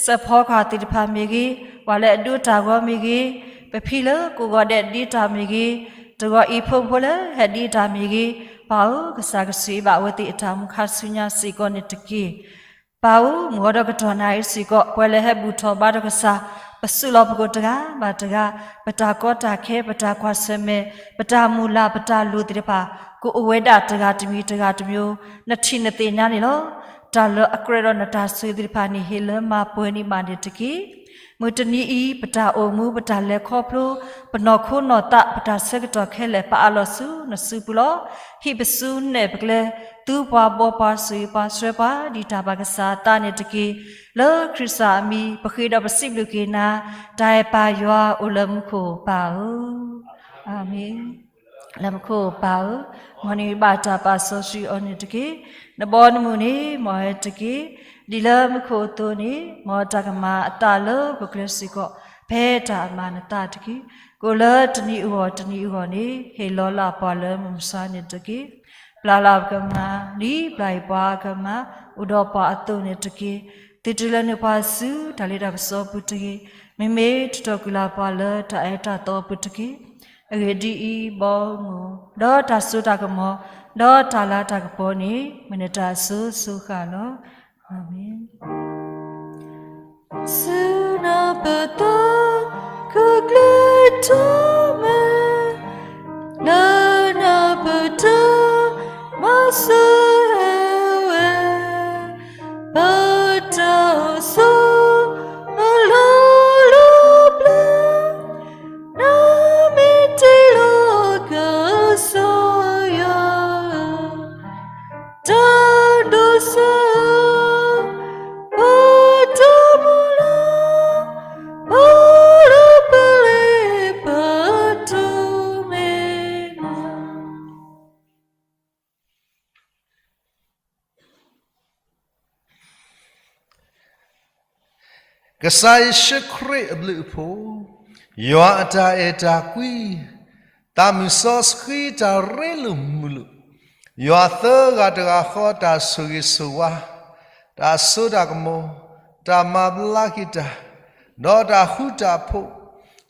စဲးဖီခွါသ့ၣ်တဖၣ်မ့ၢ်ဂ့ၤ, ပှၤလၢအဒိတၢ်ဂီၤမ့ၢ်ဂ့ၤ, ပဖံလၢကိးဂီၤဒဲးဒ့တၢ်မ့ၢ်ဂ့ၤ, တဂီၤအံၤဖိမုၣ်ဖိလၢဟဲဒ့တၢ်မ့ၢ်ဂ့ၤ, ပၢ်ဧၢ, ကစၢ်ကဆိၣ်ဂ့ၤဘၣ်အဝဲသ့ၣ်အတၢ်အိၣ်မူခါဆူညါစ့ၢ်ကီးန့ၣ်တက့ၢ်. ပၢ်ဧၢ, မုၢ်ဂီၤဒီးကတီၢ်နၣ်ရံၣ်စ့ၢ်ကီး ပှၤလၢဟဲဘူၣ်ထီၣ်ဘါထီၣ်ကစၢ်, ပစုလီၢ်ပကိာ်တဂၤဘၣ်တဂၤ, ပတၢ်ကီတၢ်ခဲ, ပတၢ်ကွၢ်ဆၢၣ်မဲာ်, ပတၢ်မုၢ်လၢ်, ပတၢ်လိၣ်သ့ၣ်တဖၣ် ကအိၣ်ဝဲဒၣ်တဂၤတမံၤတဂၤတမံၤ, နထံၣ်နသ့ၣ်ညါန့ၣ်လီၤ. တၢ်လၢအကြၢးဒီးနတၢ်ဆိၣ်ဂ့ၤသ့ၣ်တဖၣ်န့ၣ် ဟ့ၣ်လၢမၤပှဲၤန့ၢ်ဘၣ်န့ၣ်တက့ၢ်. မုၢ်တနံၤအံၤ ပတၢ်အိၣ်မူ, ပတၢ်လဲၤခီဖျိ, ပနီၢ်ခိနီၢ်သး, ပတၢ်ဆၢကတီၢ်ခဲလၢာ် ပအးလီၤဆူနစုပူၤလီၤ. ဟံးပစုနဲၣ်ပကျဲ, သူပှၤဘှီပှၤ ဆိၣ်ဂ့ၤပှၤဆှၢပှၤ ဒ်တၢ်ဘၣ်ကစၢ်အသးန့ၣ်တက့ၢ်. လၢခရံာ်စၢ်အမံၤ ပဃ့ဒီးပစံးဘျုးက့ၤနၤ, တၢ်အဲၣ်ပၢ်ယွၤအိၣ်လၢမူခိၣ်ပၢ်ဧၢ, အၤမ့ၣ်. လၢမူခိၣ်ပၢ်ဧၢ, မ်နကဘၣ်တၢ်ပာ်စီဆှံအီၤန့ၣ်တက့ၢ်. နဘီနမုၢ်န့ၣ် မ်အဝဲတက့ၢ်. ဒ်လၢမူခိၣ်အသိးန့ၣ် မ်တၢ်ကမၤအသးလၢပကျဲစ့ၢ်ကီး ဖဲတၢ်အမၤနသးတက့ၢ်. ကအိၣ်လၢတနံၤအဂီၢ်တနံၤအဂီၢ်န့ၣ် ဟ့ၣ်လီၤလၢပှၤလၢမုၢ်မဆါန့ၣ်တက့ၢ်. ပျၢ်လၢပကမၤ, ဒ်ပျၢ်အံၤပှၤကမၤ, အိၣ်ဒီးပှၤအသိးန့ၣ်တက့ၢ်. သုးတုၤလၢနုာ်ပှၤဆူတၢ်လ့တၢ်ပစီအပူၤတဂ့ၤ. မ့မ့ၢ်ထုးထီၣ်ကွံာ်လၢပှၤလၢတၢ်အဲၣ်တၢ်သီအပူၤတက့ၢ်. အဂ့ၢ်ဒ်အံၤ, ဘီမုၢ်, ဒီးတၢ်စိတၢ်ကမီၤ, ဒီးတၢ်လၤတၢ်ကပီၤန့ၣ် မ့ၢ်နတၢ်အစိၤစိၤဃၣ်လီၤ. အၤမ့ၣ်. စူၢ်နၤပသး ကကျဲၤထီၣ်မဲာ် လၢနၤပတၢ်မၤစၢၤဝဲ ပတၢ်အိၣ်ဆိးအလီၢ်လီၤဘျၢ နမ့ၢ်တ့လီၤကစၢ်ယွၤ တၢ်ဒိးစၢၤ ပတၢ်မုၢ်လၢ် ပတၢ်ပလ့ၤပတၢ်မ့ၢ် ကစၢ်ယ့ၣ်ၡူးခရံာ်အဘျုးအဖှိၣ်, ယွၤအတၢ်အဲၣ်တၢ်ကွံ, သးမုၢ်စီဆှံတၢ်ရ့လိာ်မုာ်လိာ်, ယွၤသၢဂၤတဂၤဃီတၢ်ဆိၣ်ဂ့ၤဆိၣ်ဝါ, တၢ်စိတၢ်ကမီၤ, တၢ်မၤဘျါက့ၤတၢ်, ဒီးတၢ်ဃူတၢ်ဖိး,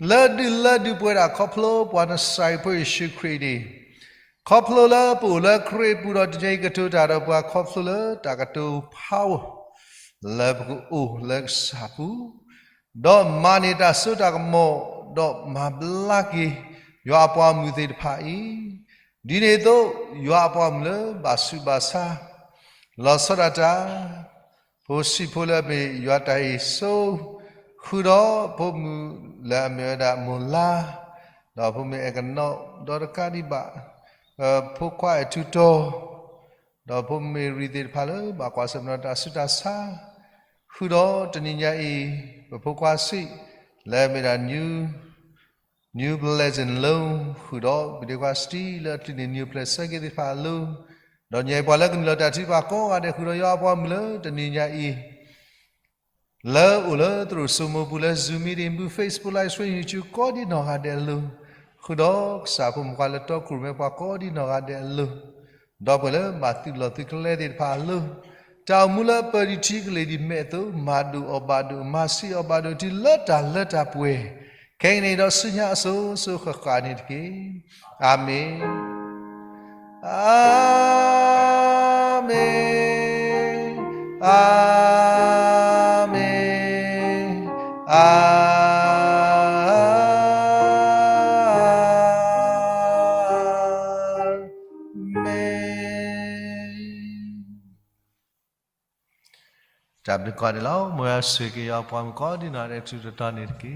လၢဒုၣ်လၢဒုၣ်ပှဲၤဒၣ်ခီဖျိပှၤနစၤရ့းဖိယ့ၣ်ၡူးခရံာ်န့ၣ် ခီဖျိလၢပအိၣ်လၢခရံာ်အပူၤဒီးတနံၤအံၤကတိၤတၢ်ဒီးပှၤ ခီဖျိလၢတၢ်ကတိၤ power လၢပကအိၣ်လၢကစၢ်ပူၤ, ဒီးမၤန့ၢ်တၢ်စိတၢ်ကမီၤ, ဒီးမၤဘျါက့ၤ ယွၤအပှၤမုၣ်သ့ၣ်တဖၣ်အံၤ, ဒ်န့ၣ်အသိး ယွၤအပှၤမုၣ်လၢဘၣ်ဆူးဘၣ်ဆါ လီၤဆီဒၣ်တၢ် ဖိဆံးဖိလၢအမ့ၢ်ယွၤတၢ်အ့ၣ်စိ, ဃုာ်ဒီးဖိမုၣ်လၢအမ့ၢ်ဝဲဒၣ်မိၢ်လါ, ဒီးဖိမုၣ်အဲၣ်ကနီး, ဒီးတကးဒံးဘၣ် ဖိခွါအဲၣ်ထူတီၤ, ဒီးဖိမုၣ်မ့ၢ်ရံၤသ့ၣ်တဖၣ်လၢဘၣ်ကွၢ်ဆၢၣ်မဲာ်ဒီးတၢ်ဆူးတၢ်ဆါ, ဃုာ်ဒီးတနံၤညါအံၤ ပဖိခွါဆံး လၢအမ့ၢ်ဒၣ် New Blessing လၢ ဃုာ်ဒီးပဒ့ခွါစတံ လၢအချုးန့ၢ် New Blessing က့သ့ၣ်တဖၣ်အလိၤ, ဒီးညါအံၤပှၤလၢကနုာ်လီၤတၢ်ထုကဖၣ်ကိးဂၤဒဲး ဃုာ်ဒီးယွၤအပှၤမုၣ်လၢတနံၤညါအံၤ လၢအိၣ်လၢသရိာ်စိမိၤပူၤလၢ Zoom meeting ပူၤ Facebook Live Stream YouTube ကိးဒံနီၢ်ဂၤဒဲးအလိၤ, ဃုာ်ဒီးကစၢ်ဖိမုၣ်ဖိခွါလၢတီခိၣ်ရိၣ်မဲပှၤကိးဒံနီၢ်ဂၤဒဲးအလိၤ, ဒီးပှၤလၢဘၣ်သုးလီၢ်သုးကျဲသ့ၣ်တဖၣ်အလိၤ, တၢ်အိၣ်မူလၢအပၢၢ်ဒံးထံကလ့ၢ်ဒံးမဲာ်အသိး မၤဒိၣ်အီၤဘၣ်ဒိၣ် မၤဆံးအီၤဘၣ်ဒိၣ် တုၤလၢတၢ်လၢတၢ်ပှဲၤ ခဲအံၤန့ၣ်ဒီးဆူညါအစိၤစိၤဃၣ်ဃၣ်န့ၣ်တက့ၢ်. အၤမ့ၣ်, အၤမ့ၣ်, အၤမ့ၣ်, အၤမ့ၣ်. တၢ်ဘျုးကိးဂၤဒဲးလီၤ. မ်ယွၤဆိၣ်ဂ့ၤက့ၤယွၤအပှၤမုၣ်ကိးဒံနီၢ်ဂၤဒဲး တကတီၢ်န့ၣ်တက့ၢ်.